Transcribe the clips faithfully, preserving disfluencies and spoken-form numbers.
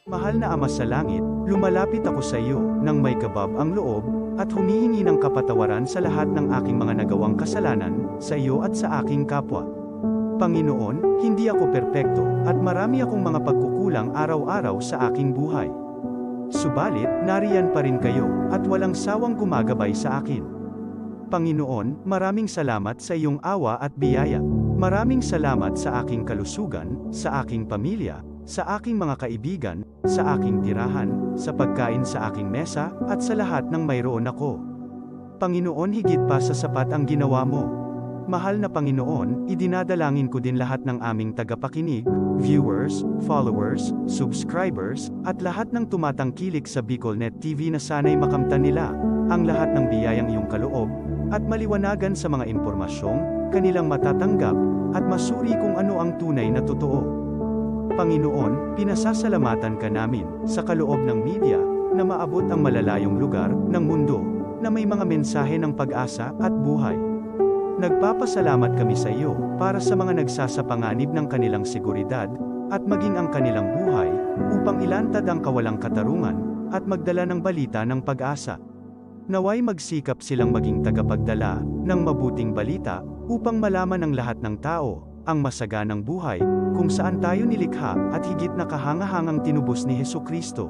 Mahal na Ama sa Langit, lumalapit ako sa iyo nang may kabab ang loob at humihingi ng kapatawaran sa lahat ng aking mga nagawang kasalanan sa iyo at sa aking kapwa. Panginoon, hindi ako perpekto at marami akong mga pagkukulang araw-araw sa aking buhay. Subalit, nariyan pa rin kayo at walang sawang gumagabay sa akin. Panginoon, maraming salamat sa iyong awa at biyaya. Maraming salamat sa aking kalusugan, sa aking pamilya, sa aking mga kaibigan, sa aking tirahan, sa pagkain sa aking mesa, at sa lahat ng mayroon ako. Panginoon, higit pa sa sapat ang ginawa mo. Mahal na Panginoon, idinadalangin ko din lahat ng aming tagapakinig, viewers, followers, subscribers, at lahat ng tumatangkilik sa BicolNet T V na sana'y makamtan nila ang lahat ng biyayang iyong kaloob at maliwanagan sa mga impormasyong kanilang matatanggap at masuri kung ano ang tunay na totoo. Panginoon, pinasasalamatan ka namin sa kaloob ng media na maabot ang malalayong lugar ng mundo na may mga mensahe ng pag-asa at buhay. Nagpapasalamat kami sa iyo para sa mga nagsasapanganib ng kanilang seguridad at maging ang kanilang buhay upang ilantad ang kawalang katarungan at magdala ng balita ng pag-asa. Naway magsikap silang maging tagapagdala ng mabuting balita upang malaman ng lahat ng tao ang masaganang buhay kung saan tayo nilikha at higit na kahangahangang tinubos ni Jesu-Cristo.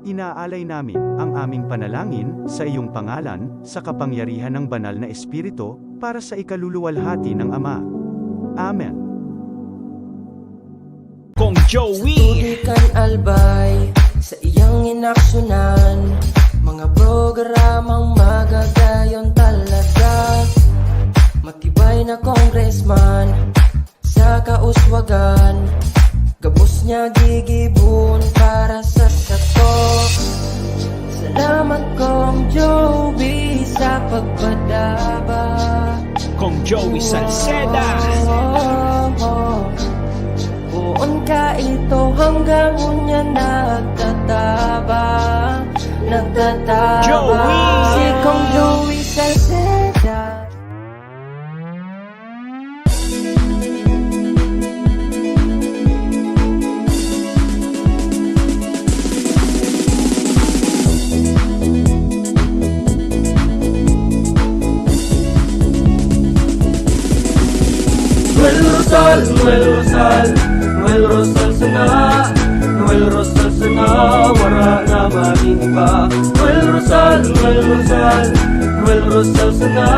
Inaalay namin ang aming panalangin sa iyong pangalan, sa kapangyarihan ng Banal na Espiritu, para sa ikaluluwalhati ng Ama. Amen. Kong Joey. Sa tubig kan Albay, sa iyang inaksyonan, mga programang magagayon talaga. Matibay na congressman, sa kauswagan, gabos niya gigibon para sa sato. Salamat, Kong Joey, sa pagpadaba. Kong Joey Salceda. Poon ka ito hanggang unya nagtataba, nagtataba. Joey! Si Kong Joey Salceda. Noel Rosal, Noel Rosal, Noel Rosal sana, Noel Rosal sana, wara na magin iba. Noel Rosal, Noel Rosal, Noel Rosal sana,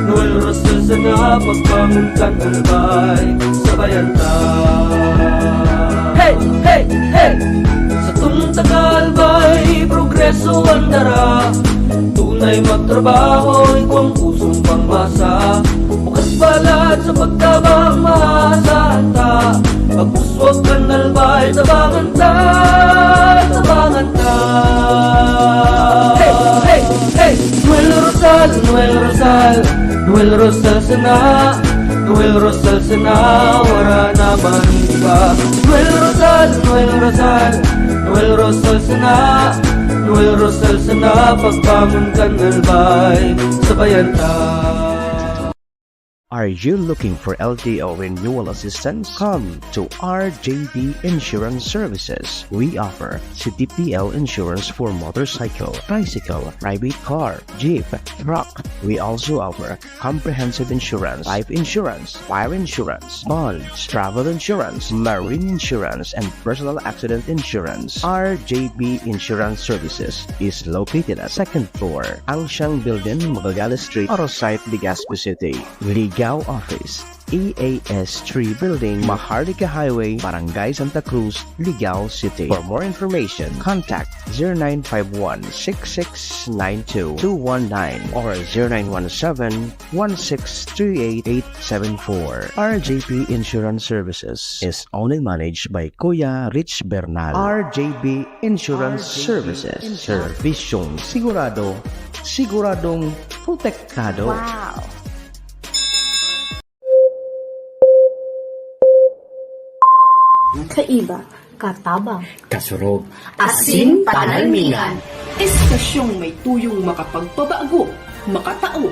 Noel Rosal sana, pagbangon kan Albay, sabayan ta. Hey, hey, hey! Satong taga-Albay, progreso an dara. Tunay magtrabaho, igwang pusong pangmasa. Bukas balat sa pagtabang, maasahan ta. Pag-uswag kan Albay, tabangan ta, tabangan ta. Hey, hey, hey! Noel Rosal, Noel Rosal, Noel Rosal sana, Noel Rosal sana, wara na man iba. Noel Rosal, Noel Rosal, Noel Rosal sana, Noel Rosal sana, pagbangon kan Albay, sabayan ta. Are you looking for L T O renewal assistance? Come to R J B Insurance Services. We offer C T P L insurance for motorcycle, tricycle, private car, jeep, truck. We also offer comprehensive insurance, life insurance, fire insurance, bonds, travel insurance, marine insurance, and personal accident insurance. R J B Insurance Services is located at second floor, Angshang Building, Magallanes Street, Arosite, Legazpi City. Ligao Office, E A S three Building, Maharlika Highway, Barangay Santa Cruz, Ligao City. For more information, contact zero nine five one, six six nine two, two one nine or zero nine one seven, one six three eight, eight seven four. R J P Insurance Services is owned and managed by Kuya Rich Bernal. R J B Insurance Services. Servisyong sigurado, siguradong protektado. Wow! Kaiba, katabang, kasurog, asin panalmingan. Estasyong may tuyong makapagpabago, makatao,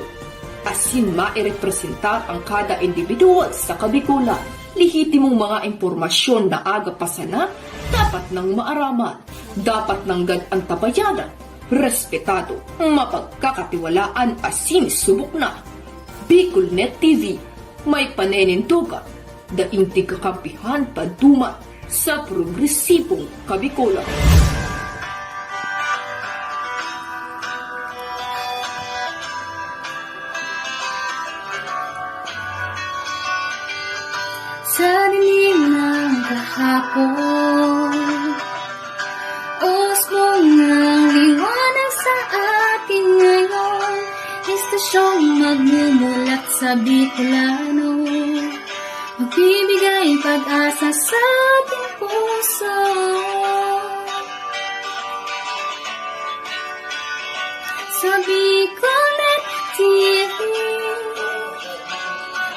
asin mairepresentar ang kada individual sa Kabikolan. Lehitimong mga impormasyon na aga pa sana, Dapat nang maaraman, dapat nanggad antabayanan, respetado, mapagkakatiwalaan asin subok na. BicolNet T V, may paninindogan, daing tigkakampihan paduman sa progresibong Kabicolan. Sa dilim ng kahapon, usbong ng liwanag sa atin ngayon. Estasyong magmumulat sa Bicolano, magbibigay pag-asa sa ating puso. Sa BicolNet T V,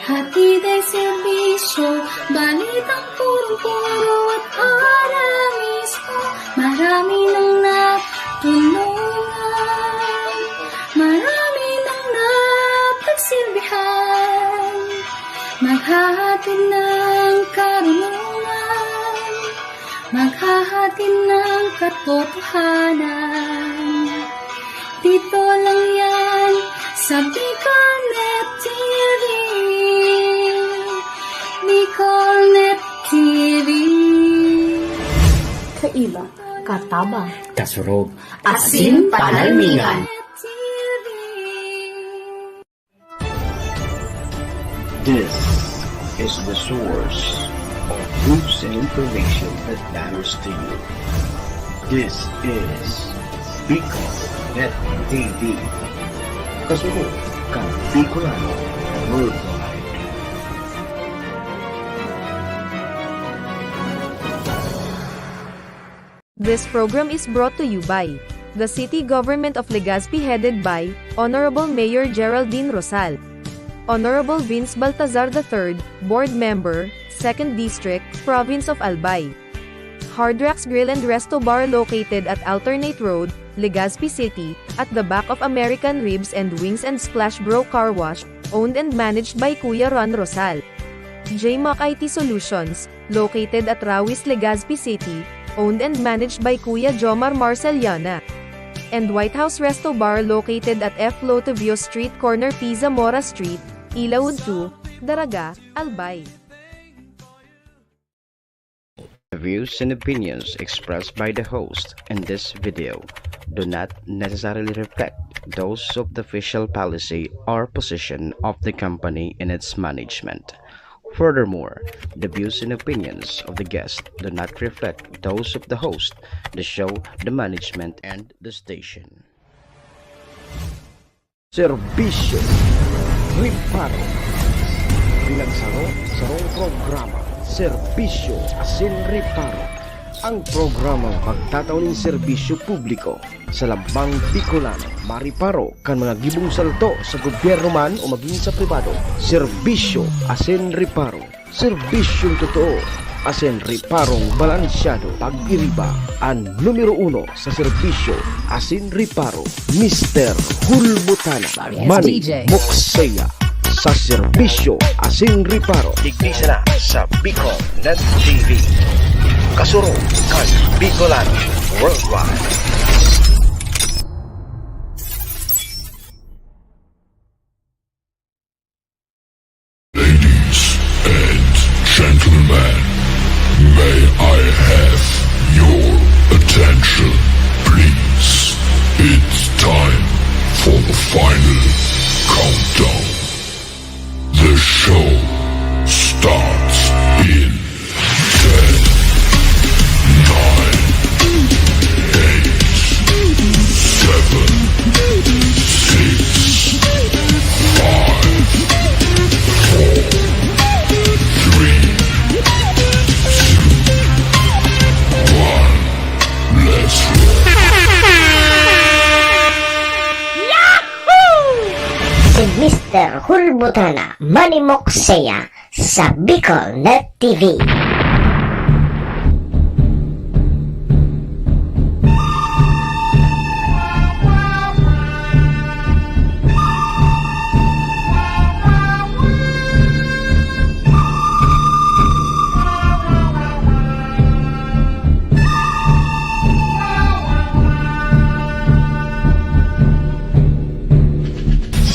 hatid ay serbisyo, balitang purong-puro at ora mismo. Marami nang natulungan, marami nang napagsilbihan. Maghahatid ng karunungan, maghahatid ng katotohanan. Dito lang yan sa BicolNet T V. BicolNet T V. Kaiba, katabang, kasurog, asin panalmingan. This is the source of news and information that matters to you. This is BicolNet T V. Kasunod kan Bicolano Worldwide. This program is brought to you by the City Government of Legazpi, headed by Honorable Mayor Geraldine Rosal, Honorable Vince Baltazar the third, Board Member, Second District, Province of Albay. Hard Rocks Grill and Resto Bar, located at Alternate Road, Legazpi City, at the back of American Ribs and Wings and Splash Bro Car Wash, owned and managed by Kuya Ron Rosal. J Mac I T Solutions, located at Rawis, Legazpi City, owned and managed by Kuya Jomar Marceliana. And White House Resto Bar, located at F Lotevio Street, corner P Zamora Street, Ilaud two, Daraga, Albay. The views and opinions expressed by the host in this video do not necessarily reflect those of the official policy or position of the company in its management. Furthermore, the views and opinions of the guest do not reflect those of the host, the show, the management, and the station. Serbisyo Reparo. Pinagsaro-sarong programa, Serbisyo asin Reparo. Ang programang pagtatao nin serbisyo publiko sa lambang Bicolano, mareparo kan mga gibong salto sa gobyerno man o magin sa pribado. Serbisyo asin Reparo. Serbisyong totoo asin reparong balansyado. Pag-iriba an numero uno sa serbisyo asin reparo, Mister Hulbutana. Manny Mokseya sa serbisyo asin reparo. Digdi sana sa Bicol Net T V. Kasurog kan Bicolano Worldwide. Ladies and gentlemen, may I have your attention, please? It's time for the final countdown. The show starts in ten, nine, eight, seven, six, five, four, three, two, one. Let's roll. Si Mister Hulbutana, Manny Mokseya, sa Bicol Net T V.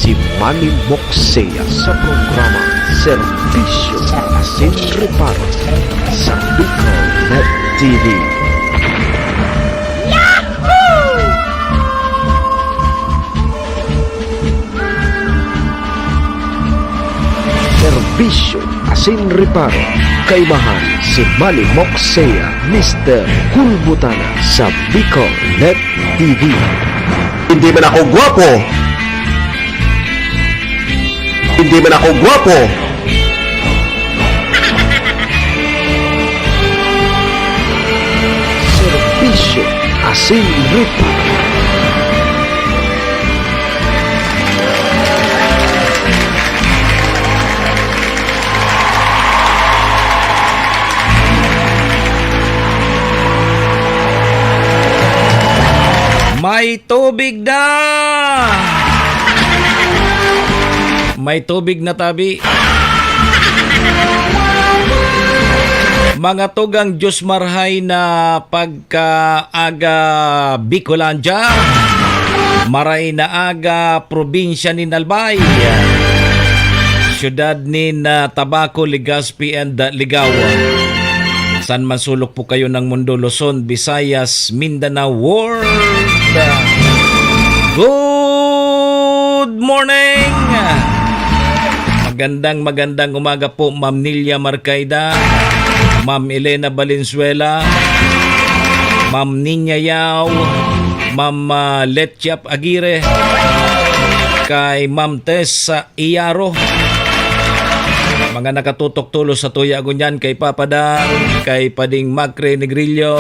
Si Manny Moksea sa programa Serbisyo Asin Reparo sa Bicol Net T V. Serbisyo asin reparo, kaibahan si Manny Moksea, Mister Hulbutana sa Bicol Net T V. Hindi man ako gwapo. Hindi man ako gwapo. Serbisyo asin reparo. May tubig na! May tubig na tabi. Mga tugang, Diyos marhay na pagkaaga Bicolandia. Maray na aga, probinsya nin Albay. Siyudad nin, ah, Tabaco, Legazpi, and, ah, Ligao. San man sulok po kayo ng mundo, Luzon, Visayas, Mindanao, world. Good morning! Magandang, magandang umaga po, Ma'am Nilia Marcaida, Ma'am Elena Valenzuela, Ma'am Ninya Yao, Ma'am, ah, Letchap Aguirre, kay Ma'am Tessa Iyaro. Mga nakatutok tulos satuya ngunyan, kay Papa Dan, kay Pading Macre Negrillo,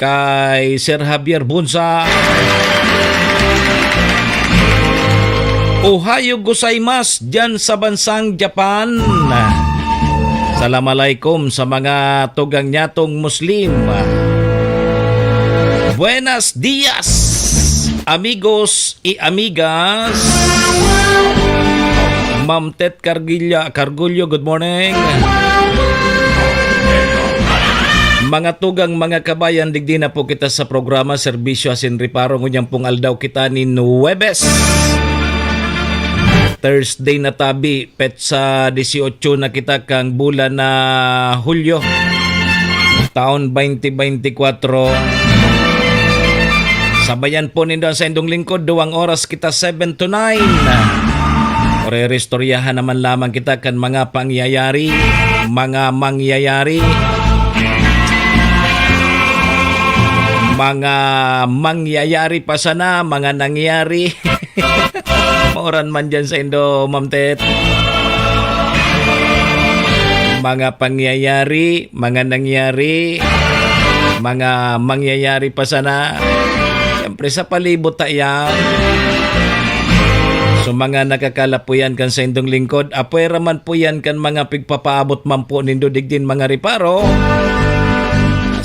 kay Sir Javier Bunsa. Ohayo gozaimasu diyan sa bansang Japan. Salam alaikum sa mga tugang nyatong Muslim. Buenas dias, amigos y amigas. Ma'am Tet Carguilla, Cargullo, good morning. Mga tugang, mga kabayan, digdi na po kita sa programa Serbisyo Asin Reparo. Ngunyan pong aldaw kita nin Huwebes, Thursday na tabi, petsa dieciocho na kita kang bulan na Hulyo, taon twenty twenty-four. Sabayan po nindo ang saindong lingkod, duwang oras kita, seven to nine. Orerestoryahan naman lamang kita kan mga pangyayari, mga mangyayari, mga mangyayari pa sana, mga nangyari. Maoran man dyan saindo, Ma'am Tet. Mga pangyayari, mga nangyari, mga mangyayari pa sana. Siyempre, sa palibot ta yan. So, mga nakakalapuyan kan saindong lingkod, apwera man po yan kan mga pigpapaabot man po nindo digdin mga reparo.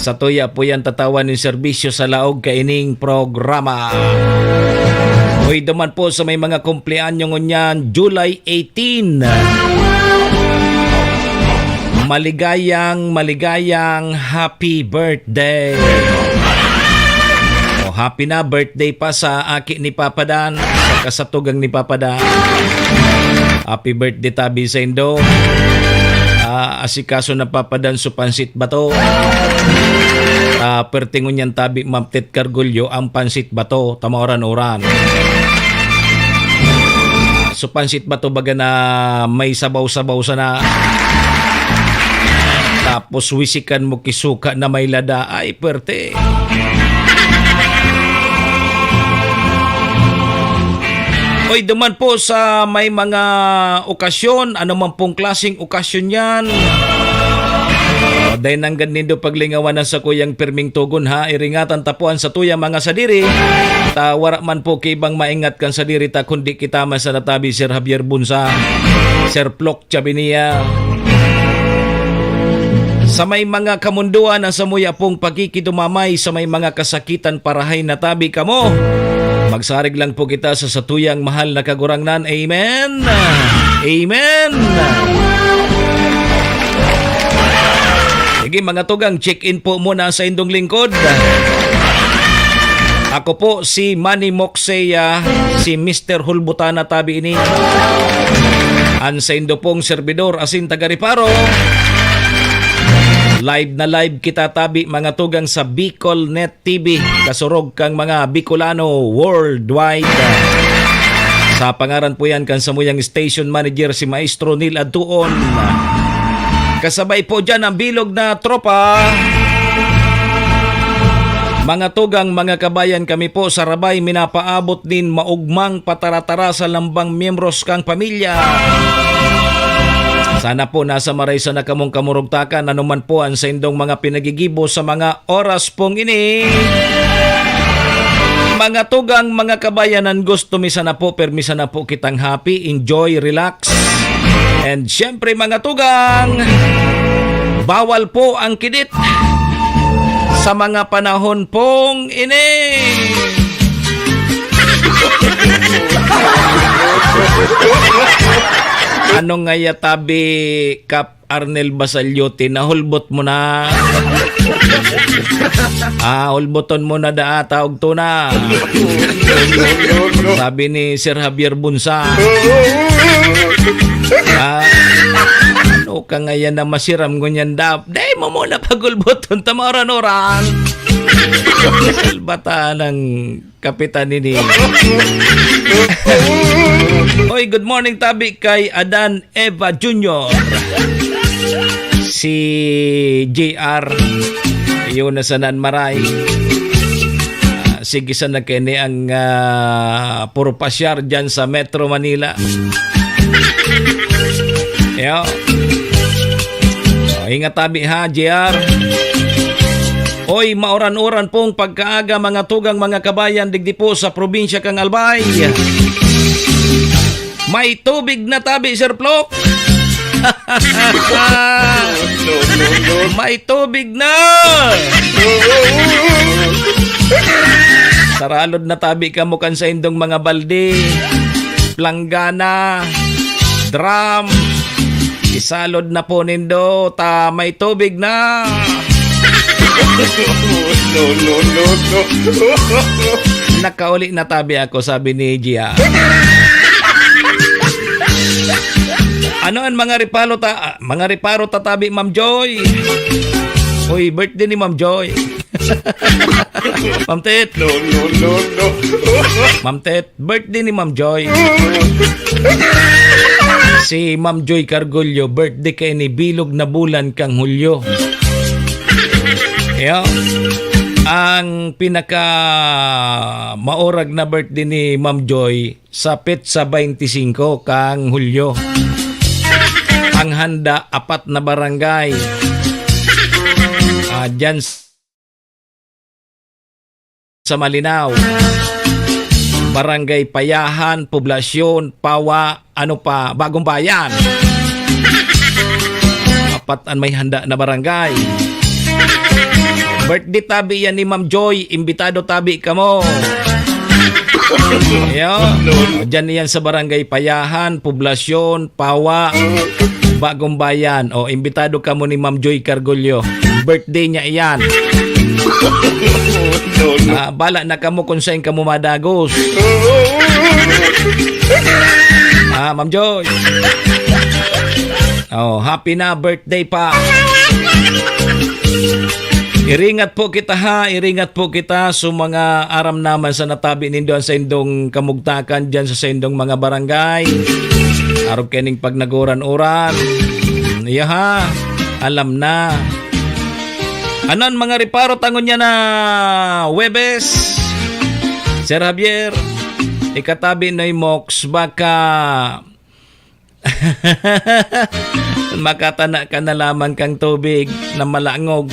Satuya po yan tatawan nin serbisyo sa laog kaining programa. Uy, duman po sa may mga kumpleanyo ngunyan, July eighteen. Maligayang, maligayang happy birthday. O, happy na birthday pa sa aki ni Papa Dan, sa kasatugang ni Papa Dan. Happy birthday tabi saindo. Ah, asikaso na Papa Dan su pansit bato. Ah, perti ngunyan tabi, Ma'am Tet Cargullo, ang pansit bato, tamaoran-oran. Su pansit bato baga na may sabaw-sabaw sana. Tapos wisikan mo ki suka na may lada. Ay, pwerte. Oy, duman po sa may mga okasyon, ano man pong klaseng okasyon yan. O, dai nanggad nindo paglingawan ang sakuyang pirming tugon, ha. Iringatan ta po ang satuyang mga sadiri. Ta wara man po ki ibang maingat kan sadiri ta, kundi kita man sa natabi, Sir Javier Bunsa, Sir Plok Chabinia. Sa may mga kamundoan, ang samuya pong pagkikidumamay sa may mga kasakitan, parahay na tabi kamo. Magsarig lang po kita sa satuyang mahal na Kagurangnan. Amen. Amen. Sige, mga tugang, check-in po muna sa indong lingkod. Ako po si Manny Moxeya, si Mister Hulbutana tabi ini. An saindo pong serbidor asin taga-Reparo. Live na live kita tabi, mga tugang, sa Bicol Net T V, kasurog kan mga Bicolano worldwide. Sa pangaran po yan kan samuyang station manager, si Maestro Neil Adtuon. Kasabay po dyan ang bilog na tropa. Mga tugang, mga kabayan, kami po sa Rabay minapaabot nin maugmang pataratara sa lambang miyembros kang pamilya. Sana po nasa maray sana kamong kamurugtakan, ano man po ang saindong mga pinagigibo sa mga oras pong ini. Mga tugang, mga kabayan, an gusto mi sana po, permi sana po kitang happy, enjoy, relax. And syempre, mga tugang, bawal po ang kidit sa mga panahon pong ini. Ano nga ya tabi, Kap Arnel Basalyote, nahulbot mo na? Ah, hulboton mo na daa, taog to na. Sabi ni Sir Javier Bunsa. Ah, ano ka ngayon na masiram ngunyan, Dap? Dai mo muna pagulboton, tamaran-oran. Salbata ng kapitan ini. Oy, good morning, tabi, kay Adan Eva Junior. Si J R. Yun na sanan maray. Ah, sige sana kini ang, ah, puro pasyar dyan sa Metro Manila. Yo. Oh, ingat tabi ha, J R. Oy, mauran-uran pong pagkaaga, mga tugang, mga kabayan, digdi po sa probinsya kang Albay. May tubig na tabi, Sir Plok. May tubig na. Saralod na tabi kamo kan saindong mga balde, planggana, drum. Isalod na po nindo ta may tubig na. No, no, no, no. Nakauli na tabi ako, sabi ni Gia. Ano ang mga reparo ta, ah, mga reparo ta tabi, Ma'am Joy? Uy, birthday ni Ma'am Joy. Ma'am Tet. No, no, no, no. Ma'am Tet, birthday ni Ma'am Joy. Si Ma'am Joy Cargullo, birthday kay ni bilog na bulan kang Hulyo. Yo. Ang pinaka maurag na birthday ni Ma'am Joy sa petsa twenty-five kang Hulyo. Ang handa, apat na barangay. Ah, dyan sa Malinao, Barangay Payahan, Poblasyon, Pawa, ano pa, Bagong Bayan. Apat an may handa na barangay. Birthday tabi yan ni Ma'am Joy, imbitado tabi kamo. Yo. Diyan yan sa Barangay Payahan, Poblasyon, Pawa, Bagong Bayan. O, imbitado kamo ni Ma'am Joy Cargullo. Birthday niya iyan. Ah, bala na kamo kung saan kamo madagos. Ah, Ma'am Joy. Oh, happy na birthday pa. Iringat po kita ha, iringat po kita sa mga aram naman sa natabi nindo an saindong kamugtakan diyan sa saindong mga barangay. Arog kaining pagnaguran-uran. Iya ha, alam na. Anon mga reparo tangon niya na Webes? Sir Javier, ikatabi na yung Mox, baka makatana ka na lamang kang tubig na malangog.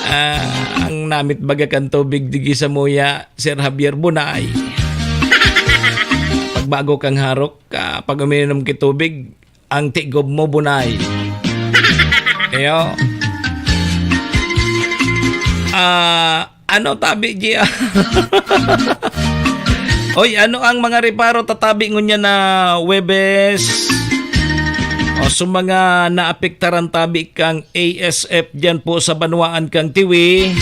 Ah, ang namit baga kan tubig digi sa muya, Sir Javier, bunay. Pagbago kang harok, ah, pag uminom ki tubig, ang tigob mo bunay. Iyo. Ah, ano tabi, Gia? Oy, ano ang mga reparo tatabi ngunyan na Webes? O, sa mga naapektaran tabi kang A S F diyan po sa banwaan kang Tiwi.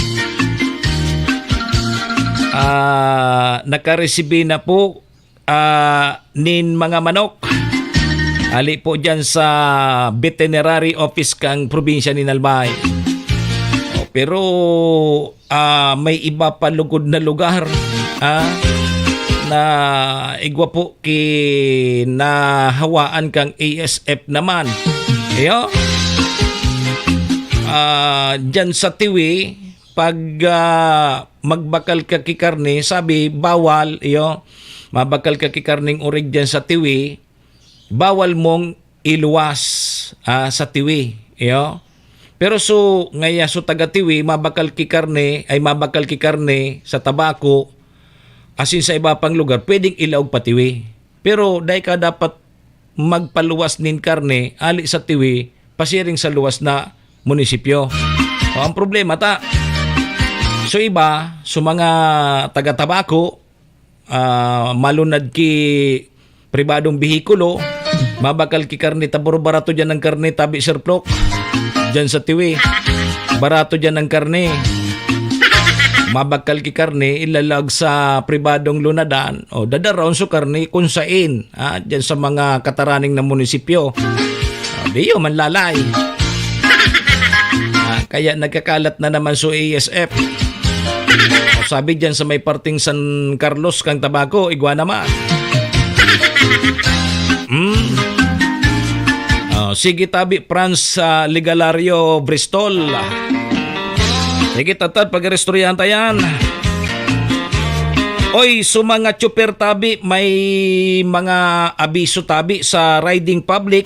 ah, nakaresibi na po, ah, nin mga manok. Ali po dyan sa veterinary office kang probinsya nin Albay. Oh, pero, ah, may iba pa lugod na lugar, ah, na igwa po kinahawaan kang A S F naman. Iyo. Ah, dyan sa Tiwi, pag, ah, magbakal ka ki karne, sabi, bawal, iyo, mabakal ka ki karneng orig dyan sa Tiwi, bawal mong iluwas, ah, sa Tiwi, iyo. Pero so, ngaya so taga Tiwi, mabakal ki karne, ay mabakal ki karne sa Tabaco, asin sa iba pang lugar, pwedeng ilaog pa Tiwi. Pero dai ka dapat magpaluwas nin karne ali sa Tiwi, pasiring sa luwas na munisipyo. O, ang problema ta, so iba, so mga taga Tabaco, ah, malunad ki pribadong behikulo, mabakal ki karne, tabor barato dyan ang karne, tabi Sir Plok, dyan sa Tiwi. Barato dyan ang karne. Mabakal ki karne, ilalag sa pribadong lunadan, o dadaraon so karne kung sain, ah, dyan sa mga kataraning na munisipyo. Ah, diyo manlalay. Ah, kaya nagkakalat na naman so A S F. O, sabi dyan sa may parting San Carlos kang Tabaco, igwa naman. Hmm? Oh, sige tabi, Franz, ah, Ligalario Bristol. Sige, tatad, pag-iristoryahan ta yan. Oy, so mga tsuper tabi, may mga abiso tabi sa riding public.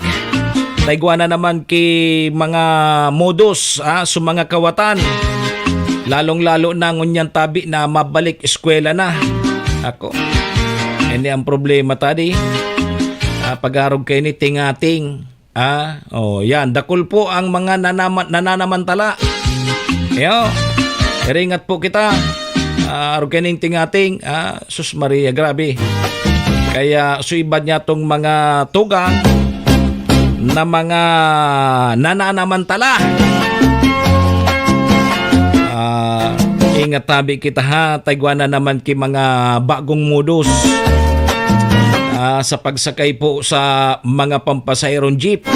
Taigwa na naman ki mga modos, ah, so mga kawatan. Lalong-lalo na ngunyan tabi na mabalik eskwela na. Ako, ini ang problema tadi. Ah, pag-arog kayo ni tingating. Ah, oh, yan. Dakul po ang mga nanama-, nananamantala. Yo, iringat po kita. Ah, arog kayo ning tingating. Ah, sus Maria, grabe. Kaya suibad niya tong mga tugang na mga nananamantala. Ah, ingat tabi kita ha. Taigwa na naman ki mga bagong modus. Ah, sa pagsakay po sa mga pampasaherong jeep.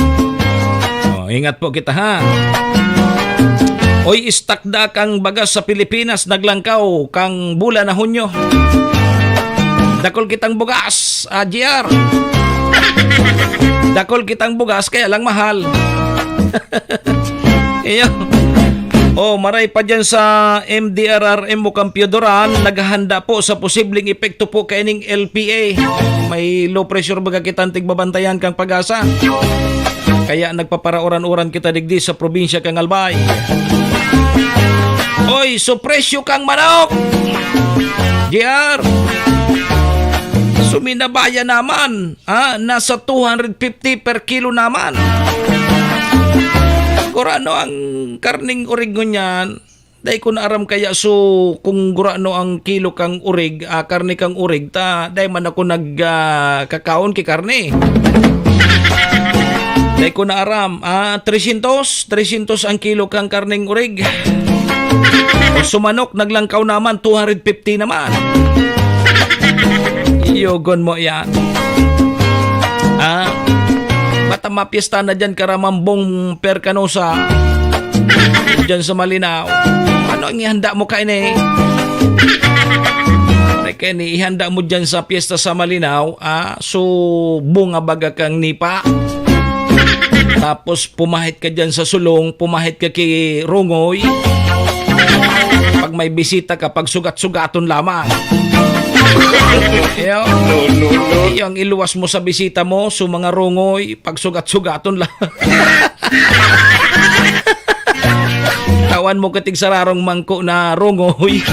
Oh, ingat po kita, ha. Oy, istak da kang bagas sa Pilipinas, naglangkaw kang bulan na Hunyo. Dakul kitang bugas, ah, G R. Dakul kitang bugas, kaya lang mahal. Iyo. Oh, maray pa dyan sa M D R R M o Campio Duran, naghahanda po sa posibleng epekto po kaining L P A. May low pressure baga kitang tigbabantayan kang Pag-asa. Kaya nagpaparaoran-oran kita digdi sa probinsya kang Albay. Oy, so presyo kang manok! G R! Suminabaya naman, ah, nasa two hundred fifty per kilo naman. Gurano ang karning orig ngunyan? Dai ko na aram kaya, so, kung gurano ang kilo kang orig, ah, karne kang orig, ta dai man ako nag, ah, kakaon ki karne. Dai ko na aram, ah, trescientos, trescientos ang kilo kang karneng orig. O sumanok, naglangkaw naman, two hundred fifty naman. Iyogon mo yan. Ah, bata mapiyesta na dyan, karamambong perkanosa. Dyan sa Malinao. Ano ang ihanda mo kaini? Kaini, ihanda mo dyan sa piyesta sa Malinao, ah, so bunga baga kang nipa. Tapos pumahit ka dyan sa sulong, pumahit ka ki Rongoy. Pag may bisita ka, pag sugat-sugaton lamang. Iyo. No, no, no. Iyo ang iluwas mo sa bisita mo, so mga Rongoy, pag sugat-sugaton lang. Tawan mo ka tigsararong mangko na Rongoy.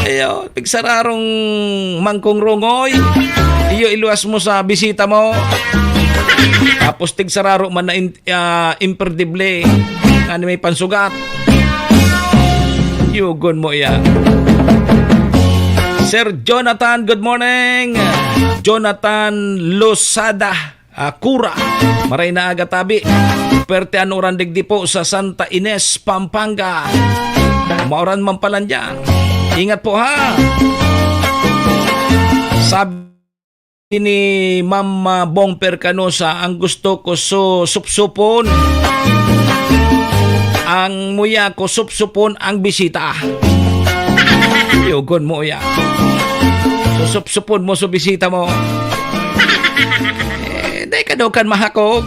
Iyo, tigsararong mangkong Rongoy. Iyo, iluwas mo sa bisita mo. Tapos tigsararo man na in-, ah, imperdible. Ano may pansugat? Yugon mo iya. Sir Jonathan, good morning. Jonathan Losada, ah, Kura. Maray na aga tabi. Perte an uran digdi po sa Santa Ines, Pampanga. Mauran man pala dyan. Ingat po, ha? Sabi ni Ma'am, ah, Bong Percanosa, "Ang gusto ko, so, supsupon. Ang muya ko, supsupon ang bisita." Yugon mo yan. So, supsupon mo so bisita mo. Eh, dai ka daw kan mahakog.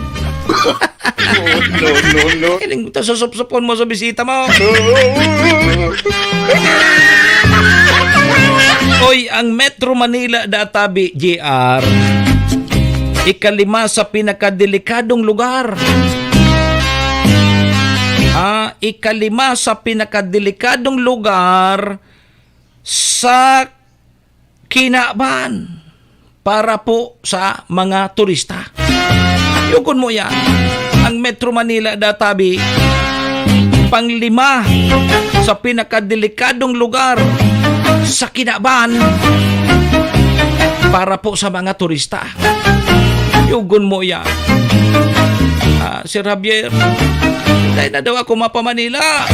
No, no, no, no. Ining to susupsupon mo sa bisita mo. Oy, ang Metro Manila databi, J R, ikalima sa pinakadelikadong lugar. Ah, ikalima sa pinakadelikadong lugar sa kinaban para po sa mga turista. Yugon mo yan. Ang Metro Manila databi, panglima sa pinakadelikadong lugar sa kinaban para po sa mga turista. Yugon mo yan. Ah, Sir Javier, dai na daw ako mapa-Manila.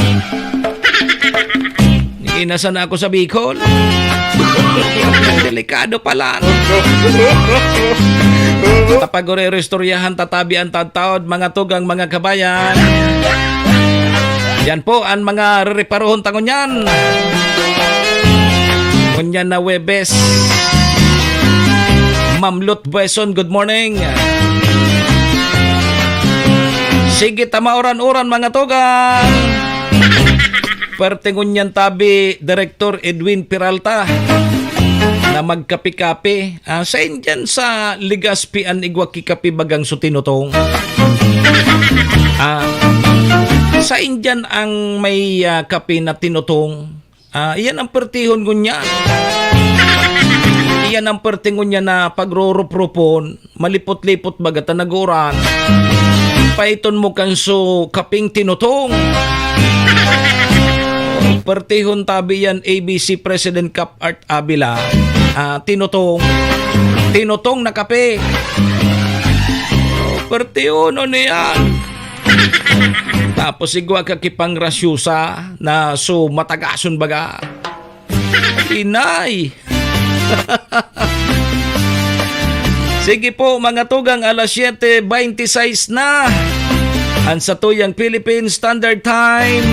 Inasan na ako sa Bicol. Delikado pala. Tapagurero istoryahan tatabi ang tadtaod, mga tugang, mga kabayan. Yan po ang mga rereparohon ta ngunyan. Ngunyan na Webes. Ma'am Lut Bueson, good morning. Sige, ta mauran-uran, mga tugang. Pwerte ngunyan tabi, Director Edwin Peralta, na magkape-kape. Ah, sa Indian, sa Legazpi, an igwa ki kape bagang so tinutong. Ah, sa Indian ang may, ah, kape na tinutong. Ah, iyan ang pertihon ngunyan. Iyan ang perte ngunyan na pagrorop-ropon, malipot-lipot baga ta nag-uuran. Paiton mo kan so kaping tinutong. Pertihon tabi yan, A B C President Cap Art Avila. Ah, tinutong. Tinutong na kape. Pertihon, ano yan? Tapos igwa ka ki pangrasyosa na so matagason baga. Inay! Sige po, mga tugang, alas siyete beintisais na. Ang satuyang Philippine Standard Time.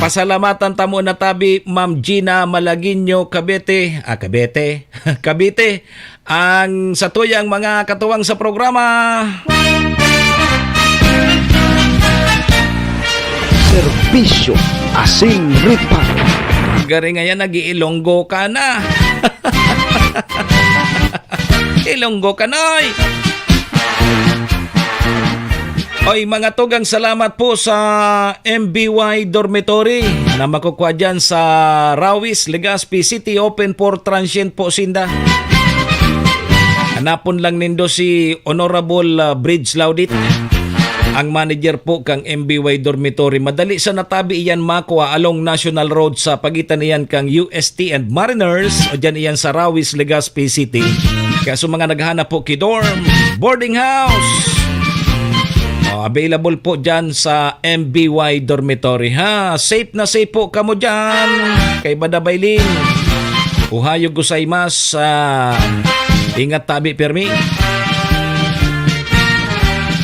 Pasalamatan ta muna tabi, Ma'am Gina Malagueño, Cavite. Ah, Cavite. Cavite. Ang satuyang mga katuwang sa programa. Serbisyo asin reparo. Gari ngayon, nag-iilonggo ka na. Ilonggo ka na, oy. Oy, mga tugang, salamat po sa M B Y Dormitory na makukuha dyan sa Rawis, Legazpi City. Open for transient po sinda. Hanapon lang nindo si Honorable, ah, Bridge Laudit, ang manager po kang M B Y Dormitory. Madali sa natabi iyan makua along National Road sa pagitan niyan kang U S T and Mariners o dyan iyan sa Rawis, Legazpi City. Kaya sa mga naghahanap po ki dorm, boarding house, oh, available po dyan sa M B Y Dormitory, ha. Safe na safe po kamo dyan kay Bada Bailin. Ohayo gozaimasu. Ah, ingat tabi, pirmi.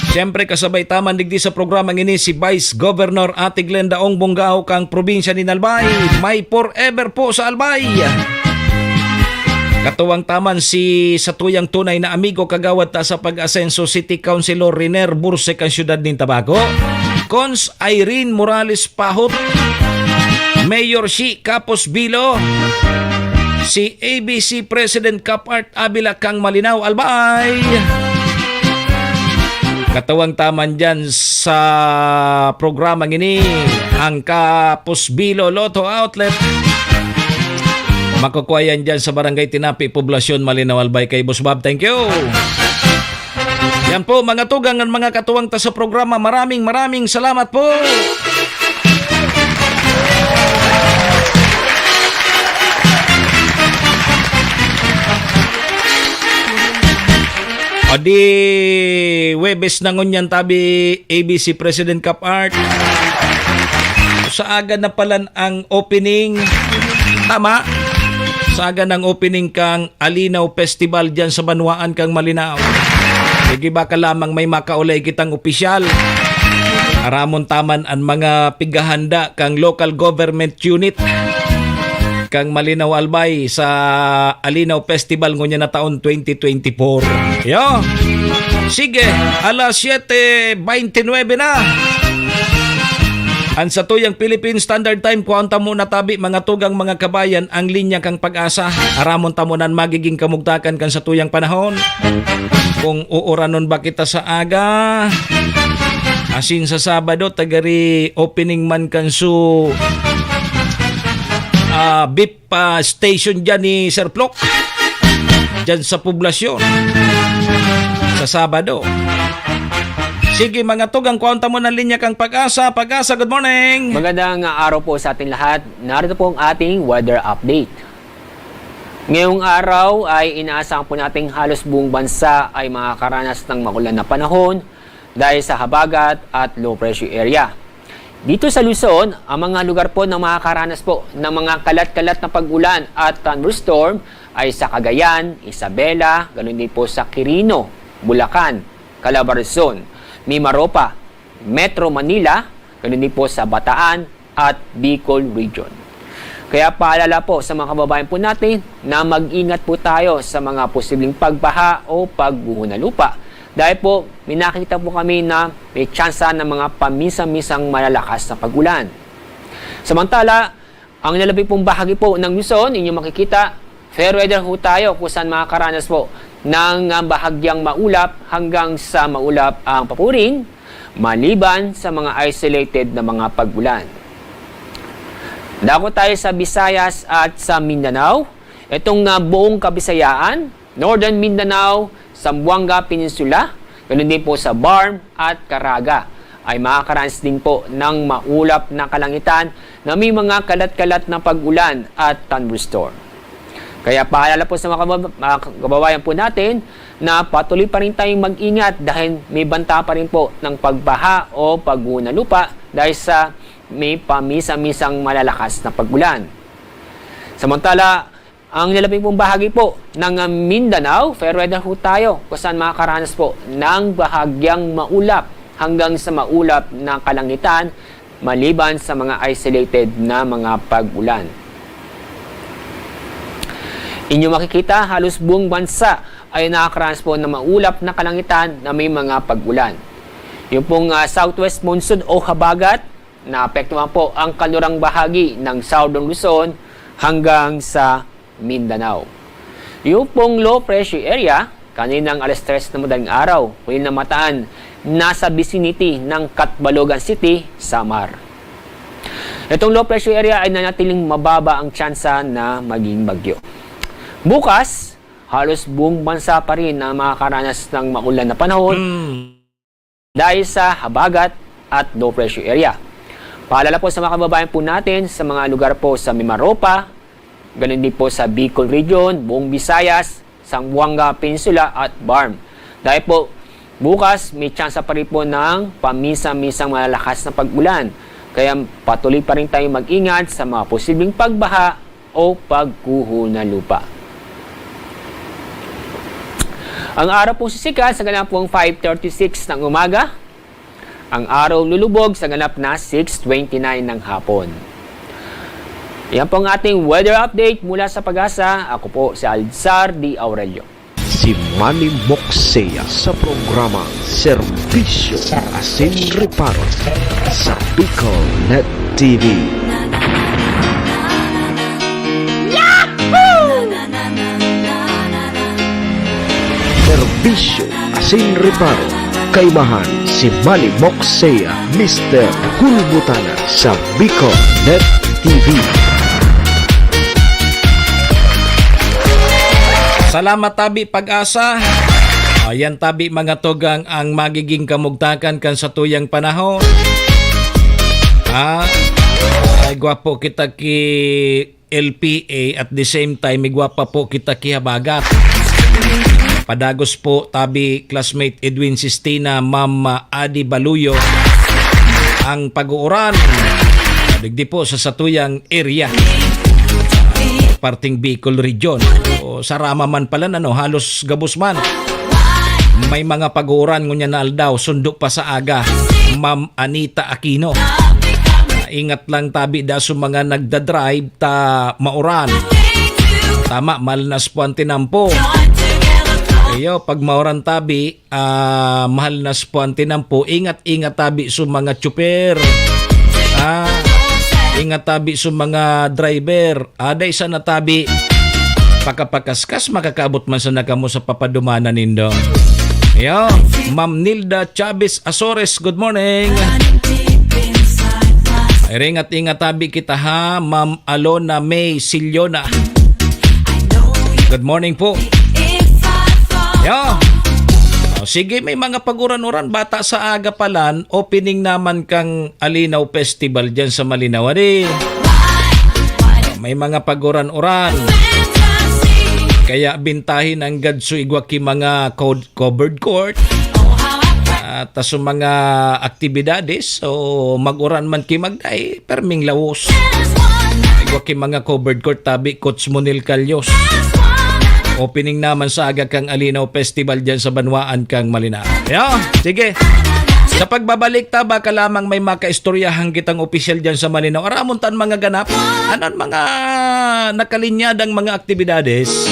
Siyempre, kasabay ta man digdi sa programa ngini si Vice Governor Ate Glenda Ong Bongao kang probinsya nin Albay. May forever po sa Albay. Katuwang ta man si satuyang tunay na amigo, kagawad ta sa Pag-asenso, City Councilor Riner Bursek, ang siyudad nin Tabaco. Cons Irene Morales Pahot, Mayor Shi Capos Bilo, si A B C President Cap Art Avila kang Malinao, Albay. Katuwang ta man dyan sa programa ngini, ang Capos Bilo Lotto Outlet. Makukuha yan dyan sa Barangay Tinapi, Poblacion, Malinao, Albay, kay Boss Bob. Thank you. Yan po, mga tugang, ang mga katuwang ta sa programa. Maraming, maraming salamat po. O di, Huwebes na ngunyan tabi, A B C President Cap Art. Sa aga na palan ang opening. Tama? Sa aga ng opening kang Alinaw Festival dyan sa Banwaan kang Malinao. Sige, baka lamang may makaulay kitang opisyal. Aramon taman ang mga pighahanda kang local government unit kang Malinao Albay sa Alinaw Festival ngunyan na taon twenty twenty-four. Yo! Sige, alas siyete beintinuebe na. An satuyang Philippine Standard Time, kuhaon ta muna tabi, mga tugang, mga kabayan, ang linya kang Pag-asa. Aramon ta muna an magiging kamugtakan kan satuyang panahon. Kung uuranon ba kita sa aga, asin sa Sabado, tagari opening man kan su, ah, beef pa station dyan ni Sir Plok. Dyan sa poblasyon. Sa Sabado. Sige, mga tugang, kuhaon ta muna linya kang Pag-asa. Pag-asa, good morning! Magandang araw po sa ating lahat. Narito po ang ating weather update. Ngayong araw ay inaasahan po nating halos buong bansa ay makakaranas ng maulan na panahon dahil sa habagat at low pressure area. Dito sa Luzon, ang mga lugar po na makakaranas po ng mga kalat-kalat na pag-ulan at thunderstorm ay sa Cagayan, Isabela, ganun din po sa Quirino, Bulacan, Calabarzon, Mimaropa, Metro Manila, ganun din po sa Bataan at Bicol Region. Kaya paalala po sa mga kababayan po natin na mag-ingat po tayo sa mga posibleng pagbaha o pagguho na lupa. Dahil po, may nakita po kami na may tsansa ng mga paminsan-minsang malalakas na pag-ulan. Samantala, ang lalabi pong bahagi po ng Luzon, inyong makikita, fair weather ho tayo kung saan makakaranas po ng, ah, bahagyang maulap hanggang sa maulap ang papurin, maliban sa mga isolated na mga pag-ulan. Dako tayo sa Visayas at sa Mindanao. Itong, ah, buong Kabisayaan, Northern Mindanao, Zamboanga Peninsula, ganun din po sa BARMM at Caraga, ay makakaranas din po ng maulap na kalangitan na may mga kalat-kalat na pag-ulan at thunderstorm. Kaya paalala po sa mga kabab-, mga kababayan po natin na patuloy pa rin tayong mag-ingat dahil may banta pa rin po ng pagbaha o pagguho na lupa dahil sa may pamisa-misang malalakas na pag-ulan. Samantala, ang lalabi pong bahagi po ng, ah, Mindanao, fair weather ho tayo, kung saan makakaranas po ng bahagyang maulap hanggang sa maulap na kalangitan, maliban sa mga isolated na mga pag-ulan. Inyo makikita, halos buong bansa ay nakakaranas po ng maulap na kalangitan na may mga pag-ulan. Yung pong, ah, southwest monsoon o habagat, naapektuhan po ang kanlurang bahagi ng Southern Luzon hanggang sa Mindanao. Yung pong low pressure area, kaninang alas tres na madaling araw, huli na mataan, nasa vicinity ng Catbalogan City, Samar. Itong low pressure area ay nanatiling mababa ang tsansa na maging bagyo. Bukas, halos buong bansa pa rin ang makakaranas ng maulan na panahon. Hmm. Dahil sa habagat at low pressure area. Paalala po sa mga kababayan po natin sa mga lugar po sa Mimaropa, ganun din po sa Bicol Region, buong Visayas, Zamboanga Peninsula at BARMM. Dahil po, bukas may tsansa pa rin po ng paminsan-minsang malalakas na pag-ulan. Kaya patuloy pa rin tayong mag-ingat sa mga posibleng pagbaha o pagguho na lupa. Ang araw pong sisikat sa ganapong five thirty-six ng umaga. Ang araw lulubog sa ganap na six twenty-nine ng hapon. Yan po ang ating weather update mula sa Pag-asa. Ako po si Alzar D. Aurelio. Si Manny Moxea sa programang Serbisyo Asin Reparo sa Bicol Net T V. Serbisyo Asin Reparo, kaibahan si Manny Moxea, Mister Gulbutana sa Bicol Net T V. Salamat, tabi Pag-asa. Ayan, tabi mga tugang, ang magiging kamugtakan kan satuyang panahon. Ah, ay, gwapo kita ki L P A, at the same time, igwa pa po kita ki habagat. Padagos po, tabi classmate Edwin Sistina, Ma'am Adi Baluyo, ang pag-uuran. Digdi po sa satuyang area, parting Bicol Region. O, sa Rama man pala, ano, halos gabos man. May mga pag-uuran ngunyan na aldaw, sundo pa sa aga. Ma'am Anita Aquino. Ingat lang tabi da sa mga nagda-drive ta mauran. Tama, mahal na sa puwan tinampo. Iyo, pag mauran tabi, ah, mahal na sa puwan tinampo, ingat-ingat tabi sa mga tsuper. Ah, ingat tabi sa mga driver. Aday sana tabi, pakapakaskas, makakaabot man sana kamo sa papadumanan nindo. Iyo, Ma'am Nilda Chavez Azores, good morning. Ay, ingat-ingat tabi kita ha, Ma'am Alona May Siliona. Good morning po. Yo. O, sige, may mga paguran-uran. Bata sa aga pa lan, opening naman kang Alinaw Festival dyan sa Malinaw. Adi, may mga paguran-uran. Kaya bintahin ang gadso igwa ki mga code covered court. At sa mga aktibidades, o mag-uran man ki magday, perming lawos. Igwa ki mga covered court, tabi, Coach Monel Calyos. Opening naman sa aga kang Alinaw Festival dyan sa banwaan kang Malinao. Yo, sige. Sa pagbabalik ta, baka lamang may makaistoryahan kitang opisyal dyan sa Malinao. Aramon tan mga ganap. Anon mga nakalinyadang mga aktibidades?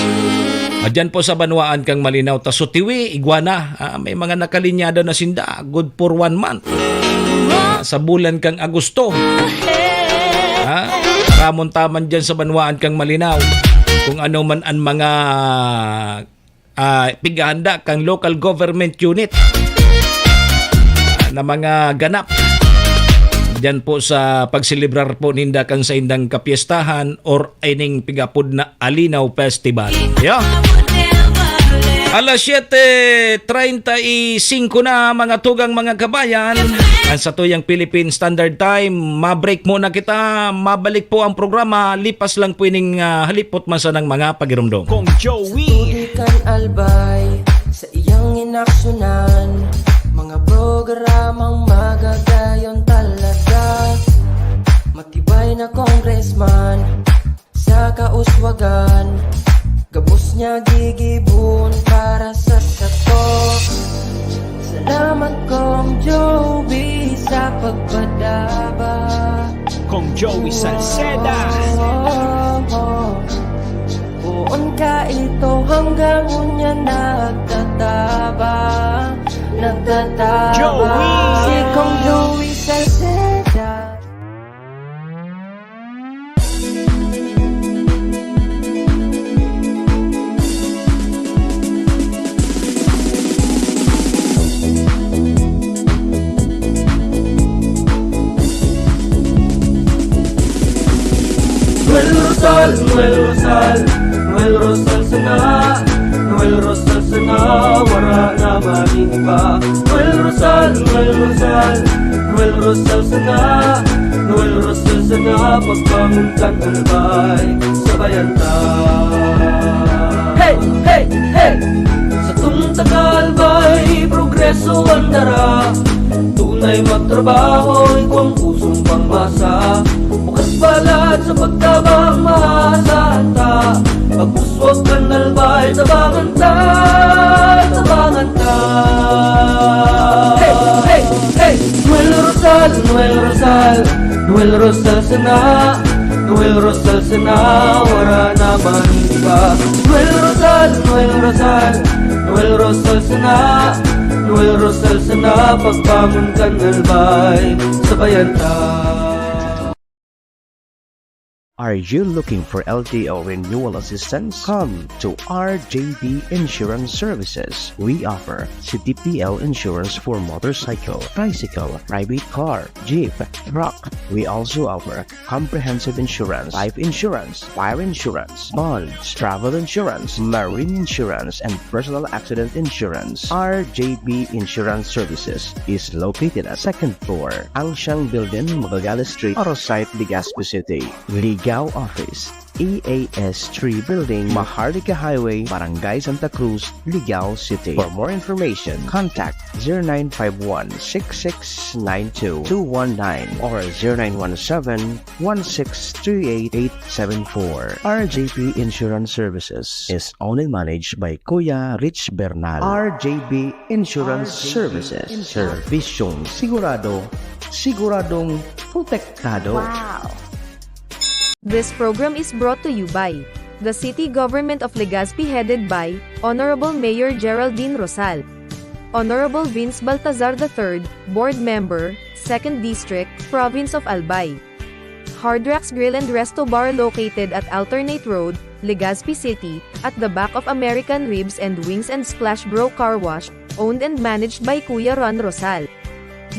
Ah, dyan po sa banwaan kang Malinao, ta sutiwi, igwa na. Ah, may mga nakalinyada na sinda, good for one month. Ah, sa bulan kang Agosto. Ah, ramon taman dyan sa banwaan kang Malinao. Kung ano man ang mga, ah, pighahanda kang local government unit na mga ganap dyan po sa pagselebrar po ninda kan saindang kapyestahan or ining pigapod na Alinaw Festival. Yo. Alas siyete treinta y cinco na, mga tugang, mga kabayan. Ang satuyang Philippine Standard Time, ma-break muna kita. Mabalik po ang programa. Lipas lang po ining, ah, halipot man sanang mga pagirumdom. Kong Joey. Tubig kan Albay sa iyang inaksyonan. Mga programang magagayon talaga. Matibay na congressman sa kauswagan, gabos niya gigibohon para sa sato. Salamat, Kong Joey, sa pagpadaba. Kong Joey Salceda. Poon ka ito hanggang unya nagtatabang, nagtatabang. Joey! Si Kong Joey Salceda. Noel Rosal, Noel Rosal, Noel Rosal sana, Noel Rosal sana, wara na maning iba. Noel Rosal, Noel Rosal, Noel Rosal sana, Noel Rosal sana, pagbangon kan Albay, sabayan ta. Hey, hey, hey! Satong taga Albay, progreso an dara. Tunay magtrabaho, igwang pusong pangmasa. Bukas balat sa pagtabang, maasahan ta. Pagpuswag kan Albay, tabangan ta, tabangan ta. Hey, hey, hey! Noel Rosal, Noel Rosal, Noel Rosal sana, Noel Rosal sana, wara na man iba. Noel Rosal, Noel Rosal, Noel Rosal sana, Noel Rosal sana, pagbangon kan Albay, sabayan ta. Are you looking for L T O renewal assistance? Come to R J B Insurance Services. We offer C T P L insurance for motorcycle, tricycle, private car, jeep, truck. We also offer comprehensive insurance, life insurance, fire insurance, bonds, travel insurance, marine insurance, and personal accident insurance. R J B Insurance Services is located at second floor, Angshang Building, Magallanes Street, Arosite, Legazpi City. Ligao Office, E A S three Building, Maharlika Highway, Barangay Santa Cruz, Ligao City. For more information, contact zero nine five one six six nine two two one nine or zero nine one seven one six three eight eight seven four. R J P Insurance Services is owned and managed by Kuya Rich Bernal. R J B Insurance Services. Servisyong sigurado, siguradong protektado. This program is brought to you by the City Government of Legazpi, headed by Honorable Mayor Geraldine Rosal, Honorable Vince Baltazar the third, Board Member, Second District, Province of Albay. Hard Rocks Grill and Resto Bar, located at Alternate Road, Legazpi City, at the back of American Ribs and Wings and Splash Bro Car Wash, owned and managed by Kuya Ron Rosal.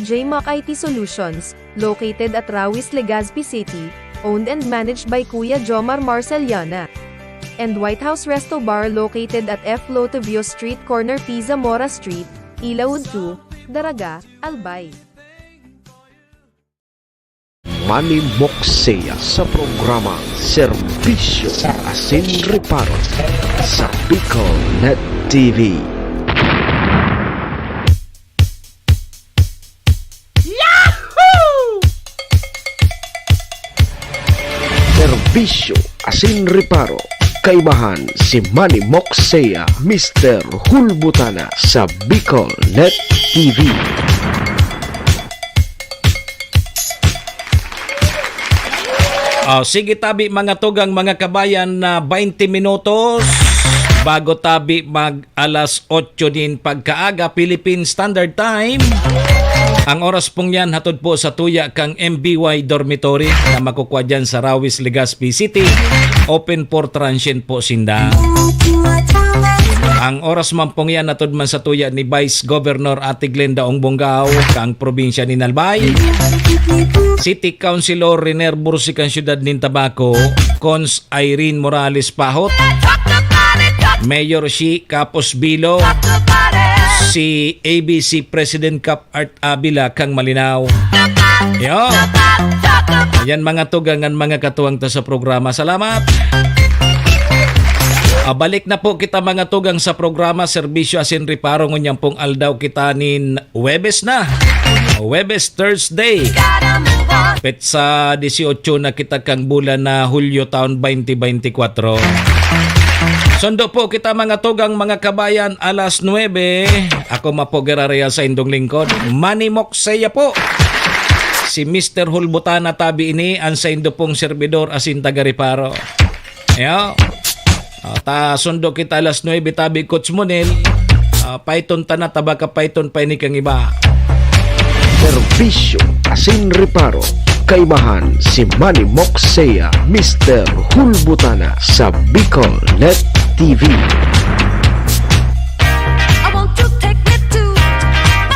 J Mac I T Solutions, located at Rawis, Legazpi City, owned and managed by Kuya Jomar Marceliana. And White House Resto Bar, located at F Lotovio Street, corner P Zamora Street, Ilaud two, Daraga, Albay. Manimokseya sa programang Serbisyo Asin Reparo sa Bicol Net T V. Serbisyo asin reparo. Kaibahan si Manny Moksea, Mister Hulbutana sa Bicol Net T V. Oh, sige tabi mga tugang, mga kabayan, na twenty minutos bago tabi mag alas otso nin pagkaaga, Philippine Standard Time. Ang oras pong yan hatod po sa tuya kang M B Y Dormitory na makukwa dyan sa Rawis, Legazpi City. Open for transient po sinda. Ang oras man pong yan hatod man sa tuya ni Vice Governor Ate Glenda Ong Bongao kang probinsya ni Albay. City Councilor Riner Bursi kang siyudad nin Tabaco, Cons Irene Morales Pahot, Mayor Shi Capos Bilo, si A B C President Cap Art Avila kang Malinao. Yo. Yan mga tugang an mga katuwang ta sa programa. Salamat. Ah, balik na po kita mga tugang sa programa Serbisyo Asin Reparo. Ngunyan pong aldaw kita nin Huwebes na. Huwebes, Thursday. Petsa dieciocho na kita kang bulan na Hulyo taon twenty twenty-four. Sundo po kita mga tugang, mga kabayan, alas nuebe. Ako mapo giraray an saindong lingkod, Manny Moksea po. Si Mister Hulbutana tabi ini, an saindo pong serbidor asin taga Reparo. Yo. Ah, ta sundo kita alas nuebe tabi, Coach Monel. Ah, paiton ta na, ta baka paiton pa ini kang iba. Serbisyo asin reparo. Kaimahan si Manny Moksea, Mister Hulbutana sa Bicol Net T V.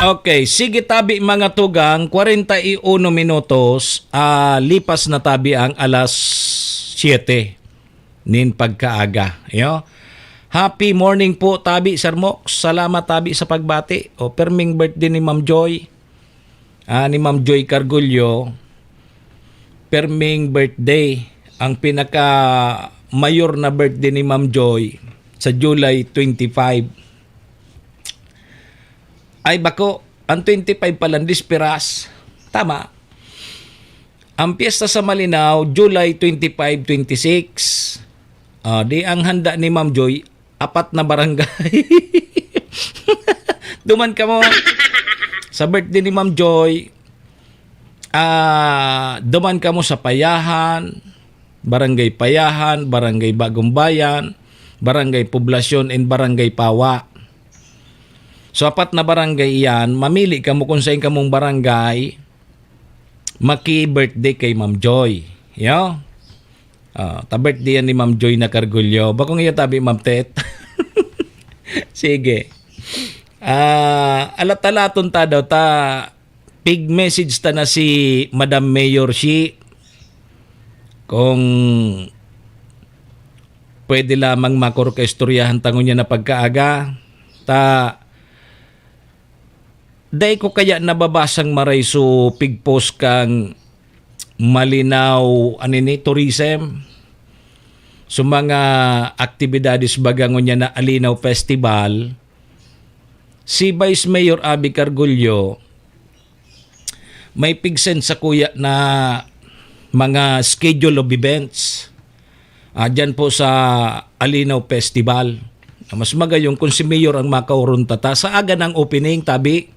Okay, sige tabi mga tugang, kwarenta y uno minutos, ah, lipas na tabi ang alas siyete nin pagkaaga. Yo. Happy morning po tabi, Sir Mox. Salamat tabi sa pagbati. O, perming birthday ni Ma'am Joy. Ah, ni Ma'am Joy Cargullo. Perming birthday. Ang pinaka mayor na birthday ni Ma'am Joy sa July twenty-five. Ay bako, ang twenty-five pala, Disperas. Tama. Ang piyesta sa Malinao, July twenty-five, twenty-six. Ah, di ang handa ni Ma'am Joy, apat na barangay. Duman kamo sa birthday ni Ma'am Joy. Ah, duman kamo sa Payahan, Barangay Payahan, Barangay Bagong Bayan, Barangay Poblasyon, and Barangay Pawa. So, apat na barangay iyan, mamili kamo kung saan kamong barangay maki-birthday kay Ma'am Joy. Yo? Ah, ta birthday yan ni Ma'am Joy na Cargullo. Bakong iyo tabi, Ma'am Tet? Sige. Ah, alat-alaton ta daw, ta pig-message ta na si Madam Mayor Shi. Kung pwede lamang makor kaistoryahan ta ngunyan na pagkaaga, ta dai ko kaya nababasang maray so pig-post kang Malinao, ano ni, tourism. sa mga aktibidades baga ngunyan na Alinaw Festival, si Vice Mayor Abby Cargullo may pig-send sakuya na mga schedule of events, ah, dyan po sa Alinaw Festival. Mas magayong kung si Mayor ang makaurunta ta sa aga ng opening, tabi.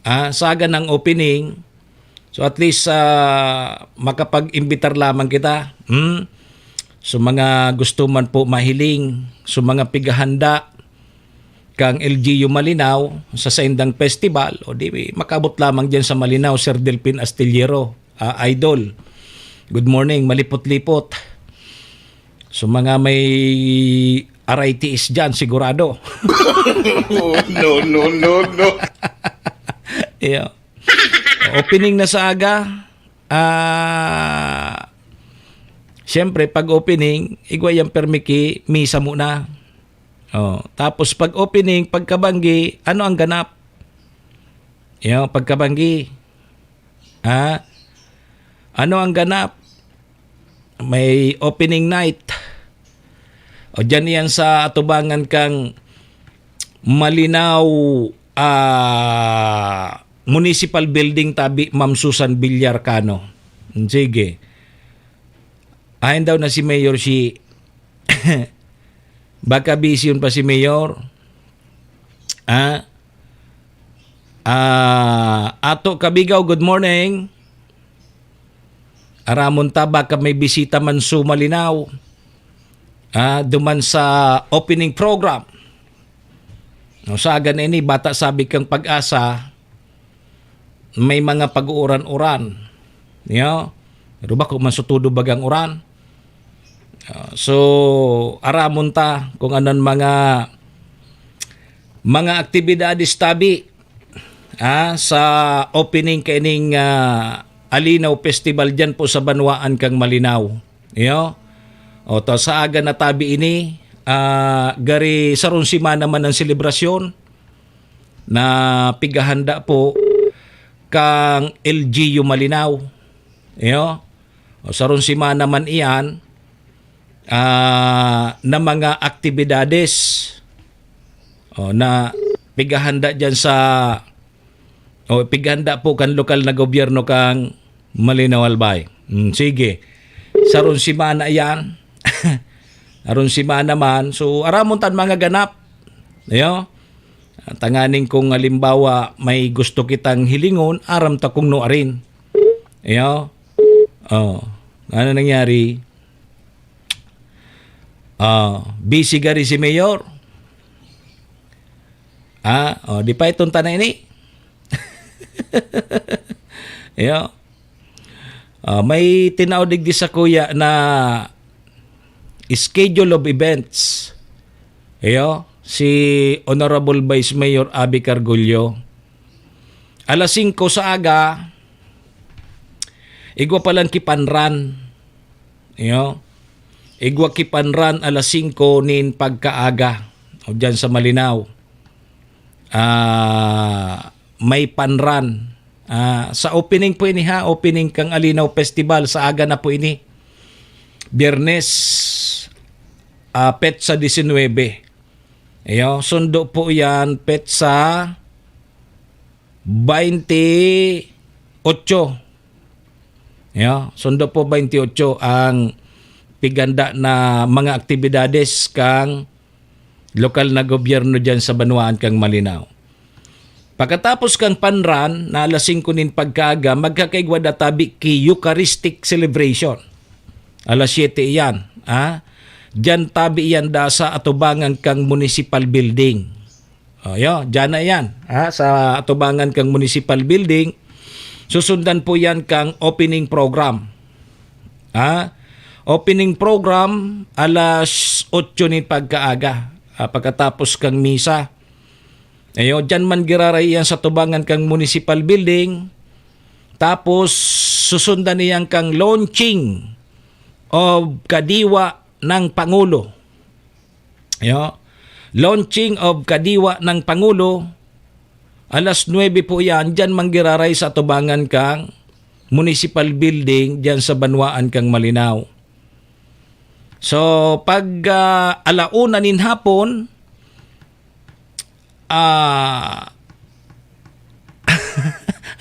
Ah, sa aga ng opening, so at least, ah, makapag-imbitar lamang kita, hmm? So mga gusto man po mahiling, so mga pighahanda kang L G U Malinao sa saindang festival, o di makaabot lamang diyan sa Malinao, Sir Delpin Astillero, ah, Idol. Good morning, malipot-lipot. So mga may arthritis diyan, sigurado. No, no, no, no. Iyo. Opening na sa aga. Ah, siyempre, pag opening, igwa yang permi ki misa muna. Oh, tapos pag opening, pagkabanggi, ano ang ganap? Iyo, pagkabanggi. Ha? Ano ang ganap? May opening night. O diyan yan sa atubangan kang Malinao, ah, Municipal Building, tabi, Ma'am Susan Villarcano. Sige. Ayan daw na si Mayor si baka busy yun pa si Mayor. Ah, ah, Ato Kabigaw, good morning. Aramon ta, baka may bisita man sa Malinao. Ah, duman sa opening program. No, sa aga na ini, bata sabi kang Pag-asa, may mga pag-uuran-uran. Yo? Pero bako man sa todo bagang uran. Ah, so, aramon ta kung anan mga, mga aktibidades tabi, ah, sa opening kaining, ah, Alinaw Festival diyan po sa banwaan kang Malinao. Iyo. O, ta sa aga na tabi ini, ah, gari sarong semana man ang selebrasyon na pighahanda po kang L G U Malinao. Iyo. O, sarong semana man iyan, ah, na mga aktibidades, o, na pighahanda diyan sa, o, pighahanda po kan lokal na gobyerno kang Malinao, Albay. Hmm, sige. Sarong semana iyan. Sarong semana man. So, aramon tan mga ganap. Ayo. Tanganing kung halimbawa may gusto kitang hilingon, aram ta kung no arin. Ayo. Oh, ano nangyari? Ah, busy gari si Mayor. Ah, oh, di pa itong tanay ni. Iyo. Ah, may tinao digdi sa kuya na schedule of events. Iyo, si Honorable Vice Mayor Abby Cargullo. Alas singko sa aga, igwa pa lang kipanran. Iyo. Igwa kipanran alas singko nin pagkaaga. O diyan sa Malinao. Ah, may panran. Ah, sa opening po ini ha, opening kang Alinaw Festival sa aga na po ini. Biyernes, ah, petsa disinwebe. Iyo, sundo po yan, petsa baynte otso. Iyo, sundo po baynte otso ang piganda na mga aktibidades kang lokal na gobyerno diyan sa banwaan kang Malinao. Pakatapos kang panran na alas singko nin pagkaaga, magkakaigwa da tabi ki Eucharistic Celebration. Alas siyete iyan, ha? Diyan tabi iyan da sa atubangan kang Municipal Building. O, yo, diyan na iyan, ha? Sa atubangan kang Municipal Building, susundan po iyan kang opening program. Ha? Opening program, alas otso nin pagkaaga, ah, pagkatapos kang misa. Ayo, diyan man giraray iyan sa tubangan kang Municipal Building. Tapos, susundan iyan kang launching of Kadiwa ng Pangulo. Ayo, launching of Kadiwa ng Pangulo, alas nuebe po iyan, diyan man giraray sa tubangan kang Municipal Building, diyan sa banwaan kang Malinao. So, pag, ah, ala una nin hapon, ah,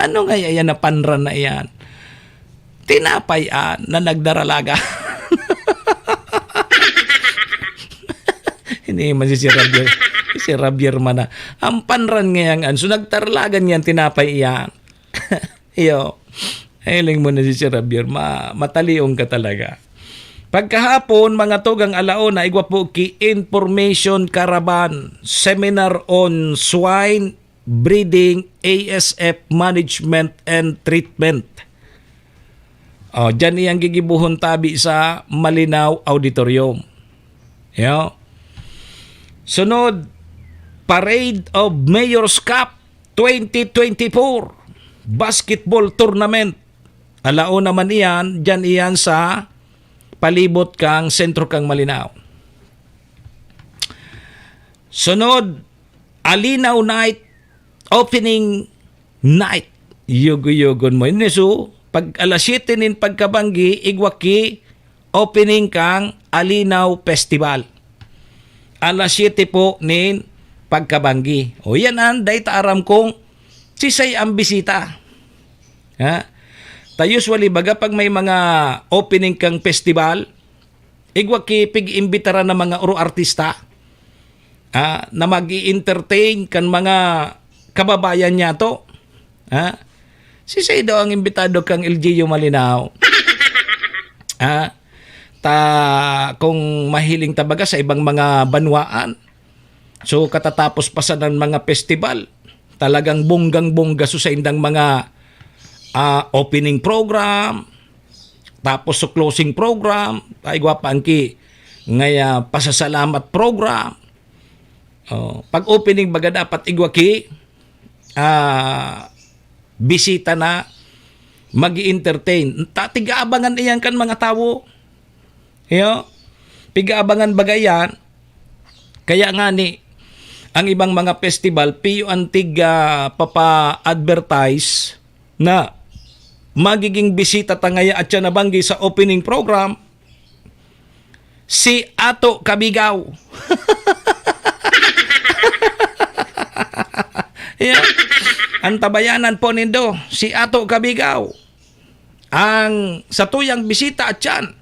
ano nga yan na panran na iyan? Tinapay, ah, na nagdaralaga. Hindi man si Sir Javier. Si Sir Javier man na. Ang panran ngayon, so nagdaralagan yan, tinapay iyan. Iyo. Hiling mo na si Sir Javier. Ma-, matalion ka talaga. Pagkahapon, mga tugang ala una, igwa po ki Information Caravan, Seminar on Swine Breeding, A S F Management and Treatment. Oh, dyan iyang gigibuhon tabi sa Malinao Auditorium. Yo. Sunod, Parade of Mayor's Cup twenty twenty-four Basketball Tournament. Alao naman iyan, dyan iyan sa palibot kang sentro kang Malinao. Sunod, Alinaw Night, Opening Night. Yugo-yugon mo. Ini so, pag alas siyete nin pagkabanggi, igwa ki opening kang Alinaw Festival. Alas siyete po nin pagkabanggi. O yan an, dahil ta aram kong sisay ang bisita. Ha? Ta usually, baga pag may mga opening kang festival, igwa ki pig-imbitaran ng mga oro artista, ah, na mag-i-entertain kan mga kababayan niya to. Ha? Sisay daw ang imbitado kang L G U Malinao? Ha? Ta, kung mahiling ta baga sa ibang mga banwaan, so, katatapos pa sa ng mga festival, talagang bonggang-bongga so saindang mga, ah, opening program, tapos sa closing program, ay gwapa ang ki, ngaya pasasalamat program. Oh, pag opening baga dapat igwa ki, ah, bisita na mag-i-entertain. Ta-, tig-aabangan iyan kan mga tawo. Yo? Pig-aabangan baga yan. Kaya nga ni, ang ibang mga festival, piyo antig, ah, papa-advertise na magiging bisita ta ngaya at siya nabanggi sa opening program, si Ato Kabigaw. Yeah. Ang tabayanan po nindo, si Ato Kabigaw. Ang satuyang bisita at siyan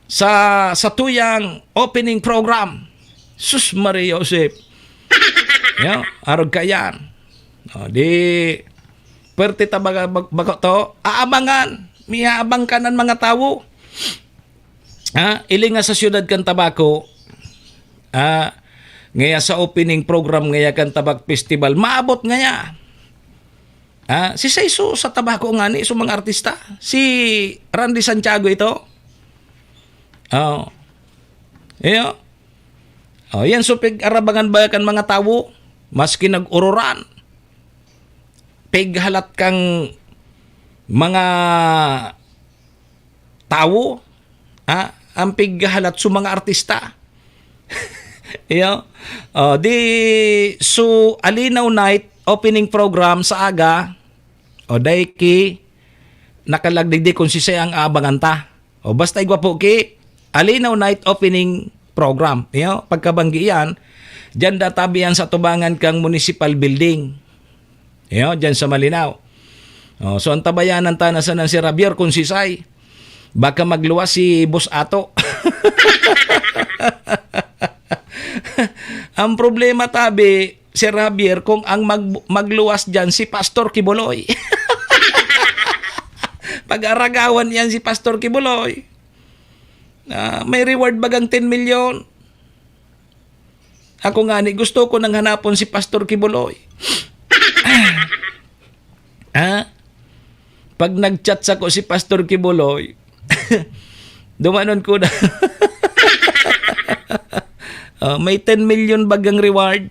sa satuyang opening program. Sus, Maria Josep. Yo, arog ka yan. O, di, pwerte ta baga, bag-, baga to, aabangan. May aabang ka ng mga tawo. Ha? Ili nga sa siyudad kan Tabaco, ha? Ngaya sa opening program ngaya kan Tabak Festival, maabot ngaya. Ha? Si Saiso sa Tabaco ngani, so mga artista. Si Randy Santiago ito. Oh. Iyo. Oh, yan, so pig-arabangan ba kan mga tawo? Maski nag-ururan. Pighalat kang mga tawo, ha? Ang pighalat sa mga artista. Iyo. Oh, di, so, Alinaw Night, opening program sa aga. O, dai ki, nakalagdigdi kung sisay ang aabangan ta. O, basta igwa po ki, Alinaw Night opening program. Iyo, pagkabanggi yan, dyan databi yan sa tubangan kang municipal building. Iyo, dyan sa Malinao. O, so, ang tabayanan ta na sana si Javier kung sisay. Baka magluwas si Boss Ato. Ang problema, tabi, Sir Javier, kung ang mag-, magluwas dyan si Pastor Kibuloy. Pag-aragawan yan si Pastor Kibuloy. Ah, may reward bagang ten milyon. Ako nga ni, gusto ko nang hanapon si Pastor Kibuloy. Ha? Pag nag-chat sako si Pastor Kibuloy, dumanon ko na. Oh, may ten milyon bagang reward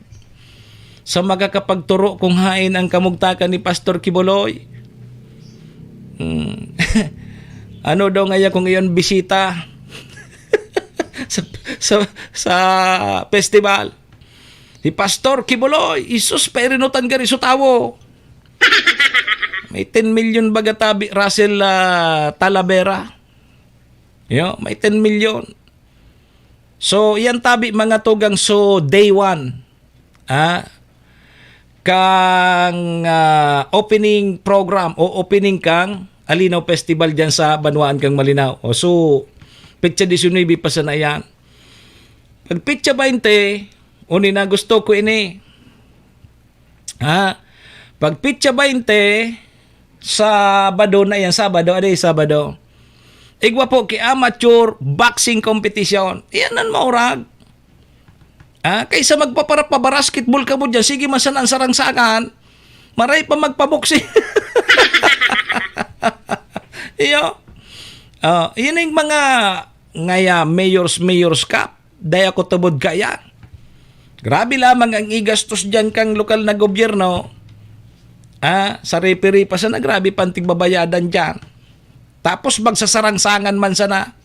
sa makakapagturo kung hain ang kamugtakan ni Pastor Kibuloy. Hmm. Ano daw ngaya kung iyon bisita sa, sa, sa festival? Si Pastor Kibuloy, Isus, pairinutan gari so tawo. May ten milyon baga tabi, Russell, ah, Talavera. Yo, may ten milyon. So, yan tabi, mga tugang. So, day one, ah, kang, ah, opening program o opening kang Alinaw Festival diyan sa banwaan kang Malinao. O, so, petsa diecinuebe pa sana yan. Pag petsa baynte, uni na gusto ko ini. Ha? Pag petsa baynte, Sabado na yan, Sabado, aday, Sabado. Igwa po ki amateur boxing competition. Iyan an maurag. Ah, kaysa magpapara-, pa-basketball kamo diyan, sige man sana an sarangsangan. Maray pa magpaboxing. Iyo. Ah, yun yung mga ngaya Mayor's, Mayor's Cup. Dai ako tubod kaya. Grabe lamang ang igastos diyan kang lokal na gobyerno. Ah, sa referee pa sana, grabe pa an tigbabayadan diyan. Tapos magsasarangsangan man sana.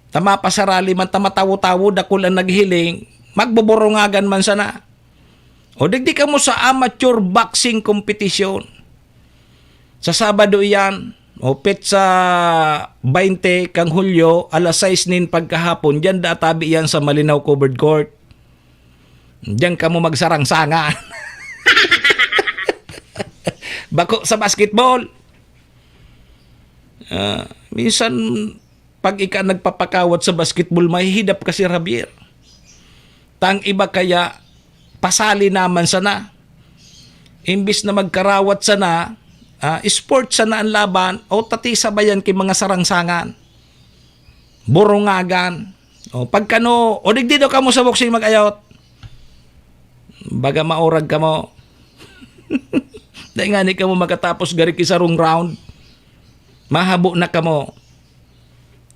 Ta mapasarali man, ta matawo-tawo, dakul an naghiling, magbuburungagan man sana. O digdi kamo sa amateur boxing competition. Sa Sabado iyan, o petsa baynte kang Hulyo, alas sais nin pagkahapon, diyan da tabi iyan sa Malinao Covered Court. Diyan kamo magsarangsangan. Bako sa basketball. Ah, minsan, pag ika nagpapakawat sa basketball, mahihidap ka si Javier. Tang iba kaya, pasali naman sana. Imbis na magkarawat sana, ah, sport sana ang laban, o tati sabayan ki mga sarangsangan. Burungagan. O, pagkano, o digdi daw kamo sa boxing mag-ayot. Baga maurag kamo. Dai ngani kamo makatapos gari ki sarong round. Mahabo na kamo.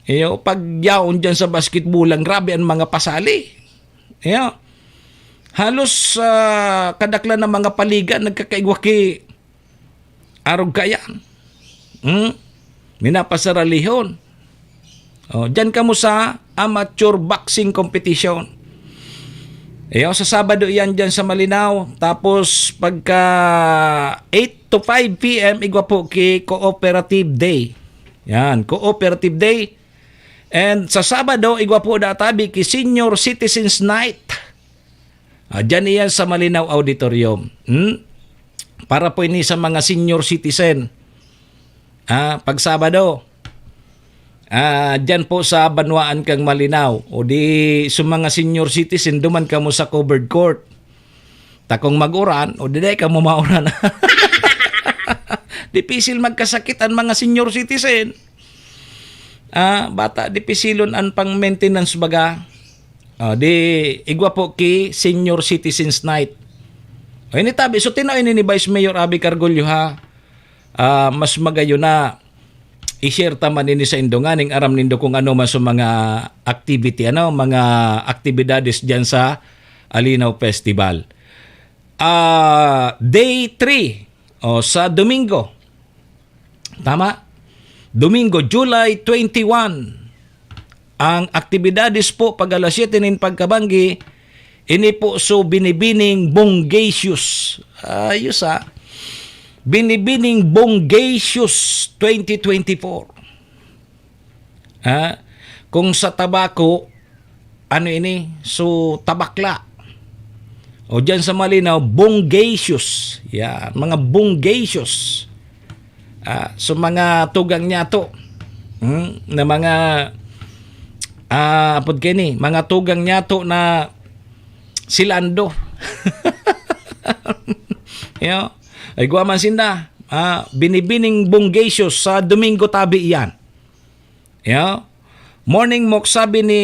Iyo, pag yaon diyan sa basketball lang, grabe ang mga pasali. Iyo. Halos, ah, kadaklan ng mga paligan, nagkakaigwa ki arog kayan. Hmm? Minapasaralihon. O, diyan kamo sa amateur boxing competition. Iyo, sa Sabado iyan diyan sa Malinao. Tapos pagka eight to five P M, igwa po ki Cooperative Day. Yan, Cooperative Day. And sa Sabado, igwa po da tabi ki Senior Citizens Night. Ah, diyan iyan sa Malinao Auditorium. Hmm? Para po ini sa mga senior citizen. Ah, pag Sabado, ah, diyan po sa banwaan kang Malinao. O di, sa mga senior citizen, duman kamo sa covered court. Ta kung mag-uran, o di, dai kamo mauran. Dipisil magkasakit ang mga senior citizen. Ah, bata, dipisilon an pang-maintenance baga. Ah, di, igwa po ki Senior Citizens Night. O, ini tabi, so, tinao ini ni Vice Mayor Abby Cargollo, ha. Ah, mas magayon na i-share ta man ini sa indo nganing aram nindo kung ano man sa mga activity, ano, mga aktibidades diyan sa Alinaw Festival. Ah, day three, o, sa Domingo. Tama? Domingo, July twenty-one. Ang aktibidades po pag alas siyete nin pagkabanggi, ini po so binibining Bonggacious. Ayos, ah. Binibining Bonggacious twenty twenty-four. Ha? Kung sa tabako, ano ini? So, tabakla. O diyan sa Malinao, Bonggacious. Yan, mga Bonggacious. Ah, so, mga tugang niyato. Hmm? Na mga, ah, apod kini, mga tugang niyato na silando. Yo, ay guwa man sinda. Ah, binibining Bonggacious sa Domingo tabi iyan. Yo. Morning, Mok, sabi ni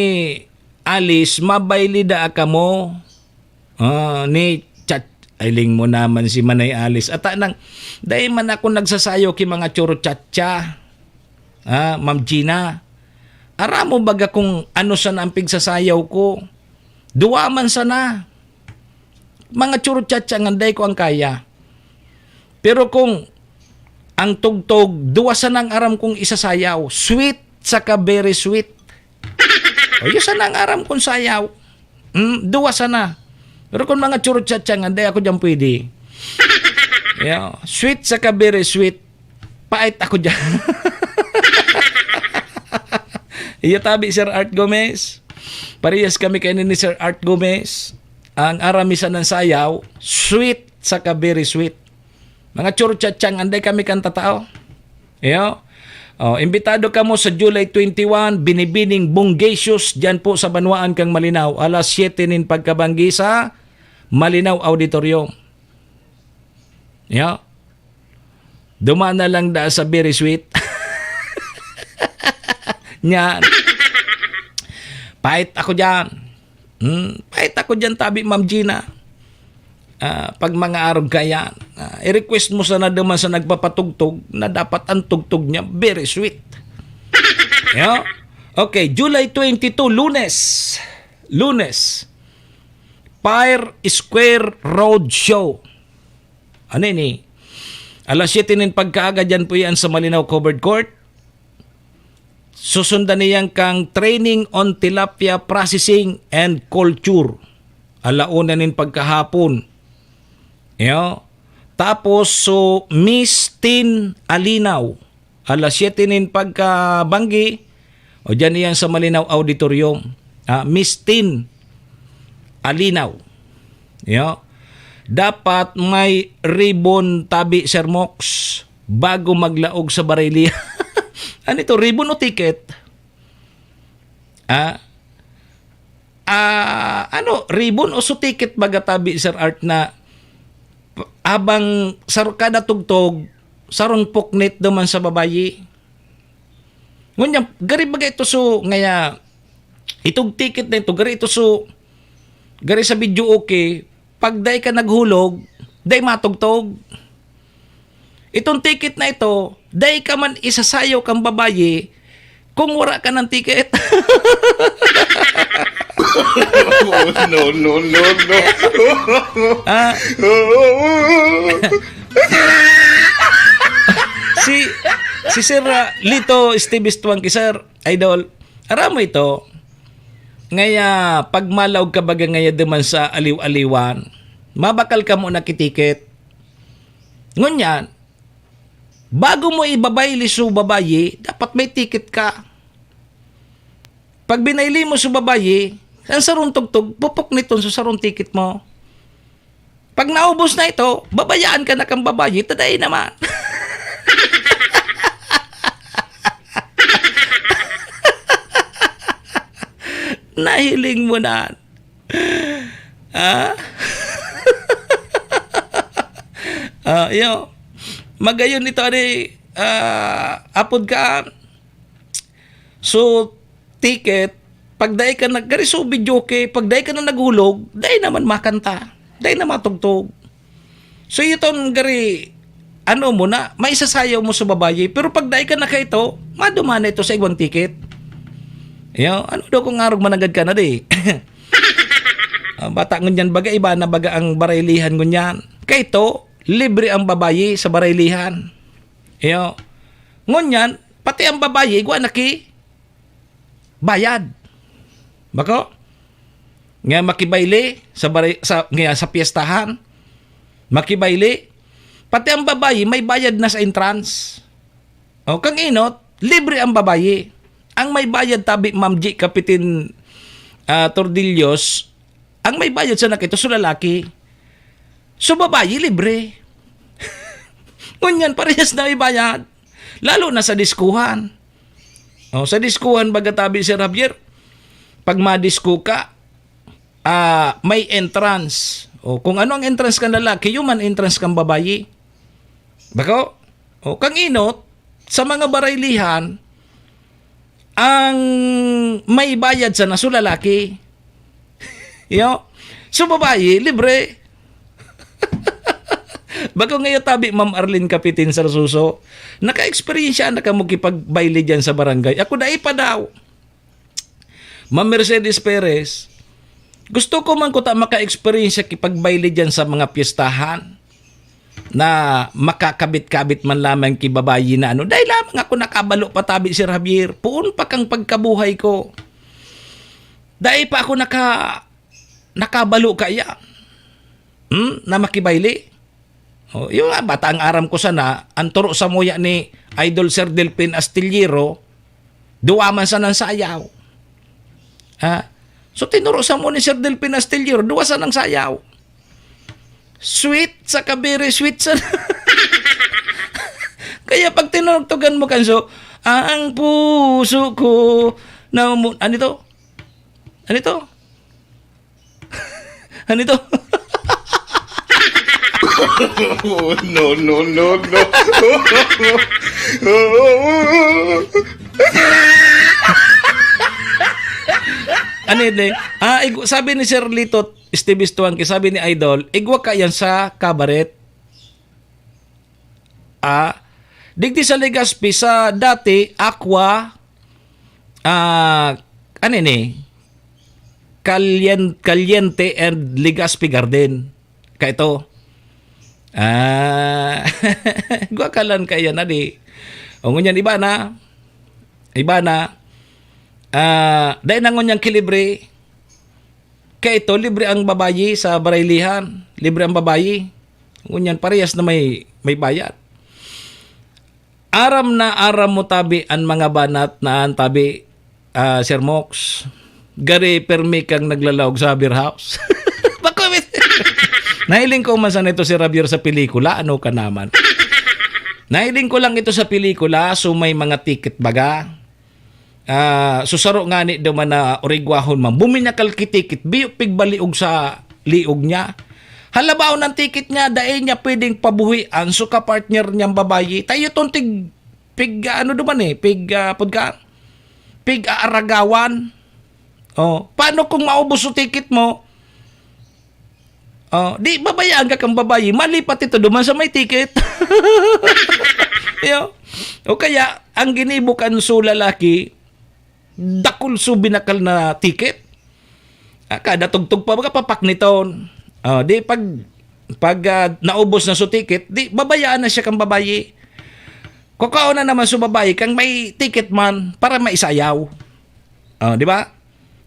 Alice, mabaylida kamo. Ah, ni Chat, ay, ling mo naman si Manay Alice. Ata nang, dai man ako nagsasayaw ki mga churutchatcha. Ah, Ma'am Gina. Aram mo baga kung ano sana ang pigsasayaw ko? Duwa man sana. Mga churutchatcha nga dai ko ang kaya. Pero kung ang tugtog, duwa sana ang aram kong isasayaw. Sweet saka very sweet. O, yun sana ang aram kong sayaw. Hmm, duwa sana. Pero kung mga churutchatcha nga, dai ako diyan pwede. Yeah. Sweet saka very sweet. Pait ako diyan. Iyo tabi, Sir Art Gomez. Parehas kami kaini ni Sir Art Gomez. Ang aram mi sanang sayaw, sweet saka very sweet. Mga churchatsang, anday kami kan tatao. Iyo. Oh, imbitado kamo sa July twenty-one, Binibining Bonggacious, diyan po sa Banwaan kan Malinao, alas siyete nin pagkabanggi sa Malinao Auditorium. Iyo. Duman na lang da sa very sweet. Yan. Pait ako diyan. Hmm, pait ako diyan, tabi, Ma'am Gina. Ah, pag mga arog ka yan, ah, i-request mo sana naman sa nagpapatugtog na dapat ang tugtog niya very sweet. Yo? Okay, July twenty-two, Lunes. Lunes. Fire Square Road Show. Ano ini? Alas siyete nin pagkaaga, diyan po yan sa Malinao Covered Court. Susundan niyan kang training on tilapia processing and culture. Ala una nin pagkahapon. Yo. Tapos, so, Miss Tin Alinaw. Alas siyete nin pagkabanggi, o diyan iyan sa Malinao Auditorium. Ah, Miss Tin Alinaw. Yo. Dapat may ribbon tabi, Sir Mox, bago maglaog sa barili. Ano ito? Ribbon o ticket? Ah? Ah, ano? Ribbon o su ticket baga tabi, Sir Art, na abang sa kada tugtog, sarong puknit duman sa babayi. Ngunyan, gari baga ito su, ngaya, itong ticket na ito, gari ito su, gari sa video okay, pag dai ka naghulog, dai matugtog. Itong ticket na ito, dai ka man isasayaw kang babayi kung wala ka ng ticket. Oh, no, no, no, no. Ah, si si Sir ah, Lito Steve Estuangki, Sir, idol. Aram mo ito? Ngaya, pag malaog ka baga ngaya duman sa aliw-aliwan, mabakal ka mo nakitikit. Ngunyan, bago mo ibabayli su babayi, dapat may ticket ka. Pag binayli mo su babayi, ang sarong tugtog, pupukniton su sarong ticket mo. Pag naubos na ito, babayaan ka na kang babayi, taday naman. Nahiling mo na. Ah? Ah, iyo. Magayon ito, ari, ah, apod ka. So, ticket, pag dai ka nag-, gari so video okay, pag dai ka na naghulog, dai naman makanta, dai na matugtog. So, iton gari, ano mo na, may sasayaw mo sa babayi, pero pag dai ka na kaito, maduma na ito sa igwang ticket. Yo, ano daw kung arog managad ka na di? Ah, bata ngunyan baga, iba na baga ang baraylihan ngunyan. Kaito, libre ang babayi sa baraylihan. Yo. Ngunyan, pati ang babayi, igwa na ki bayad. Bako? Nga makibayli sa baray, sa, nga sa piyestahan. Makibayli. Pati ang babayi, may bayad na sa entrance. O, kang inot, libre ang babayi. Ang may bayad tabi, Ma'am G, Kapitin, ah, Tordillos, ang may bayad sa nakito, so lalaki. So, babayi, libre. Ngunyan, parehas na may bayad. Lalo na sa diskuhan. O, sa diskuhan, baga tabi, Sir Javier, pag madisko ka, ah, may entrance. O, kung ano ang entrance kang lalaki, yun man entrance kang babayi. Bako? O, kang inot, sa mga baraylihan, ang may bayad sana, so lalaki. Yo? So, babayi, libre. Bako ngayon tabi, Ma'am Arlene Kapitin Sarsuso, naka-eksperyensya na kamo kipagbayli dyan sa barangay. Ako, dai pa daw. Ma'am Mercedes Perez, gusto ko man kuta maka-eksperyensya kipagbayli dyan sa mga piyestahan na makakabit-kabit man lamang ki babayi na ano. Dai lamang ako nakabalo pa tabi, Sir Javier. Puon pa kang pagkabuhay ko. Dai pa ako naka-, nakabalo kaya. Hmm? Na makibayli. O, yung nga, bata ang aram ko sana, ang turo sa muya ni Idol Sir Delpin Astillero, Duwa man sanang sayaw. Ha? So, tinuro sa mo ni Sir Delpin Astillero, duwa sanang sayaw. Sweet sa kabiri, sweet sa... Kaya pag tinugtugan mo kan so, ang puso ko na umu-, ano ito? Ano ito? Ano ito? No, no, no, no. Ano yun eh? Ah, igu- sabi ni Sir Lito, Steve Estuangki, sabi ni Idol, igwa ka yan sa cabaret. Ah, digdi sa Legazpi, sa dati, Aqua, ah, ano yun eh? Calien-, Caliente and Legazpi Garden. Kaito. Ah, gwakalan kaya na di. O ngunyan, iba na. Iba na. Ah, dahil na ngunyan kilibre. Kaito, libre ang babayi sa baraylihan. Libre ang babayi. Ngunyan, parehas na may, may bayad. Aram na aram mo tabi an mga banat na an tabi, ah, Sir Mox. Gari permi kang naglalaog sa beer house. Bako, nahiling ko man sana ito si Javier sa pelikula, ano ka naman? Nahiling ko lang ito sa pelikula, so may mga ticket baga. Ah, so saro ngani duman na origwahon man. Buminyakal ki ticket, biyo pigbaliog sa liog niya. Halabaon ang ticket niya, dai niya pwedeng pabuhian, so kapartner niyang babayi. Tayo tong tig, pig, ano duman eh, pig, ah, pagka, pig aaragawan. Oh, paano kung maubos yung ticket mo? Oh, di babayaan ka kang babayi, malipat ito duman sa may ticket. Yo. O kaya, ang ginibo kan so lalaki, dakul so binakal na ticket. Ah, kada tugtog pa, makapapakniton. Oh, di pag, pag ah, naubos na so ticket, di babayaan na siya kang babayi. Kukaon na naman so babayi, kang may ticket man, para maisayaw. Oh, di ba?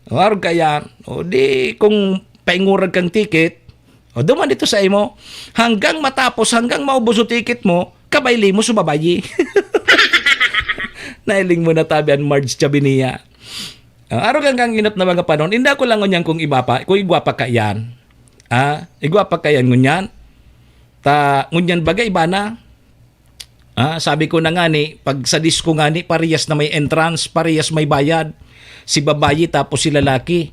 O, arog kaya, o di, kung paingurag kang ticket, o duman dito sa imo, hanggang matapos, hanggang maubos o ticket mo, kabayli mo sa babayi. Nailing mo na tabi an Marge Chabinia. Ah, arog hanggang inot na mga panon, inda ko lang ngunyan kung iba pa, kung igwa pa kaiyan. Ah, igwa pa kaiyan ngunyan. Ta, ngunyan bagay iba na. Ah, sabi ko na nga ni, pag sa disco nga ni, parehas na may entrance, parehas may bayad. Si babayi tapos si lalaki.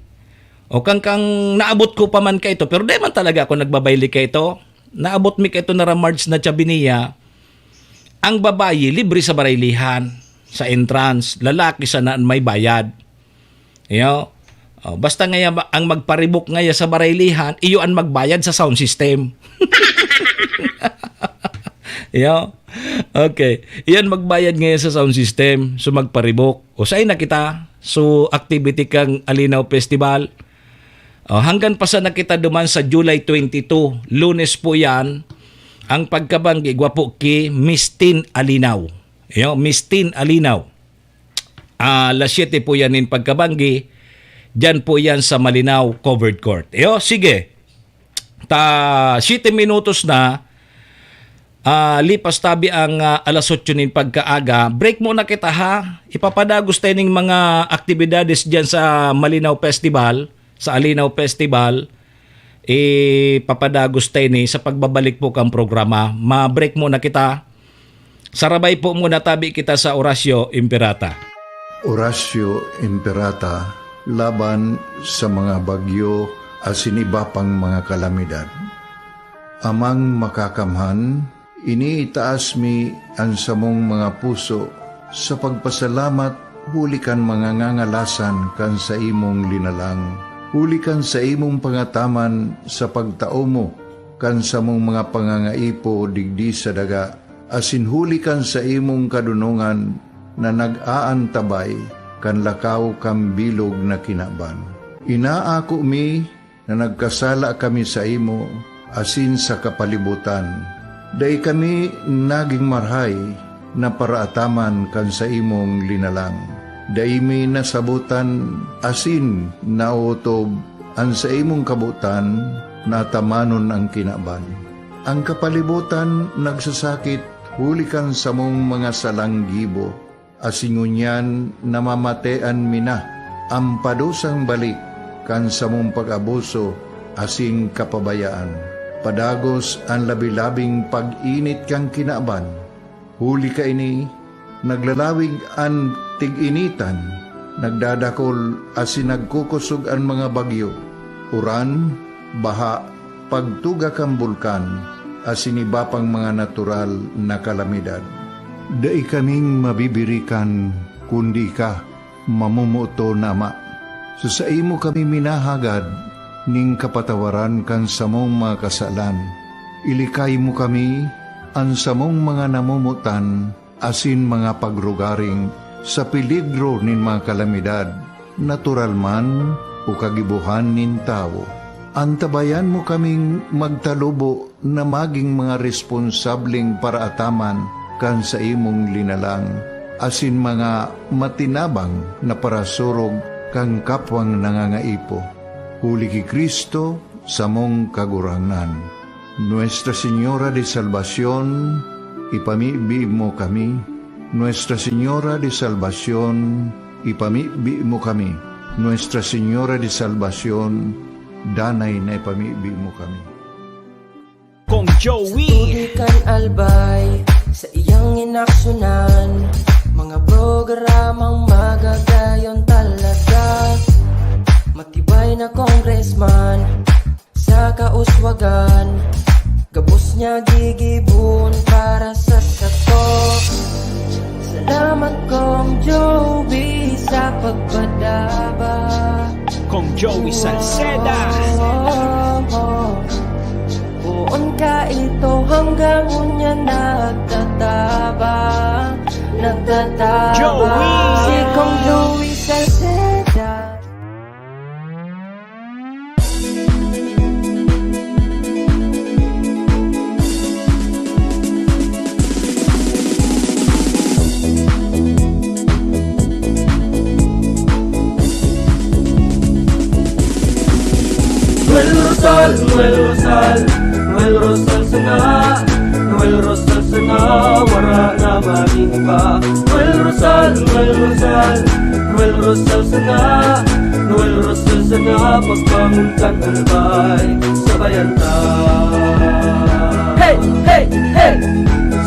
O kang, kang naabot ko pa man kaito, pero di man talaga ako nagbabayli kaito. Naabot mi kaito na Ramards na Chabinia, ang babayi libre sa baraylihan, sa entrance, lalaki sana an may bayad. Iyo. Oh, basta ngaya ba, ang magparibok ngaya sa baraylihan, iyo an magbayad sa sound system. Iyo. Okay. Iyan magbayad ngaya sa sound system. So magparibok. O, sain na kita? So, activity kang Alinaw Festival. Oh, hanggang pa sana kita duman sa July twenty-two. Lunes po yan. Ang pagkabanggi, gwapo ki Miss Tin Alinaw. Iyo, Miss Tin Alinaw. Ah, alas siyete po yan in pagkabanggi. Diyan po yan sa Malinao Covered Court. Iyo, sige. Ta, siyete minutos na. Ah, lipas tabi ang ah, alas otso nin pagkaaga. Break muna kita ha. Ipapadagos tayo ning mga aktibidades diyan sa Malinao Festival, sa Alinaw Festival. Ipapadagos tayo ni sa pagbabalik po kang programa. Ma-break muna kita. Sarabay po muna tabi kita sa Orasyo Imperata. Orasyo Imperata laban sa mga bagyo asin iba pang mga kalamidad. Amang Makakamhan, iniitaas mi an samong mga puso sa pagpasalamat huli kan mga ngangalasan kan saimong linalang, huli kan saimong pangataman sa pagtao mo kan samong mga pangangaipo digdi sa daga, asin huli kan saimong kadonongan na nag-aantabay kan lakaw kan bilog na kinaban. Inaako mi na nagkasala kami saimo asin sa kapalibotan. Dai kami nagin marahay na paraataman kan saimong linalang. Dai mi nasabotan asin naotob an saimong kabotan na atamanon an kinaban. An kapalibotan nagsasakit huli kan samong mga salang gibo. asin ngunyan namamatean mi na an padusang bali kan samong pag-abuso asin kapabayaan. Padagos an labi-labing pag-init kan kinaban. Huli kaini, naglalawig an tig-initan, nagdadakol asin nagkukosog an mga bagyo, uran, baha, pagtuga kan bulkan, asin iba pang mga natural na kalamidad. Dai kaming mabibirikan, kundi ika, mamomoot na Ama. Sa saimo kami minahagad nin kapatawaran kan samong mga kasalan. Ilikay mo kami, an samong mga namomotan, asin mga pagrugaring sa peligro nin mga kalamidad, natural man o kagibohan nin tawo. Antabayan mo kaming magtalubo na magin mga responsableng paraataman kan saimong linalang, asin mga matinabang na parasurog kan kapwang nangangaipo. Huli ki Cristo, samong Kagurangnan. Nuestra Señora de Salvacion, ipamibi mo kami. Nuestra Señora de Salvacion, ipamibi mo kami. Nuestra Señora de Salvacion, danay na ipamibi mo kami. Kong Joey. Sa tubig kan Albay, sa iyang inaksunan, mga programang magagayon talaga. Matibay na congressman, sa kauswagan, gabos niya gigibon para sa sato. Salamat, Kong Joey, sa pagpadaba. Kong Joey Salceda. Poon ka ito hanggang unya nagtatabang, nagtatabang. Joey! Si Kong Joey Salceda. Noel Rosal, Noel Rosal, Noel Rosal sana, Noel Rosal sana, wara na magin iba. Noel Rosal, Noel Rosal, Noel Rosal sana, Noel Rosal sana, pagbangon kan Albay, sabayan ta. Hey, hey, hey!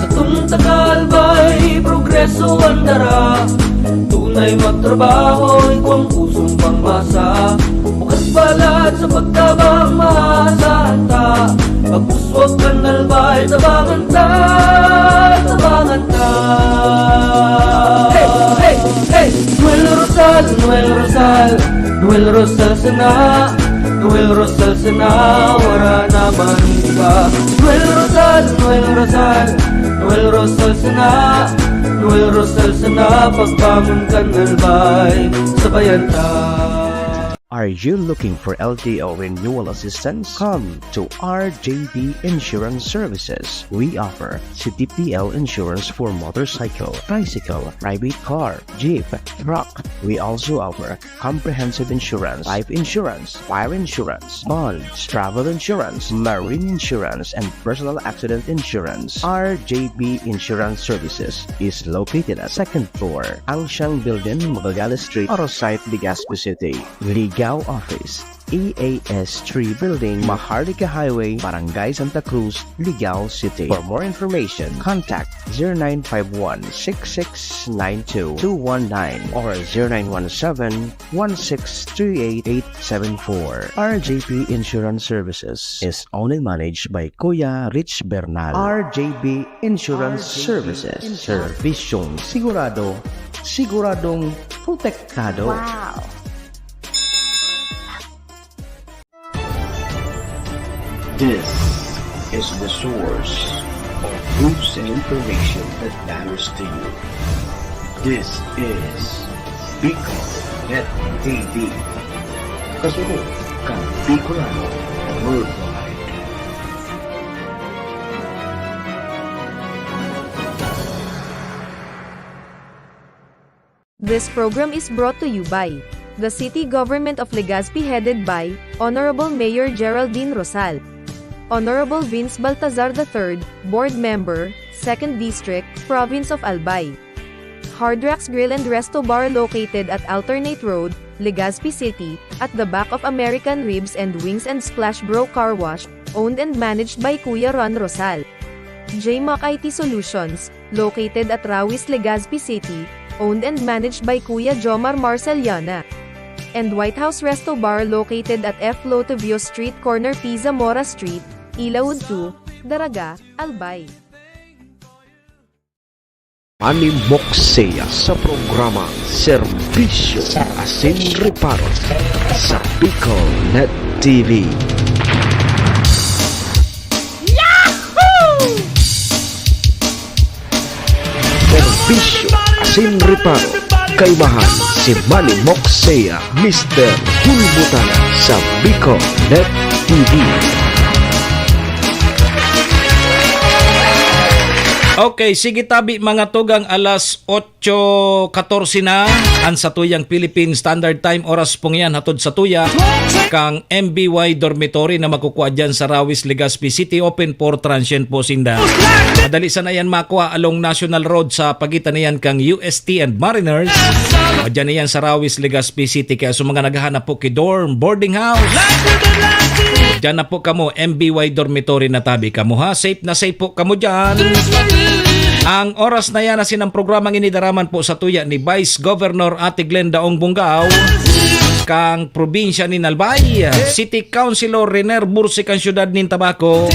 Satong taga Albay, progreso an dara. Tunay magtrabaho, igwang pusong pangmasa. Bukas balat sa pagtabang, maasahan ta. Pag-uswag kan Albay, tabangan ta, tabangan ta. Hey, hey, hey! Noel Rosal, Noel Rosal, Noel Rosal sana, Noel Rosal sana, wara na man iba. Noel Rosal, Noel Rosal, Noel Rosal sana, Noel Rosal sana, pagbangon kan Albay, sabayan ta. Are you looking for L T O renewal assistance? Come to R J B Insurance Services. We offer C T P L insurance for motorcycle, tricycle, private car, jeep, truck. We also offer comprehensive insurance, life insurance, fire insurance, bonds, travel insurance, marine insurance, and personal accident insurance. R J B Insurance Services is located at second floor, Ancient Building, Magallanes Street, Arosite, Legazpi City. Ligao Office, E A S three Building, Maharlika Highway, Barangay Santa Cruz, Ligao City. For more information, contact zero nine five one six six nine two two one nine or zero nine one seven one six three eight eight seven four. R J P Insurance Services is owned and managed by Kuya Rich Bernal. R J B Insurance Services. Servisyong sigurado, siguradong protektado. Wow! This is the source of news and information that matters to you. This is Bicol Net T V. Kasunod kan Bicolano Worldwide. This program is brought to you by the City Government of Legazpi, headed by Honorable Mayor Geraldine Rosal, Honorable Vince Baltazar the third, Board Member, Second District, Province of Albay. Hard Rocks Grill and Resto Bar located at Alternate Road, Legazpi City, at the back of American Ribs and Wings and Splash Bro Car Wash, owned and managed by Kuya Ron Rosal. J Mac I T Solutions, located at Rawis, Legazpi City, owned and managed by Kuya Jomar Marceliana. And White House Resto Bar located at F Lotovio Street, corner P Zamora Street, Ilaud two, Daraga, Albay. Manny Moksea sa programang Serbisyo Asin Reparo sa Bicol Net T V. Serbisyo Asin Reparo, kaimahan si Manny Moksea, Mister Hulbutana sa Bicol Net T V. Okay, sige tabi mga tugang, alas otso katorse na an satuyang Philippine Standard Time, oras pong yan hatod satuya kang M B Y Dormitory na makukua dyan sa Rawis, Legazpi City, open for transient po sinda. Madali sana yan makua along National Road sa pagitan na yan kang U S T and Mariners. Madyan na yan sa Rawis, Legazpi City. Kaya sa mga naghahanap po ki dorm, boarding house, dyan na po kamo, M B Y Dormitory na tabi kamo ha. Safe na safe po kamo dyan. Ang oras na yan, asin ang programang inidaraman po satuya ni Vice Governor Ate Glenda Ong Bungao, kang probinsya nin Albay, City Councilor Riner Bursi kang siyudad nin Tabaco,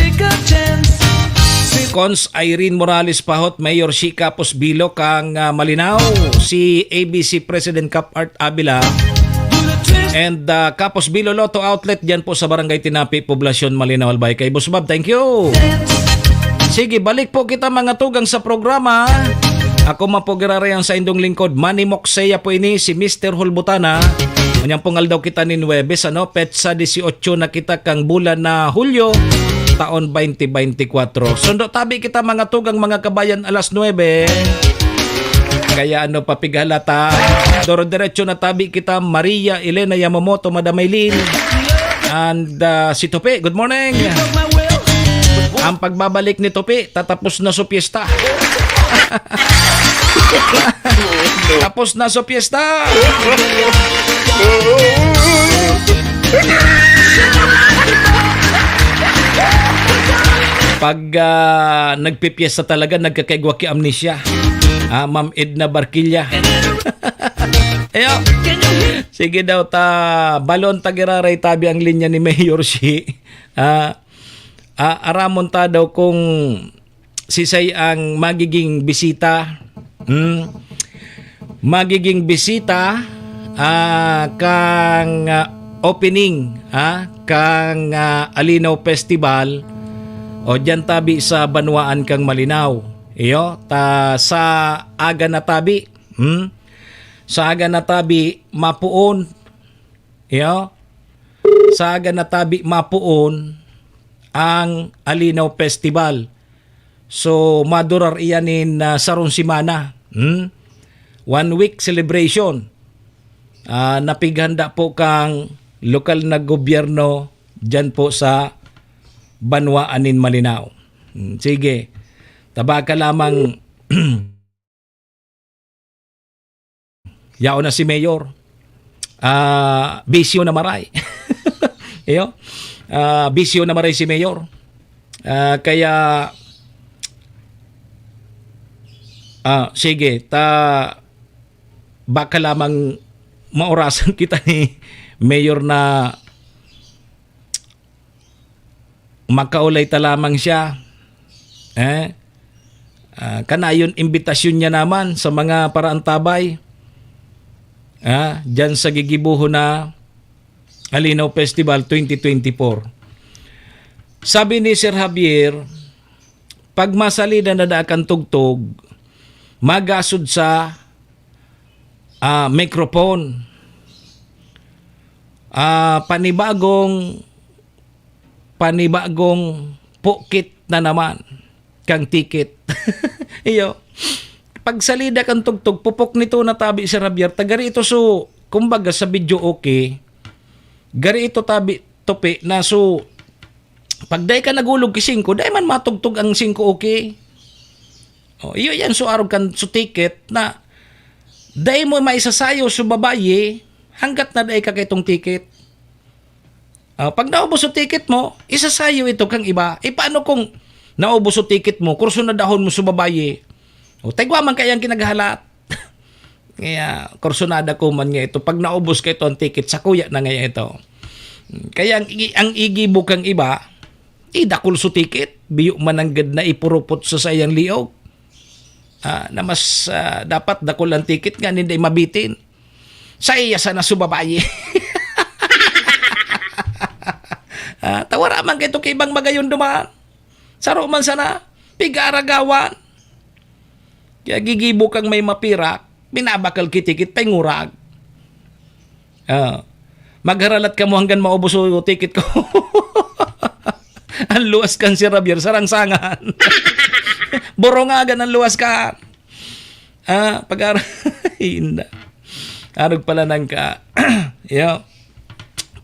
Cons Irene Morales Pahot, Mayor Shi Capos Bilo kang ah, Malinao, si A B C President Cap Art Avila, and ah, Capos Bilo Lotto Outlet dyan po sa Barangay Tinapi, Poblacion, Malinao, Albay. Kay Boss Bob, thank you. Sige, balik po kita mga tugang sa programa. Ako man po giraray ang saindong lingkod, Manny Moksea po ini, si Mister Hulbutana. Manyang pong aldaw kita nin Huwebes, ano? Petsa dieciocho na kita kang bulan na Hulyo, taon twenty twenty-four. Sundo tabi kita mga tugang, mga kabayan, alas nuebe. Kaya ano pa pighalata? Doro-diretso na tabi kita, Maria Elena Yamamoto, Madam Maylin, and ah, si Tope. Good morning. Ang pagbabalik ni Tope, tatapos na sa piyesta. Tapos na sa piyesta. Pag ah, nagpipiesta talaga, nagkakaigwa ki amnesia. Ah, Ma'am Edna Barquilla. Ayo. Sige daw ta, balon ta giraray tabi ang linya ni Mayor Shi. Ah, ah, aramon ta daw kung sisay ang magiging bisita. Hmm? Magiging bisita ah, kang ah, opening ah, kang ah, Alinaw Festival o diyan tabi sa banwaan kang Malinao. Iyo, ta sa aga na tabi. Hmm? Sa aga na tabi, mapuon. Iyo, sa aga na tabi, mapuon ang Alinaw Festival. So, madurar iyan nin ah, sarong semana. Hmm? One week celebration. Ah, napighanda po kang lokal na gobyerno diyan po sa banwaan nin Malinao. Hmm, sige. Taba ka lamang yaon na si Mayor. Ah, bisyo na maray. Iyo. Ah, bisyo na maray si Mayor. Ah, kaya ah, sige, ta baka lamang maorasan kita ni Mayor na makaulay ta lamang siya. Eh? Ah, kanayon, imbitasyon niya naman sa mga paraantabay. Ah, diyan sa gigibuhon na Alinaw Festival twenty twenty-four. Sabi ni Sir Javier, pag masalida na daa kan tugtog, magasod sa ah, microphone. Ah, panibagong panibagong pukit na naman kang ticket. Iyo. Pagsalida kan tugtog, pupok nito na tabi si Javier. Tagari ito so, kumbaga sa video okay. Gari ito tabi topi na so, pag dai ka nagulog ki singko, dai man matugtog ang singko okay. Oh, iyo yan so arog kan so ticket na Dai mo maisasayo sa babayi hanggat na dai ka kaitong ticket. Ah, pag naubos yung ticket mo, isasayo ito kang iba. E, paano kung naubos yung ticket mo, kursunadahon mo sa babayi? O, taigwa man kaya ang kinaghalat. Kaya, kursunada ko man nga ito. Pag naubos ka ito ang ticket, sakuya na nga ito. Kaya ang, i- ang igibo kang iba, idakul su ticket. Biyo man ang gad na ipurupot sa sayang liog. Ah, na mas, ah, dapat dakul ang ticket nga, hindi mabitin. Sa iya sana su babayi. Ah, tawara man kaito ki ibang magayon duman. Saro man sana, pigaragawan. Kaya gigibo kang may mapirak, binabakal ki ticket, pangurag. Ah, magharalat kamo hanggang maubos o ticket ko. Ang luwas kan si Javier, sarangsangan. Borongagan ang luwas ka. Ah, pag-ar-, Inda. Arog pala nang ka. Yo.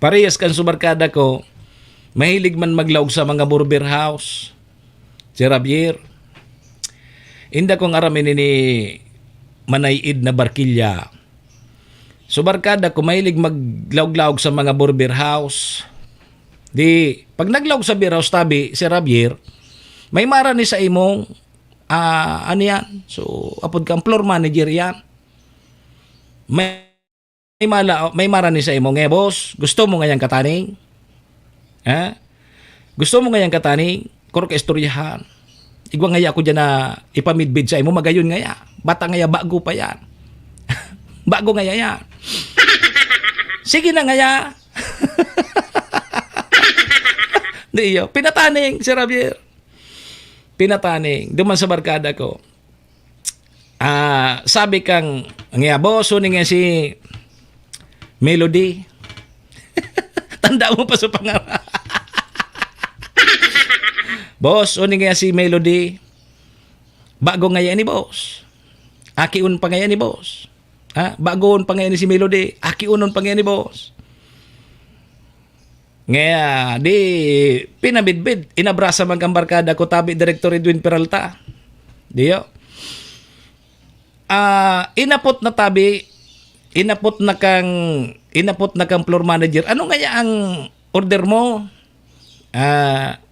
Parehas kan subarkada ko, mahilig man maglaog sa mga burger house. Si Javier. Inda kong aram ini ni Manay Ed na barkilya. So, barkada ko mahilig maglaog-laog sa mga burger house. Di, pag naglaog sa beer house, tabi, si Javier, may mara ni sa imong, ah, ano yan? So, apod kang floor manager yan. May, may mala, may mara ni sa imong, eh, boss, gusto mo ngayang kataning? Ha? Gusto mo ngayang kataning? Kuro ka istoryahan. Igwa ngaya ako dyan na ipamidbid sa imo, magayon ngaya. Bata ngaya, bago pa yan. Bago ngaya yan. Sige na ngaya. Di iyo. Pinataning si Javier. Pinataning. Duman sa barkada ko. Ah, sabi kang, nga, "Boss, uni nga si Melody." Tanda mo pa sa pangaran. "Boss, uni nga si Melody. Bago ngaya ni boss. Akion pa ngaya ni boss. Ha? Bagoon pa ngaya ni si Melody. Akiunon pa ngaya ni boss." Ngaya, di, pinabidbid. Inabrasa man kang barkada ko, tabi, Direktor Edwin Peralta. Diyo. Ah, inapot na tabi, inapot na kang, inapot na kang floor manager. Ano ngaya ang order mo? Ah,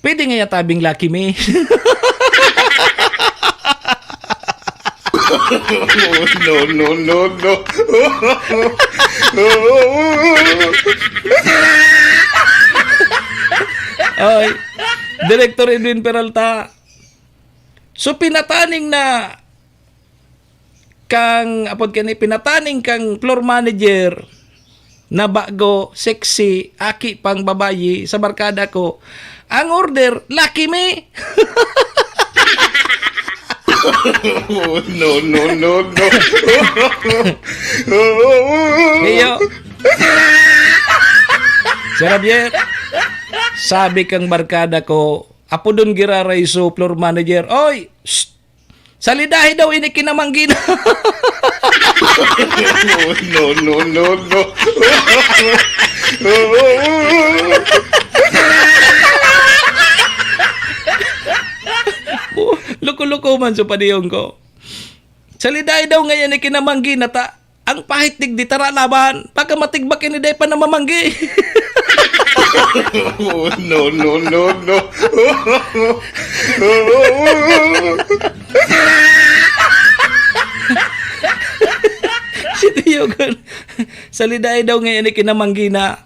pwede ngaya tabing Lucky Me? No, no, no, no. Ay, Director Edwin Peralta. So, pinataning na kang, apod kani, pinataning kang floor manager na bago, sexy, aki pang babayi sa barkada ko. Ang order, Lucky Me! No, no, no, no. Iyo. Sir Javier, sabi kang barkada ko, apodon giraray so floor manager, "Oy! Shh! Salidahi daw ini kinamanggi na." No, no, no, no. Loko-loko man sa paniyong ko. Salidahi daw ngayon ni kinamanggi na ta. Ang pahit digdi, tara laban. Pagka matigbak ini, dai pa namamanggi. No, no, no, no. Si Kuyogon, salidahi daw ngayon ni kinamanggi na.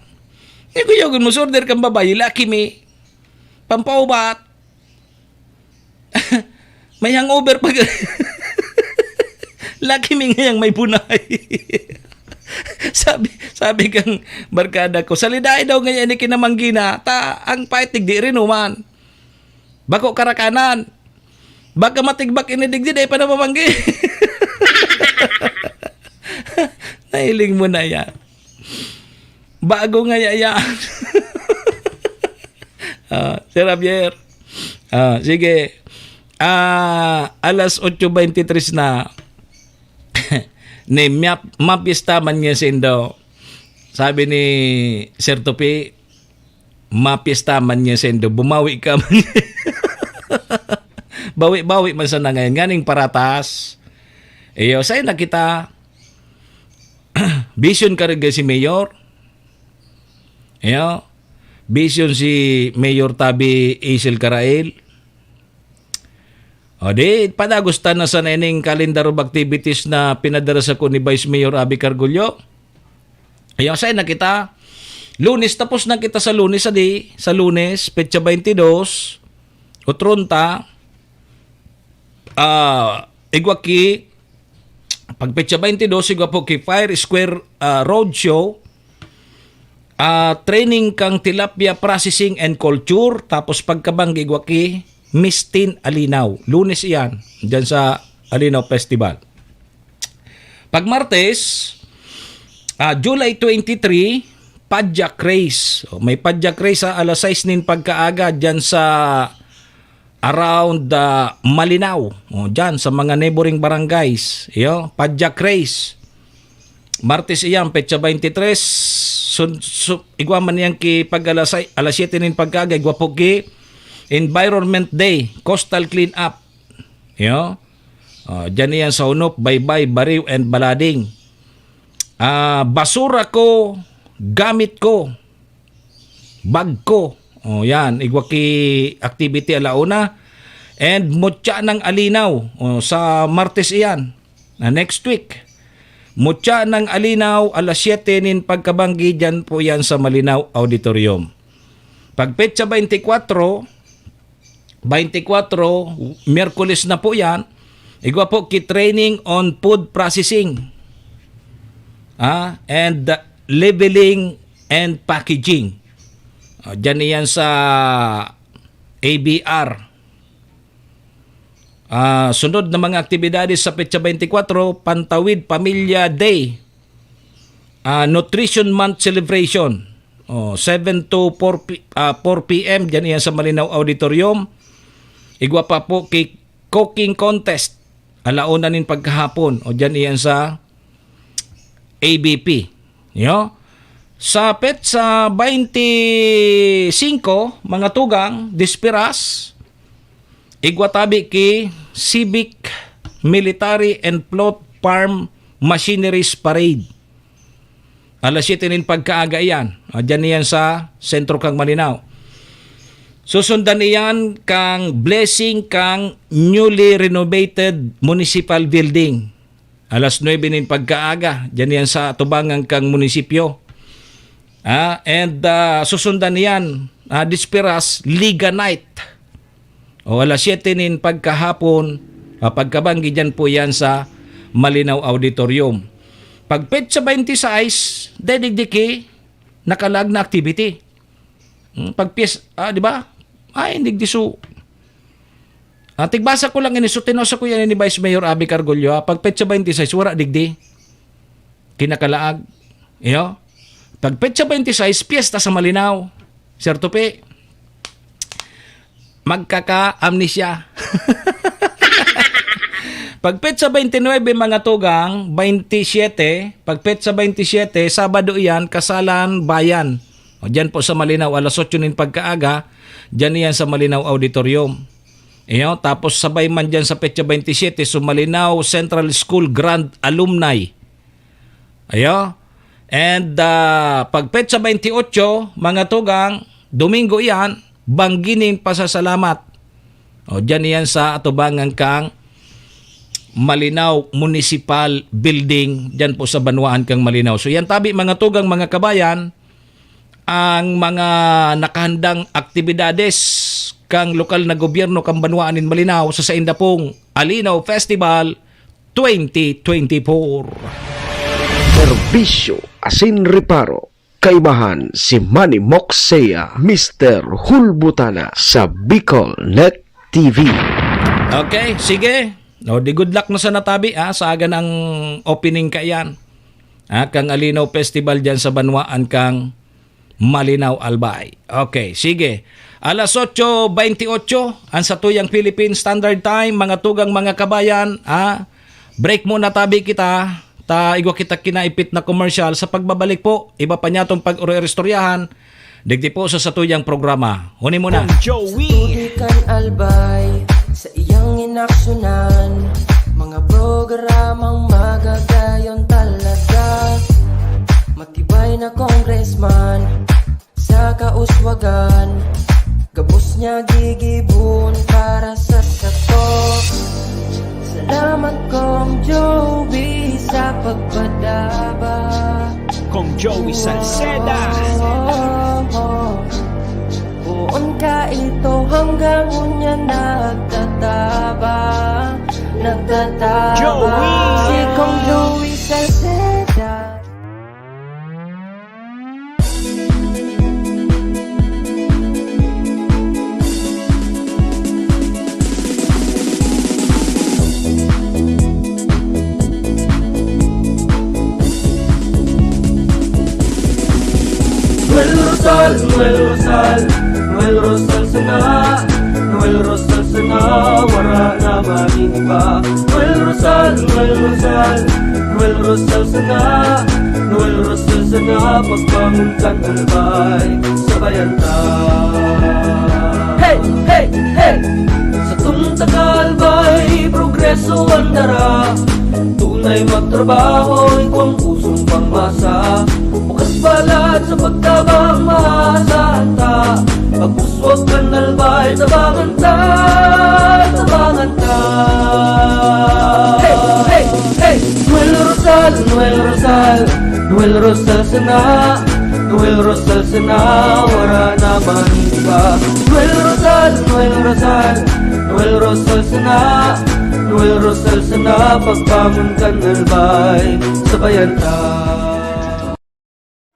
Si Kuyogon mo, order kang babayi, Lucky Me. Pampaubat. May hangover pag Lucky Me ngayang may bunay. Sabi, sabi kang barkada ko, "Salidahi daw ngayon ni kinamanggi na, ta ang paitig di rin uman. Bako karakanan. Baka matigbak ini digdi, dai pa namamanggi." Nahiling mo na yan. Bago ngaya yan. Ah, Sir Javier. Ah, sige. Ah, alas otso veintitrés na. Ni map-, mapista man niya sindo. Sabi ni Sir Tupi, "Mapista man niya sindo. Bumawi ka man." Bawi-bawi man sana ngayon. Nganing paratas. Iyo, sain na kita. Bisyon ka rin si Mayor. Iyo, bisyon si Mayor Tabi Isel Carail. O di, padagos ta na sa nening calendar of activities na pinadara sako ni Vice Mayor Abby Cargullo. Iyo, sain na kita. Lunes, tapos na kita sa Lunes, adi. Sa Lunes, petsa twenty-two, otronta, ah, igwa ki, pag petsa twenty-two, igwa po ki Fire Square, ah, Roadshow, ah, training kang tilapia processing and culture, tapos pagkabanggi igwa ki Mistin Alinaw. Lunes iyan, dyan sa Alinaw Festival. Pag Martes, ah, July twenty-three, Padjak Race. O, may Padjak Race sa alas sais nin pagkaaga dyan sa around, ah, Malinao. O, dyan sa mga neighboring barangays. Iyo, Padjak Race. Martes iyan, petsa twenty-three. Sun, su, igwa man iyan ki pag alas sais, alas siyete nin pagkaaga, igwa po ki Environment Day, Coastal Cleanup. Iyo. Ah, dyan iyan sa Hunop, Baybay, Bariw, and Balading. Ah, basura ko, gamit ko, bag ko. O, yan. Igwa ki activity alauna. And mutya ng alinaw. O, sa Martes iyan. Na next week. Mutya ng alinaw, alas siyete nin pagkabanggi, dyan po yan sa Malinao Auditorium. Pag petsa twenty-four, twenty-four, Miyerkules na po yan. Igwa po ki training on food processing, ah, and labeling and packaging. Ah, dyan iyan sa A B R. Ah, sunod na mga aktibidades sa petsa twenty-four, Pantawid Pamilya Day. Ah, Nutrition Month Celebration. Oh, seven to four p-, ah, four p m, dyan iyan sa Malinao Auditorium. Igwa pa po ki cooking contest. Alauna nin pagkahapon. O dyan iyan sa A B P. Yo? Sa petsa twenty-five, mga tugang, Dispiras, igwa tabi ki Civic, Military and Plot Farm Machineries Parade. Alas siyete nin pagkaaga iyan. Ah, dyan iyan sa sentro kang Malinao. Susundan iyan kang blessing kang newly renovated municipal building. Alas nuebe nin pagkaaga, dyan iyan sa atubangan kang munisipyo. Ah, and, ah, susundan iyan, ah, Dispiras, Liga Night. O alas siyete nin pagkahapon, ah, pagkabanggi dyan po iyan sa Malinao Auditorium. Pag petsa twenty-six, digdi ki nakalag na activity. Hmm, pag piyes-, ah, di ba? Ay, digdi su. Ah, tigbasa ko lang ini, so tinosa ko yan ni Vice Mayor Abby Cargullo, ha? Pag petsa twenty-six, wala digdi. Kinakalaag. Iyo? Pag petsa twenty-six, piyesta sa Malinao. Sir Tupi, magkaka-amnesia. Pag petsa twenty-nine, mga tugang, twenty-seven, pag petsa twenty-seven, Sabado iyan, Kasalan Bayan. O, dyan po sa Malinao, alas otso nin pagkaaga, dyan iyan sa Malinao Auditorium. Iyo, tapos sabay man dyan sa petsa twenty-seven, so Malinao Central School Grand Alumni. Ayo. And, ah, pag petsa twenty-eight, mga tugang, Domingo iyan, banggi nin pasasalamat. O, dyan iyan sa atubangan kang Malinao Municipal Building, dyan po sa banwaan kang Malinao. So, yan tabi, mga tugang, mga kabayan, ang mga nakahandang aktibidades kang lokal na gobyerno kang banwaan nin Malinao sa sainda pong Alinaw Festival twenty twenty-four. Serbisyo asin reparo, kaibahan si Manny Moxea, Mister Hulbutana sa Bicol Net T V. Okay, sige. O, di good luck na sa natabi, ha, sa agan ang opening kaiyan. Ha, kang Alinaw Festival dyan sa banwaan kang Malinao, Albay. Okay, sige. Alas otso twenty-eight, ang satuyang Philippine Standard Time, mga tugang, mga kabayan, ha? Break muna tabi kita, ta igwa kita kinaipit na commercial. Sa pagbabalik po, iba pa niyatong pag-uri-istoryahan, digdi po sa satuyang programa. Huni muna. Joey. Sa tubig kan Albay, sa iyang inaksyonan, Mga programang magagayon talaga. Matibay na congressman sa kauswagan. Gabos niya gigibon para sa sato. Salamat, Kong Joey, sa pagpadaba. Kong Joey Salceda. Poon ka ito hanggang unya nagtatabang, nagtatabang. Joey! Si Kong Joey Salceda. Noel Rosal, Noel Rosal, Noel Rosal sana, Noel Rosal sana, wara na man iba. Noel Rosal, Noel Rosal, Noel Rosal sana, Noel Rosal sana, pagbangon kan Albay, sabayan ta. Hey, hey, hey! Satong taga Albay, progreso an dara. Tunay magtrabaho, igwang pusong pangmasa. Bukas balat sa pagtabang, maasahan ta. Pag-uswag kan Albay, tabangan ta, tabangan ta. Hey, hey, hey! Noel Rosal, Noel Rosal, Noel Rosal sana, Noel Rosal sana, wara na man iba. Noel Rosal, Noel Rosal, Noel Rosal sana, Noel Rosal sana, pagbangon kan Albay, sabayan ta.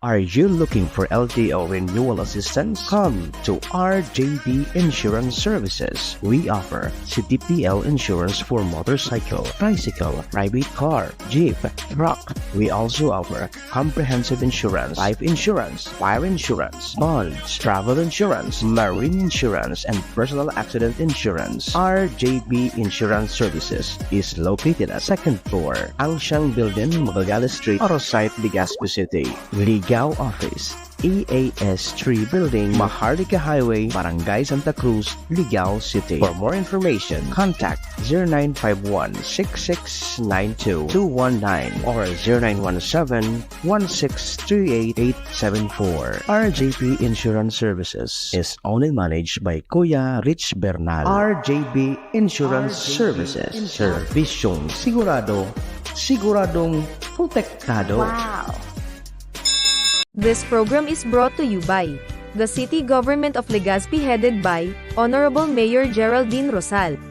Are you looking for L T O renewal assistance? Come to R J B Insurance Services. We offer C T P L insurance for motorcycle, tricycle, private car, jeep, truck. We also offer comprehensive insurance, life insurance, fire insurance, bonds, travel insurance, marine insurance, and personal accident insurance. R J B Insurance Services is located at second floor, Angsiang Building, Magallanes Street, Oro Site, Legazpi City. Ligao Office, E A S three Building, Maharlika Highway, Barangay Santa Cruz, Ligao City. For more information, contact zero nine five one, six six nine two, two one nine or zero nine one seven, one six three eight, eight seven four. R J P Insurance Services is owned and managed by Kuya Rich Bernal. R J B Insurance Services. Serbisyong sigurado, siguradong protektado. Wow! This program is brought to you by the City Government of Legazpi, headed by Honorable Mayor Geraldine Rosal,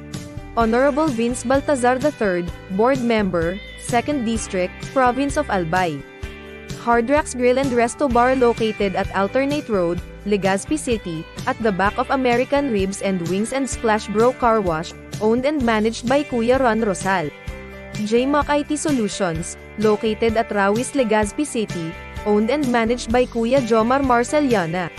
Honorable Vince Baltazar the third, Board Member, Second District, Province of Albay. Hard Rocks Grill and Resto Bar, located at Alternate Road, Legazpi City, at the back of American Ribs and Wings and Splash Bro Car Wash, owned and managed by Kuya Ron Rosal. J Mac I T Solutions, located at Rawis, Legazpi City, owned and managed by Kuya Jomar Marceliana.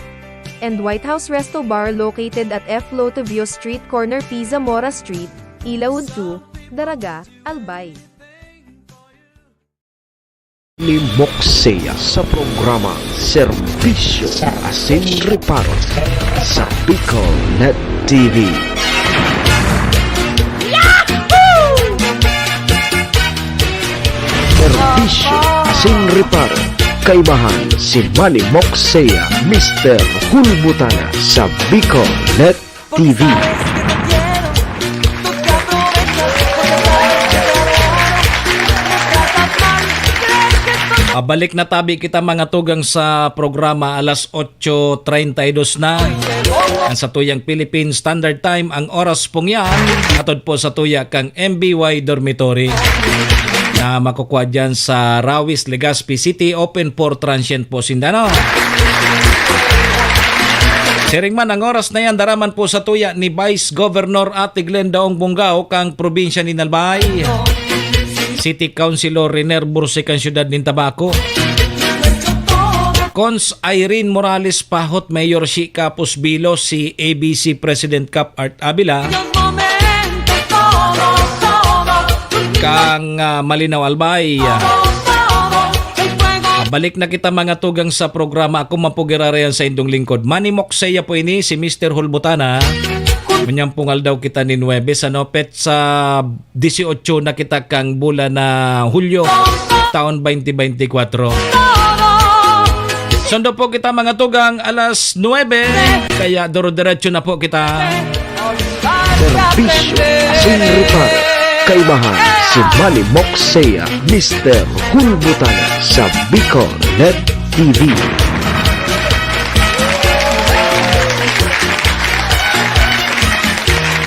And White House Resto Bar, located at F Lotovio Street, corner P Zamora Street, Ilaud two, Daraga, Albay. Ni Moksea sa programa Serbisyo Asin Reparo sa Bicol Net T V. Serbisyo Asin Reparo, kaimahan si Manny Moksea, Mister Hulbutana sa Bicol Net T V. Ah, balik na tabi kita, mga tugang, sa programa. Alas otso treinta y dos na. An satuyang Philippine Standard Time, ang oras pong yan, atod po sa tuya kang M B Y Dormitory na makukuha dyan sa Rawis, Legazpi City, open for transient po sinda, no? Siring man, ang oras na yan, daraman po sa tuya ni Vice Governor Ate Glenda Ong Bongao kang probinsya ni Albay. City Councilor Riner Bursi kan siyudad nin Tabaco. Cons Irene Morales Pahot, Mayor si Capus Bilo, si A B C President Cap Art Avila. Kang, ah, Malinaw Albay. Ah, balik na kita, mga tugang, sa programa. Ako man po giraray an saindong lingkod, Manny Moksea po ini, si Mister Hulbutana. Manyan pong aldaw kita ni Nuebes, ano, petsa disiotso na kita kang bulan na Hulyo, taon twenty twenty-four. Sundo po kita, mga tugang, alas nuebe, kaya duro-diretso na po kita. Serbisyo asin reparo. Kaibahan si Manny Moxea, Mister Hulbutana sa Bicol Net T V.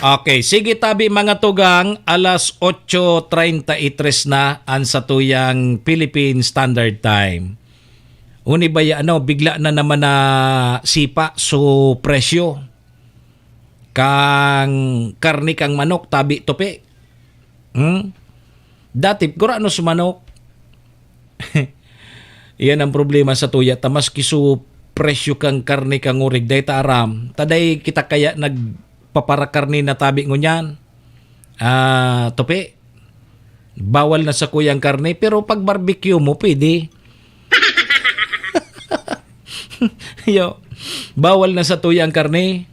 Okay, sige tabi, mga tugang, alas otso treinta y tres na an satuyang Philippine Standard Time. Uni ba ya, ano, bigla na naman na sipa so presyo kan karne kan manok, tabi, tupi. Hmm? Dati, gurano sa manok. Iyan ang problema sa tuya ta, maski so presyo kan karne kan urig, dai ta aram. Ta dai kita kaya nagpaparakarne na tabi ngunyan. Ah, tupi. Bawal na sa kuyang karne, pero pag barbecue mo, pwede. Yo, bawal na sa tuyang karne.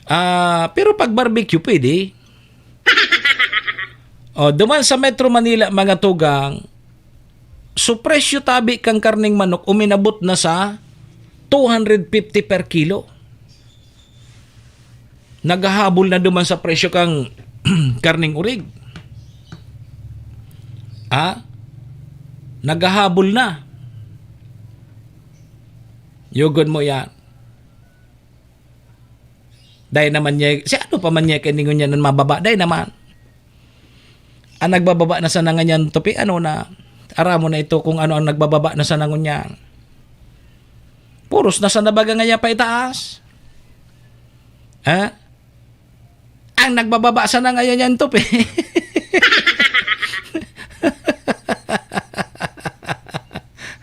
Ah, pero pag barbecue, pwede. Oh, duman sa Metro Manila, mga tugang, so presyo tabi kan karneng manok uminabot na sa two hundred fifty per kilo. Naghahabol na duman sa presyo kang karneng urig. Ah? Naghahabol na. Yugon mo yan. Dai naman niya, si ano pa man niya kainingon niya nan mababa? Dai naman. Ang nagbababa na sana ngunyan, tupi, ano na, aramo na ito kung ano ang nagbababa na sana ngunyan. Puros na sana baga ngayon pa itaas. Ha? Ang nagbababa sana ngayon yan, tupi.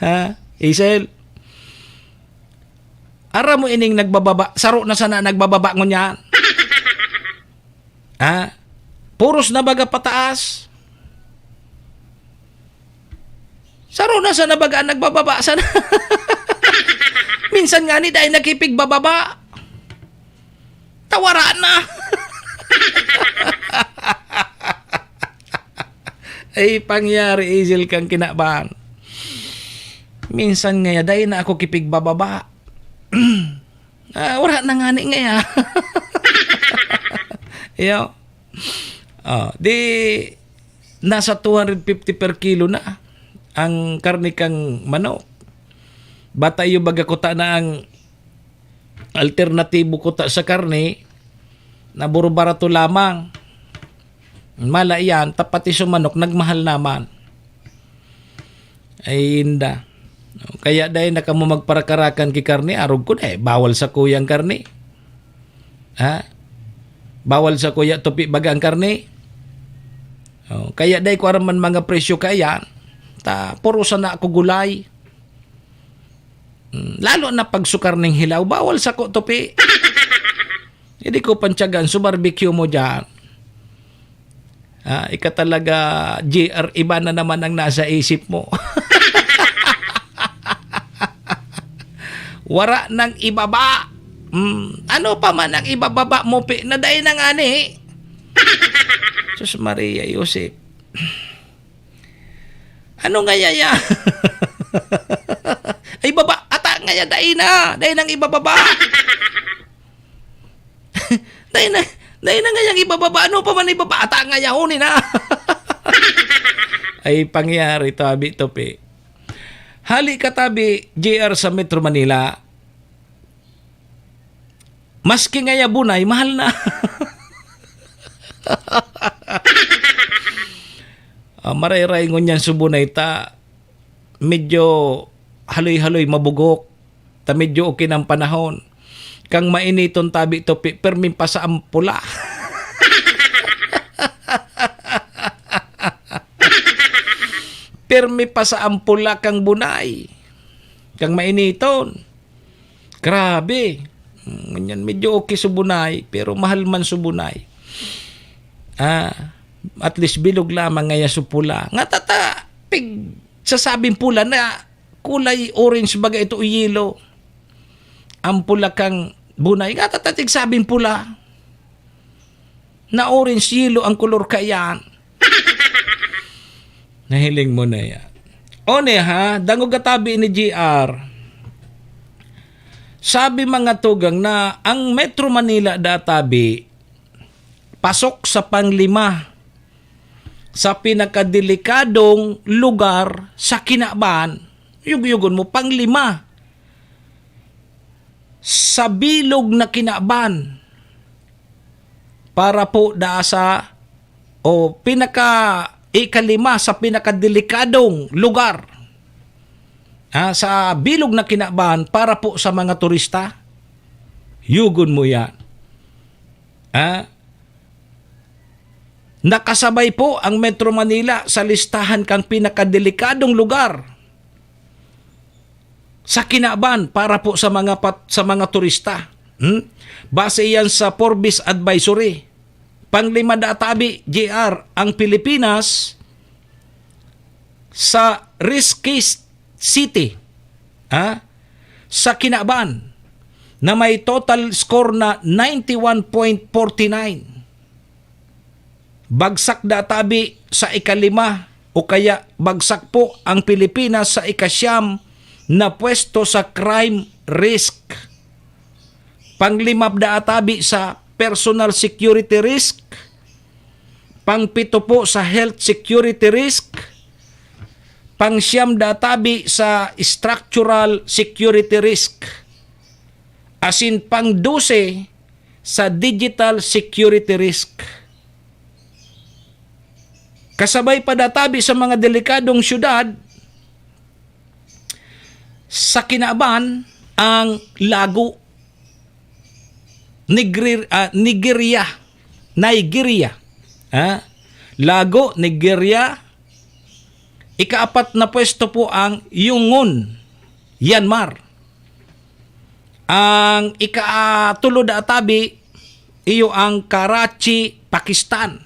Ha? Isel? Aram mo ining nagbababa, saro na sana nagbababa ngunyan. Ha? Puros na baga pataas. Saro na sana baga ang nagbababa sana. Minsan nga ni dahil nakipigbababa. Tawara na. Ay, pangyari, Isel, kang kinaban. Minsan ngaya, dai na ako kipigbababa. Ah, wala na nga ni ngaya. Iyo. Ah, di, nasa two hundred fifty per kilo na ang karne kang manok. Bata iyo baga kuta na ang alternatibo kuta sa karne, na buro barato lamang. Mala iyan, ta pati sa manok, nagmahal naman. Ay, inda. Kaya dai na kamo magparakarakan ki karne, arog ko na eh, bawal sa kuyang karne. Ha? Bawal sa kuya tupi baga ang karne. Oh, kaya dai ko aram man mga presyo kaya. Ta, puro sana ako gulay. Mm, lalo na pag sukar ning hilaw, bawal sa ko tupi. Hindi ko pantyagan, so barbecue mo dyan. Ah, ika talaga, J R, iba na naman ang nasa isip mo. Wara nang ibaba. Mm, ano pa man ang ibababa mo, pi-, na dai na nga ni. Sus Maria, Joseph. Ano nga yaya? Ay, baba, ata nga ya, dai na. Dai nang ibababa. Dai na, dai na nga yang ibababa. Ano pa man ibaba? Ata nga ya, huni na. Ay, pangyari, tabi, tupi. Hali ka, tabi, J R sa Metro Manila. Maski nga ya bunay, mahal na. Ah, maray-ray ngunyan so bunay ta, medyo haloy-haloy, mabugok. Ta medyo okay ng panahon. Kang mainiton tabi to, pi-, pirmi pa sa ampula. Pirmi pa sa ampula kang bunay. Kang mainiton. Grabe. Hmm, ngunyan, medyo okay subunay, pero mahal man subunay. Ah, at least bilog lamang ngaya supula. Nga tata, pig, sasabing pula na kulay orange baga ito o yelo. Ang pula kang bunay, nga tata, tigsabing pula. na orange yellow ang kolor kaiyan. Nahiling mo na yan. O ne ha, dangog atabi ni G R. Sabi mga tugang na ang Metro Manila databi, pasok sa panglima sa pinakadelikadong lugar sa kinaban. Yugyugon mo, panglima sa bilog na kinaban para po daa sa, o pinaka ikalima sa pinakadelikadong lugar, ah, sa bilog na kinaban para po sa mga turista. Yugon mo yan. Ah, nakasabay po ang Metro Manila sa listahan kang pinakadelikadong lugar sa kinaban para po sa mga pat-, sa mga turista. Hmm? Base yan sa Forbes Advisory. Panglima databi, G R, ang Pilipinas sa riskiest city, ha? Sa kinaban na may total score na ninety-one point forty-nine. Bagsak databi sa ikalima o kaya bagsak po ang Pilipinas sa ikasyam na pwesto sa crime risk. Panglima databi sa personal security risk. Pangpito po sa health security risk. Pangsyam databi sa structural security risk. Asin pang dose sa digital security risk. Kasabay pa databi sa mga delikadong syudad sa kinaban ang Lago, Nigri-, ah, Nigeria, Nigeria. Ha? Lago, Nigeria. Ikaapat na pwesto po ang Yangon, Myanmar. Ang ikatulo databi, iyo ang Karachi, Pakistan.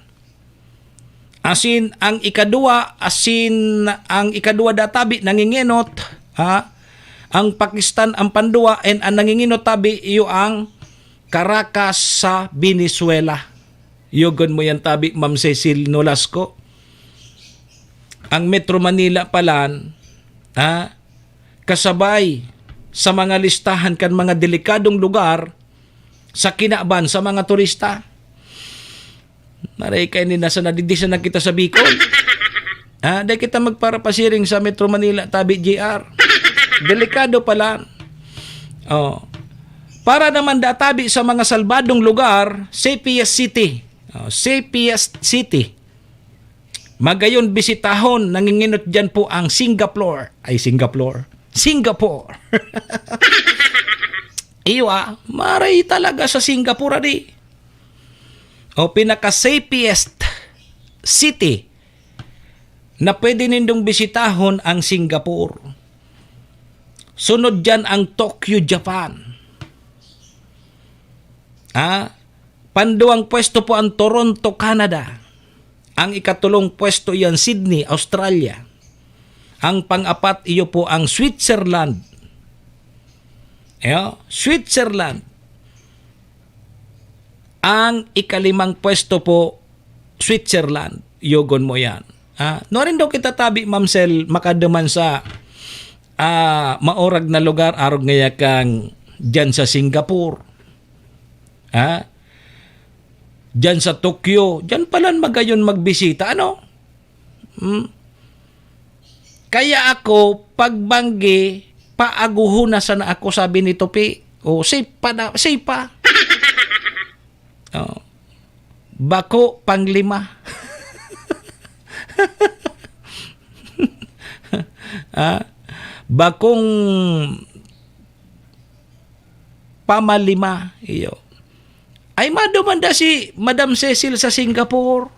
Asin ang ikaduwa, asin ang ikaduwa databi nangingenot, ha? Ang Pakistan ang panduwa, and ang nangingenot tabi, iyo ang Caracas sa Venezuela. Yugon mo yan tabi, Ma'am Cecil Nolasco. Ang Metro Manila palan, ha? Kasabay sa mga listahan kan mga delikadong lugar sa kinaban sa mga turista. Maray kaini na sa nadidisa na kita sa Bicol. Ha, dai kita magparapasiring sa Metro Manila, tabi, G R. Delikado pala. Oh. Para naman da tabi sa mga salbadong lugar, safest city. Oh, safest city. Magayon bisitahon, nanginginot diyan po ang Singapore. Ay, Singapore. Singapore. Iyo, ah, maray talaga sa Singapore, adi. O, pinaka-safest city na pwede nindong bisitahon ang Singapore. Sunod diyan ang Tokyo, Japan. Ah, panduwang pwesto po ang Toronto, Canada. Ang ikatulong pwesto iyan Sydney, Australia. Ang pang-apat iyo po ang Switzerland. Iyo, Switzerland. Ang ikalimang pwesto po, Switzerland. Yugon mo yan. Ha? Nuarin daw kita tabi, Ma'am Sel, makaduman sa, ah, maurag na lugar, arog ngaya kang dyan sa Singapore. Ha? Dyan sa Tokyo. Dyan palan magayon magbisita. Ano? Hmm? Kaya ako, pagbanggi, paaguhon na sana ako, sabi ni Tupi. O, safe pa na, safe pa. Oh. Bako, panglima. Ah, bakong pamalima, iyo. Ay, madumanda si Madam Cecil sa Singapore.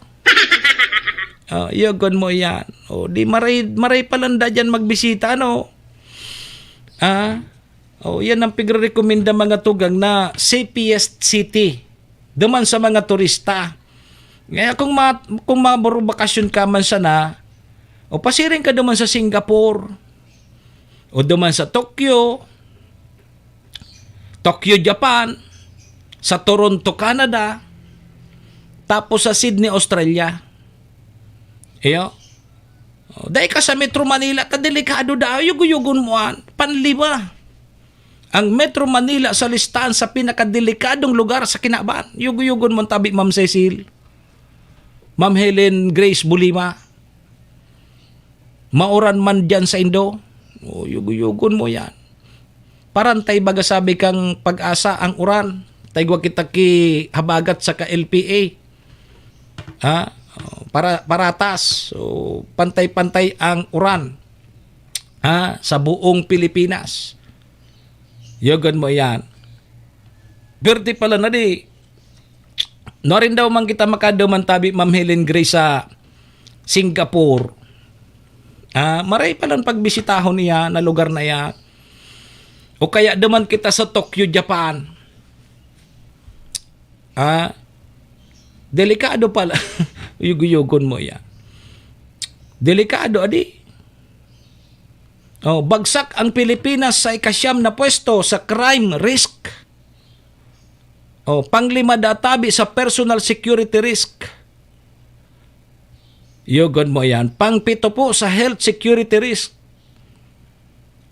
Oh, yugon mo yan. Oh, di maray, maray palanda dyan magbisita, ano? Ah? Oh, yan ang pigre-rekomenda mga tugang na safest city. Duman sa mga turista. Ngayon, kung ma-, kung mabakasyon ka man sana, o pasiring ka duman sa Singapore, o duman sa Tokyo, Tokyo, Japan, sa Toronto, Canada, Tapos sa Sydney, Australia. Iyo. Oh, dai ka sa Metro Manila, ta delikado daw. Yugo-yugon mo an. Panli ba? Ang Metro Manila sa listahan sa pinakadelikadong lugar sa kinaban. Yugo-yugon mo an tabi, Ma'am Cecil. Ma'am Helen Grace Bulima. Mauran man diyan sa Indo. Oh, yugo-yugon mo yan. Parantay baga sabi kang Pag-asa ang uran. Taigwa kita ki habagat sa ka L P A. Ha? Oh, para, paratas. So, pantay-pantay ang uran. Ha? Sa buong Pilipinas. Yugon mo yan. Birthday pala na di. Nuarin daw man kita makaduman tabi, Ma'am Helen Grace, sa Singapore. Ah, maray palang pagbisitahon niya na lugar na yan. O kaya duman kita sa Tokyo, Japan. Ah, delikado pala. Yugo-yugon mo yan. Delikado, adi. Oh, bagsak ang Pilipinas sa ikasyam na pwesto sa crime risk. Oh, panglima databi sa personal security risk. Yugon mo yan. Pangpito po sa health security risk.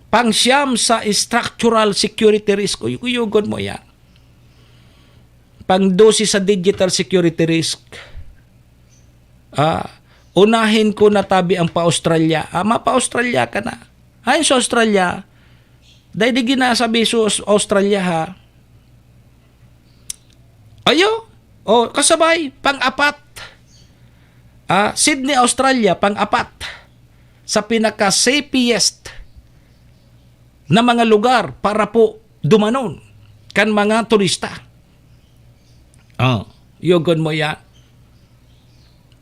Pangsyam sa structural security risk. Uyog-uyogon mo yan. Pang dose sa digital security risk. Ah, unahin ko na tabi ang pa-Australia. Ah, mapa-Australia ka na. Ayon sa Australia, dai di ginasabi sa Aus-, Australia, ha. Ayo, oh, kasabay, pang-apat. Ah, Sydney, Australia, pang-apat sa pinaka-safest na mga lugar para po dumanon kan mga turista. Oh, yugon mo yan.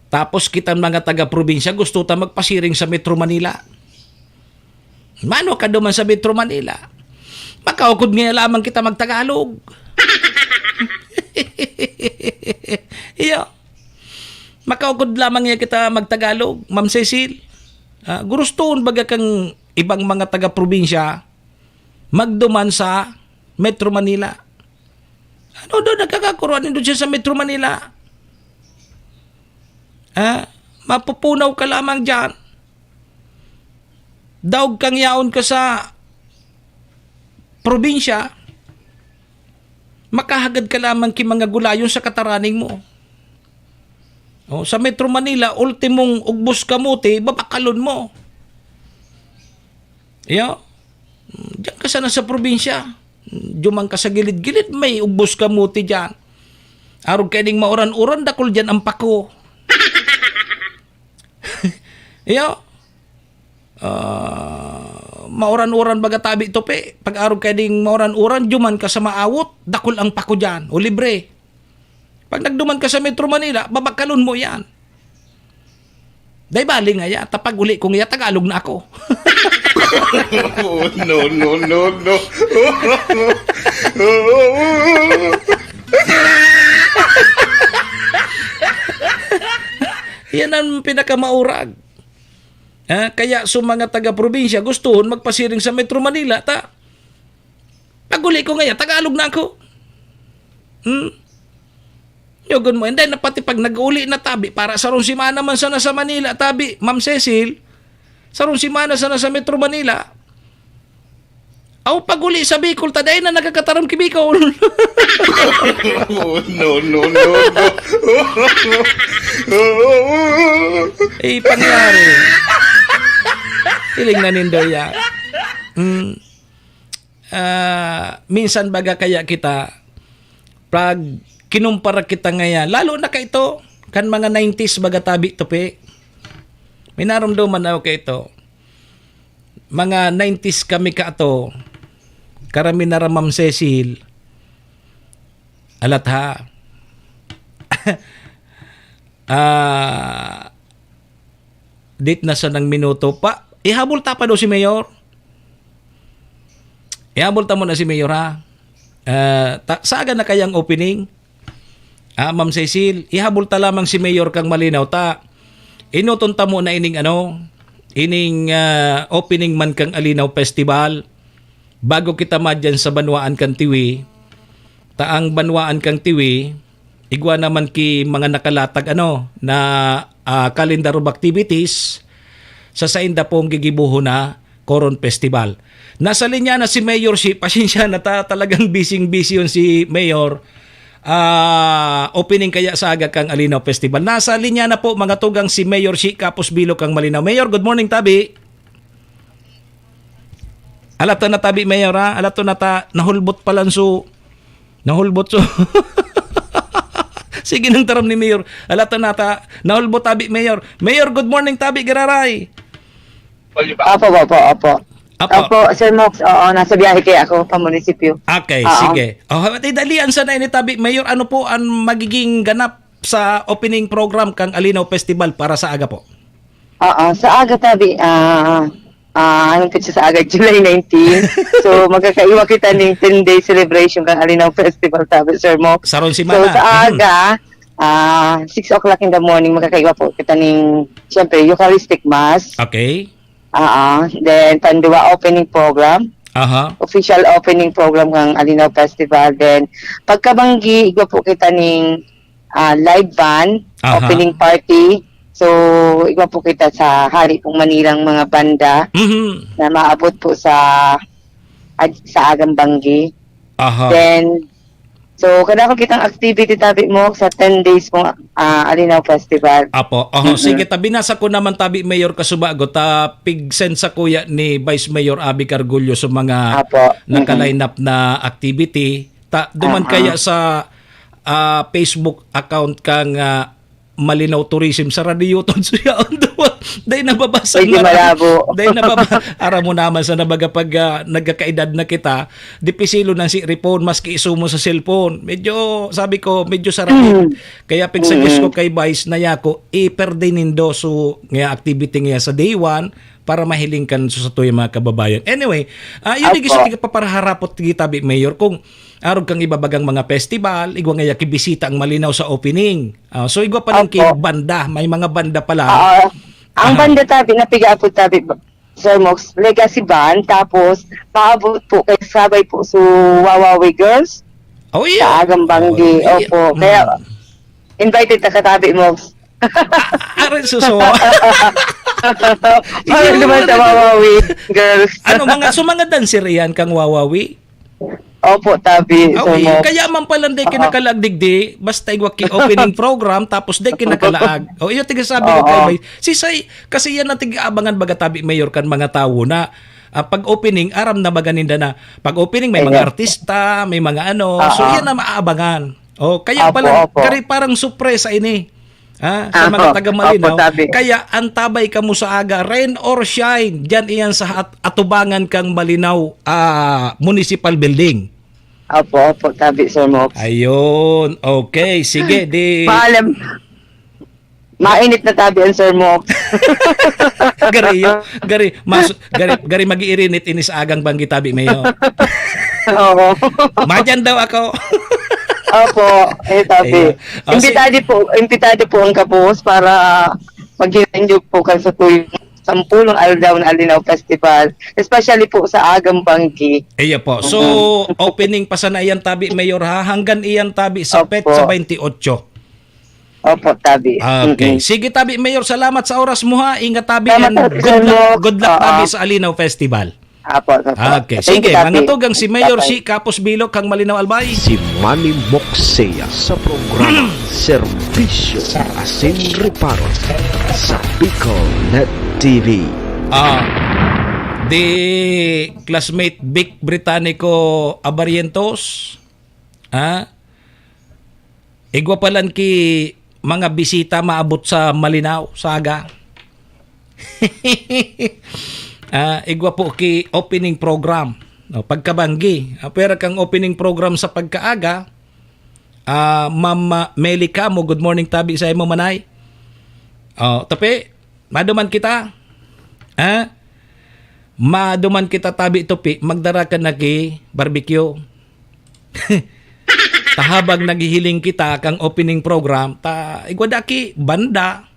Tapos kitang mga taga-probinsya, gusto ta magpasiring sa Metro Manila. Mano ka duman sa Metro Manila? Makaukod nga lamang kita magtagalog. Iyo. Makaukod lamang niya kita magtagalog, Ma'am Cecil. Ah, gurustoon baga kang ibang mga taga-probinsya magduman sa Metro Manila. Ano daw nagkakakuruan nindo siya sa Metro Manila? Ah, mapupunaw ka lamang diyan. Daog kang yaon ka sa probinsya, makahagad ka lamang ki mga gulayon sa kataraning mo. Oh, sa Metro Manila, ultimong ugbos kamote, babakalon mo. Iyo. Diyan ka sana sa probinsya. Diyan man ka sa gilid-gilid, may ugbos kamote diyan. Arog kaining mauran-uran, dakul diyan ang pako. Iyo. Ah, mauran-uran baga tabi tupi. Pag arog kaining mauran-uran, diyan man ka sa maawot, dakul ang pako diyan. O libre. Pag nagduman ka sa Metro Manila, babakalon mo yan. Dai bali ngaya, ta pag-uli ko ngaya, Tagalog na ako. Oh, no, no, no, no. Yan ang pinakamaurag. Ah, kaya sa mga taga-probinsya, gustuhon magpasiring sa Metro Manila, ta pag-uli ko ngaya, Tagalog na ako. Hmm? Yugon mo, and then, pati pag nag-uli na tabi, para sarong semana man sana sa Manila, tabi, Ma'am Cecil, sarong semana sana sa Metro Manila, aw pag-uli sa Bicol, ta dai na nagkakataram ki Bicol. Oh, no, no, no, no. Eh, pangyari. Hiling na nindo yan. Mm. Ah, minsan baga kaya kita, pag kinumpara kita ngaya, lalo na kaito, kan mga nineties baga tabi tupi. Minaromdoman ako kaito. Mga nineties kami kaato, karami na ra, Ma'am Cecil. Alat ha. Ah, dit na sa nang minuto pa. Ihabol ta pa daw si Mayor. Ihabol ta mo na si Mayor, ha. Ah, ta, saga na kayang opening. Ah, Ma'am Cecil, ihabol ta lamang si Mayor kang malinaw ta. Inuton ta mo na ining ano, ining ah, opening man kang Alinaw Festival. Bago kita madyan sa banwaan kang Tiwi, ta ang banwaan kang Tiwi, igwa naman ki mga nakalatag, ano, na, ah, calendar of activities sa sainda pong gigibohon na Coron Festival. Nasa linya na si Mayor Shi, pasensya na ta, talagang busy-busy yun si Mayor. Ah, opening kaya sa aga kang Alinaw Festival. Nasa linya na po, mga tugang, si Mayor Shi Kapos Bilo kang Malinaw. Mayor, good morning, tabi. Alato na tabi, Mayor, ha? Alato na ta, nahulbot pa lang so, nahulbot so. Sige nang taram ni Mayor. Alato na ta, nahulbot tabi, Mayor. Mayor, good morning, tabi, giraray. Opo, opo, opo. Apo. Opo, Sir Mox, oo, nasa biyahe kaya ako pa munisipyo. Okay, Oo. sige. Oh, hawat idalian sana ini tabi, Mayor, ano po ang magiging ganap sa opening program kang Alinaw Festival para sa aga po? Oo, sa aga tabi, ah, ah, anong petsa sa aga? July nineteen. So, magkakaiwa kita ning ten-day celebration kang Alinaw Festival tabi, Sir Mox. Saron So, semana. sa Mhm. aga, ah, six o'clock in the morning, magkakaiwa po kita ning, siyempre, Eucharistic Mass. Okay. Ah, ah. Then, pandua opening program, Aha. official opening program kang Alinaw Festival. Then, pagkabanggi, igwa po kita ning, ah, live band, Aha. opening party. So, igwa po kita sa hari pong Manilang mga banda Mhm. na maabot po sa ag-, sa agang banggi. Aha. Then, so, kadakol kitang activity tabi mo sa ten days pong, ah, Alinaw Festival. Apo. Oho, Mm-mm. sige, ta binasa ko naman tabi, Mayor Kasubago, ta pig-send sa kuya ni Vice Mayor Abby Cargullo sa mga Apo. Mm-mm. naka-line up na activity. Ta duman Ah, ah. kaya sa, ah, Facebook account kang, ah, Malinaw Tourism sa radyo ton siya on the one. Dahil nababasa Medyo na malabo. Dahil nababa-, aram mo naman sa nabaga pag, ah, nagkakaedad na kita, dipisilo nang si cellphone, maski isumo sa cellphone. Medyo, sabi ko, medyo sarapit. Mm. Kaya pigsuggest ko Mm. kay Vice na yako, iperde nindo so nga activity nga sa day one para mahiling kan sa satuyang mga kababayan. Anyway, ah, yun yung Apo. gusto ko ipaparaharapot kita, Bi Mayor, kung arog kang ibabagang mga festival, igwa nga yaki bisita ang Malinaw sa opening. Ah, so igwa pa lang Opo. ki banda, may mga banda pala. Oo. Ang Aha. banda tabi, napiga po tabi, Sir Mox, Legacy Band, tapos paabot po kay sabay po su Wawawi Girls Oh, iya. sa Agang Banggi. Oh, iya. Opo. Kaya, Mm. invited na katabi, Mox. Ah, arin suso. Parang Yun, naman sa ano, Wawawi Girls. Ano, mga, so mga dancer iyan kang Wawawi? Opo, tabi, Aw, Sir eh, Mox. kaya man pala, di Oo. kinakalaag digdi, basta igwa ki opening program, tapos di kinakalaag. O, iyo, tiga sabi ko Oo. kay Bay, si Say, kasi yan ang tig-aabangan baga tabi, Mayor, kan mga tawo na, ah, pag opening, aram na baga ninda na, pag opening, may mga Ayan. artista, may mga ano, so Oo. yan ang maaabangan. O, kaya Opo, pala, opo. kari parang surpresa ini. Ha? Sa Apo, mga taga Malinaw. opo, tabi. Kaya antabay kamo sa aga, rain or shine, diyan iyan sa at-, atubangan kang Malinaw, ah, Municipal Building. Opo, opo, tabi, Sir Mox. Ayun. Okay, sige, di Paalam. Mainit na tabi ang Sir Mox. Gari, yo, gari, mas, gari, gari mag-iirinit ini sa agang banggi tabi, Mayor. Oo. Madyan daw ako. Opo, eh, tabi. Ayun. Ah, si Imbitado po, imbitado po ang kapos para maghinanyog po kan sa tuyong sampulong aldaw na Alinaw Festival, especially po sa agang banggi. Iya po. So, Mhm. opening pa sana iyan tabi, Mayor, ha? Hanggang iyan tabi sa Opo. petsa twenty-eight. Opo, tabi. Okay. Mm-mm. Sige, tabi, Mayor, salamat sa oras mo, ha? Ingat, tabi, Salamat, and Sir good luck, Mox. good luck, Oo. tabi, sa Alinaw Festival. Apo, apo. Okay, Thank sige, you, tabi. mga tugang si Mayor Bye-bye. Si Kapos Bilok kang Malinaw Albay. Si Manny Moxea sa programa Serbisyo Asin Reparo sa Bicol Net T V. Ah, di classmate Vic Britannico Abarientos, ah, igwa pa lang ki mga bisita maabot sa Malinaw, Saga. Ah, igwa po ki opening program. No, pagkabanggi. Ah, pwera kang opening program sa pagkaaga, ah, Ma'am, ah, Meli Camo, good morning, tabi sa imo, manay. Oh, tapi, maduman kita. Ha? Maduman kita, tabi, tupi, magdara ka na ki barbecue. Ta habang naghihiling kita kang opening program, ta igwa da ki banda.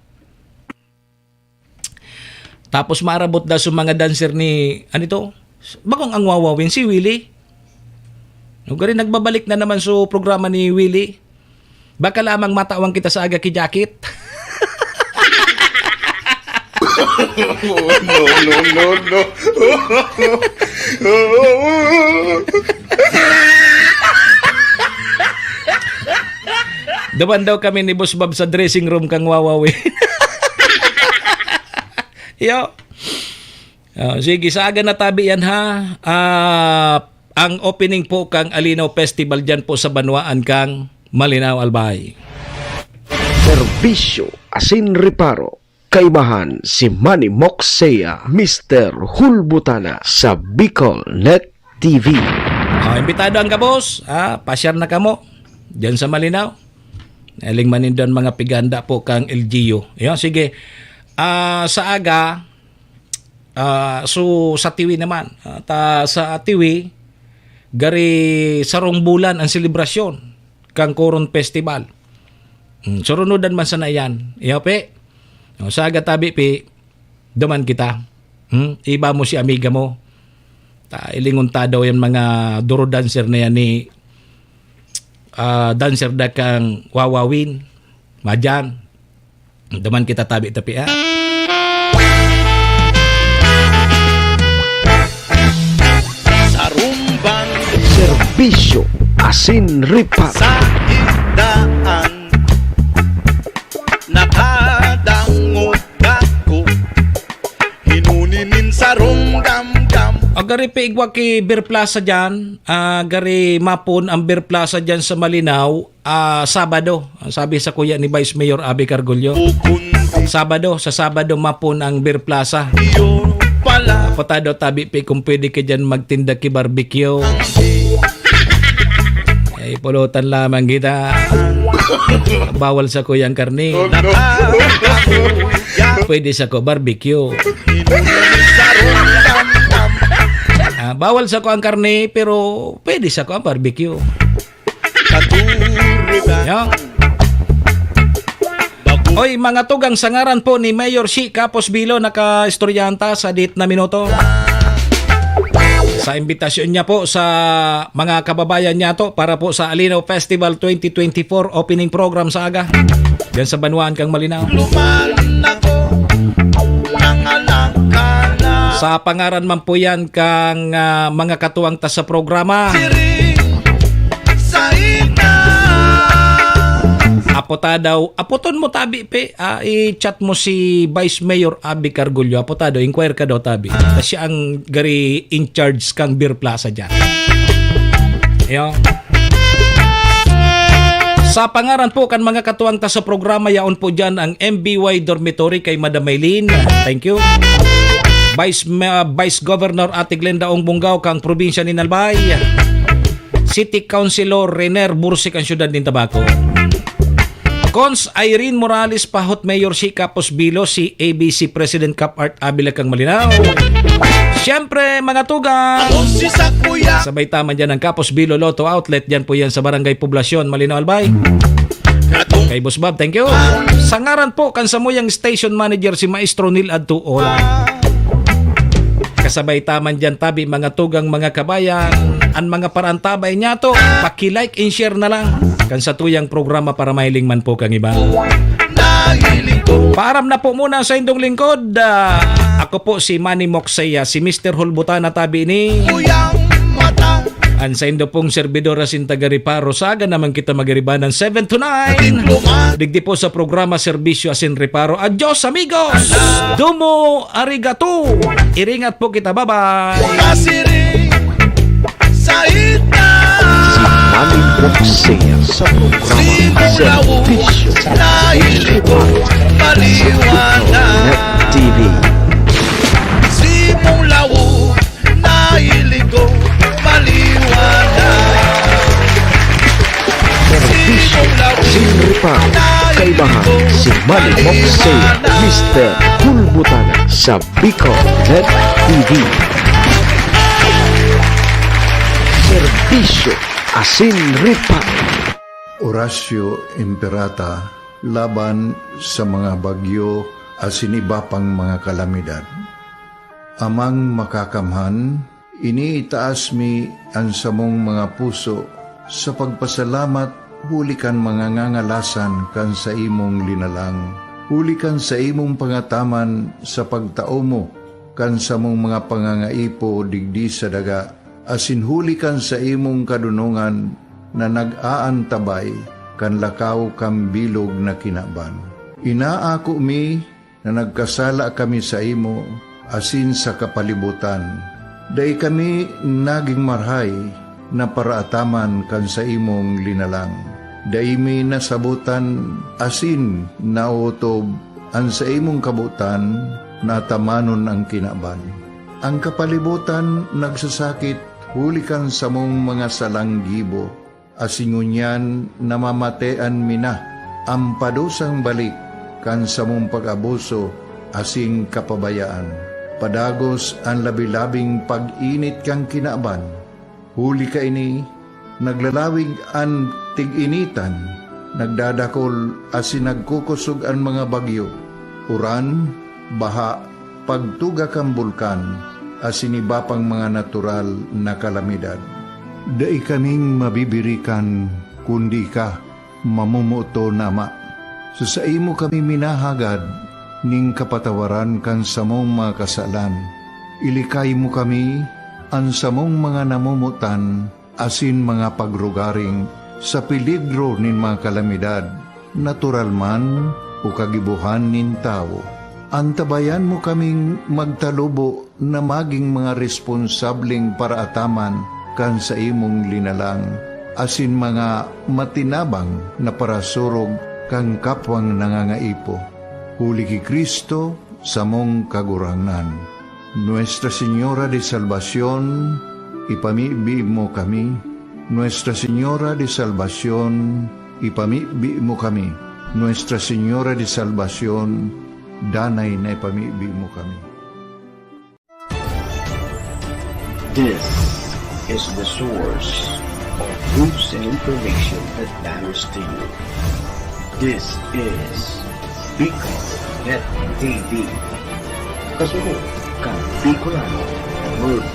Tapos maarabot da sa mga dancer ni, ano ito? Bakong ang Wawawin, si Willie. No, gari nagbabalik na naman sa programa ni Willie. Baka lamang matawan kita sa aga ki Jacket. No, no, no, no. Duman daw kami ni Boss Bob sa dressing room kan Wawawi. Yo. Ah, sige, sa aga na tabi yan, ha. Ah, ang opening po kang Alinaw Festival dyan po sa banwaan kang Malinao, Albay. Serbisyo asin reparo. Kaibahan si Manny Moxea, Mister Hulbutana sa Bicol Net T V. Ah, imbitado ang gabos, ah, pasyar na kamo dyan sa Malinao. Nahiling man nindo an mga piganda po kang L G U. Yan, sige. Ah, sa aga, ah, so sa Tiwi naman. Ah, ta, sa Tiwi, gari sarong bulan ang selebrasyon kang Coron Festival. Hmm, surunodan man sana yan. Iyo, pe. O, sa aga tabi, pe, duman kita. Hmm? Iba mo si amiga mo. Ta, ilingon ta daw yan mga duro dancer na yan ni, ah, dancer da kang Wawawin. Madyan. Duman kita tabi tapi, ha? Sarumbang Serbisyo asin reparo. Sa isdaan, nakadangog ako. Hinuni nin sarong gamgam. Agari pa igwa ki Beer Plaza dyan. Agari mapon ang Beer Plaza dyan sa Malinao. Ah, Sabado. Ang sabi sa kuya ni Vice Mayor Abby Cargullo. Sabado, sa Sabado mapon ang Beer Plaza. Iyo pala. Patado tabi pi kung pwede ka dyan magtinda ki barbecue. Ay, pulutan lamang kita. Bawal sa kuyang karne. Pwede sa ko barbecue. Ah, bawal sa ko ang karne, pero pwede sa ko ang barbecue. Katurugan. Yan. Oy, mga tugang, sa ngaran po ni Mayor Shi Capos Bilo, naka-istoryanta sa dit na minuto. Sa imbitasyon niya po sa mga kababayan niya to para po sa Alinaw Festival twenty twenty-four opening program sa aga. Diyan sa Banwaan kang Malinao. Luman ako, nangalangkala. Sa pangaran man po yan kang, ah, mga katuwang ta sa programa. Siring sa ina. Apo ta daw, apoton mo tabi pe, ah, i-chat mo si Vice Mayor Abby Cargullo. Apo ta daw, inquire ka daw tabi. Ta siya ang gari in charge kang Beer Plaza dyan. Yo. Sa pangaran po kan mga katuwang ta sa programa, yaon po dyan ang M B Y Dormitory kay Madam Maylene. Thank you. Vice Ma-, Vice Governor Ate Glenda Ong Bungao kang probinsya nin Albay. City Councilor Rener Bursik ang syudad nin Tabaco. Cons Irene Morales, Pahot Mayor si Capos Bilo, si A B C President Cap Art Abila kang Malinao. Siyempre, mga tugang. Ako si Sakuya. Sabay taman dyan ang Capos Bilo Lotto Outlet. Dyan po yan sa Barangay Poblacion, Malinao, Albay. Katong Kay Boss Bob, thank you. Sa ngaran po kan samuyang station manager, si Maestro Neil Adtuon. Kasabay taman dyan tabi, mga tugang, mga kabayan, an mga parantabay niya to, paki-like and share na lang kan satuyang programa para mahiling man po kang iba. Paaram na po muna sa indong lingkod. Ah, ako po si Manny Moksaya, si Mister Hulbutana tabi ni Kuyang Mata. An saindo pong servidor asin taga Reparo, sa aga naman kita magiribanan, seven to nine. Digdi po sa programa Serbisyo asin Reparo. Adios, amigos! Domo arigato! Iringat po kita. Bye-bye! Kasiring sa ita. Si Manny Boxing sa programa Serbisyo asin Reparo sa Bicol Net T V. Simulaw Nahiling ko maliwanag. Serbisyo asin reparo. Kaibahan si Manny Moxea, Mister Hulbutana sa Bicol Net T V. Serbisyo asin reparo. Horacio Imperata laban sa mga bagyo asin iba pang mga kalamidad. Amang Makakamhan, iniitaas mi an samong mga puso sa pagpasalamat huli kan mga ngangalasan kan saimong linalang, huli kan saimong pangataman sa pagtao mo kan samong mga pangangaipo digdi sa daga, asin huli kan saimong kadonongan na nag-aantabay kan lakaw kan bilog na kinaban. Inaako mi na nagkasala kami saimo asin sa kapalibotan. Dai kami nagin marahay na paraataman kan saimong linalang. Dai mi nasabotan asin naotob an saimong kabotan na atamanon an kinaban. An kapalibotan nagsasakit huli kan samong mga salang gibo, asin ngunyan namamatean mi na an padusang balik kan samong pag-abuso asin kapabayaan. Padagos an labi-labing pag-init kan kinaban. Huli kaini, naglalawig an tig-initan, nagdadakol asin nagkukosog an mga bagyo, uran, baha, pagtuga kan bulkan, asin iba pang mga natural na kalamidad. Dai kaming mabibirikan, kundi ika, mamomoton na Ama. Sa saimo kami minahagad nin kapatawaran kan samong mga kasalan. Ilikay mo kami, an samong mga namomotan, asin mga pagrugaring sa peligro nin mga kalamidad, natural man o kagibohan nin tawo. Antabayan mo kaming magtalubo na magin mga responsableng paraataman kan saimong linalang, asin mga matinabang na parasurog kan kapwang nangangaipo. Huli ki Cristo, samong Kagurangnan. Nuestra Señora de Salvacion, ipamibi mo kami. Nuestra Señora de Salvacion, ipamibi mo kami. Nuestra Señora de Salvacion, danay na ipamibi mo kami. This is the source of news and information that matters to you. This is Bicol Net T V. Kasunod kan Bicolano World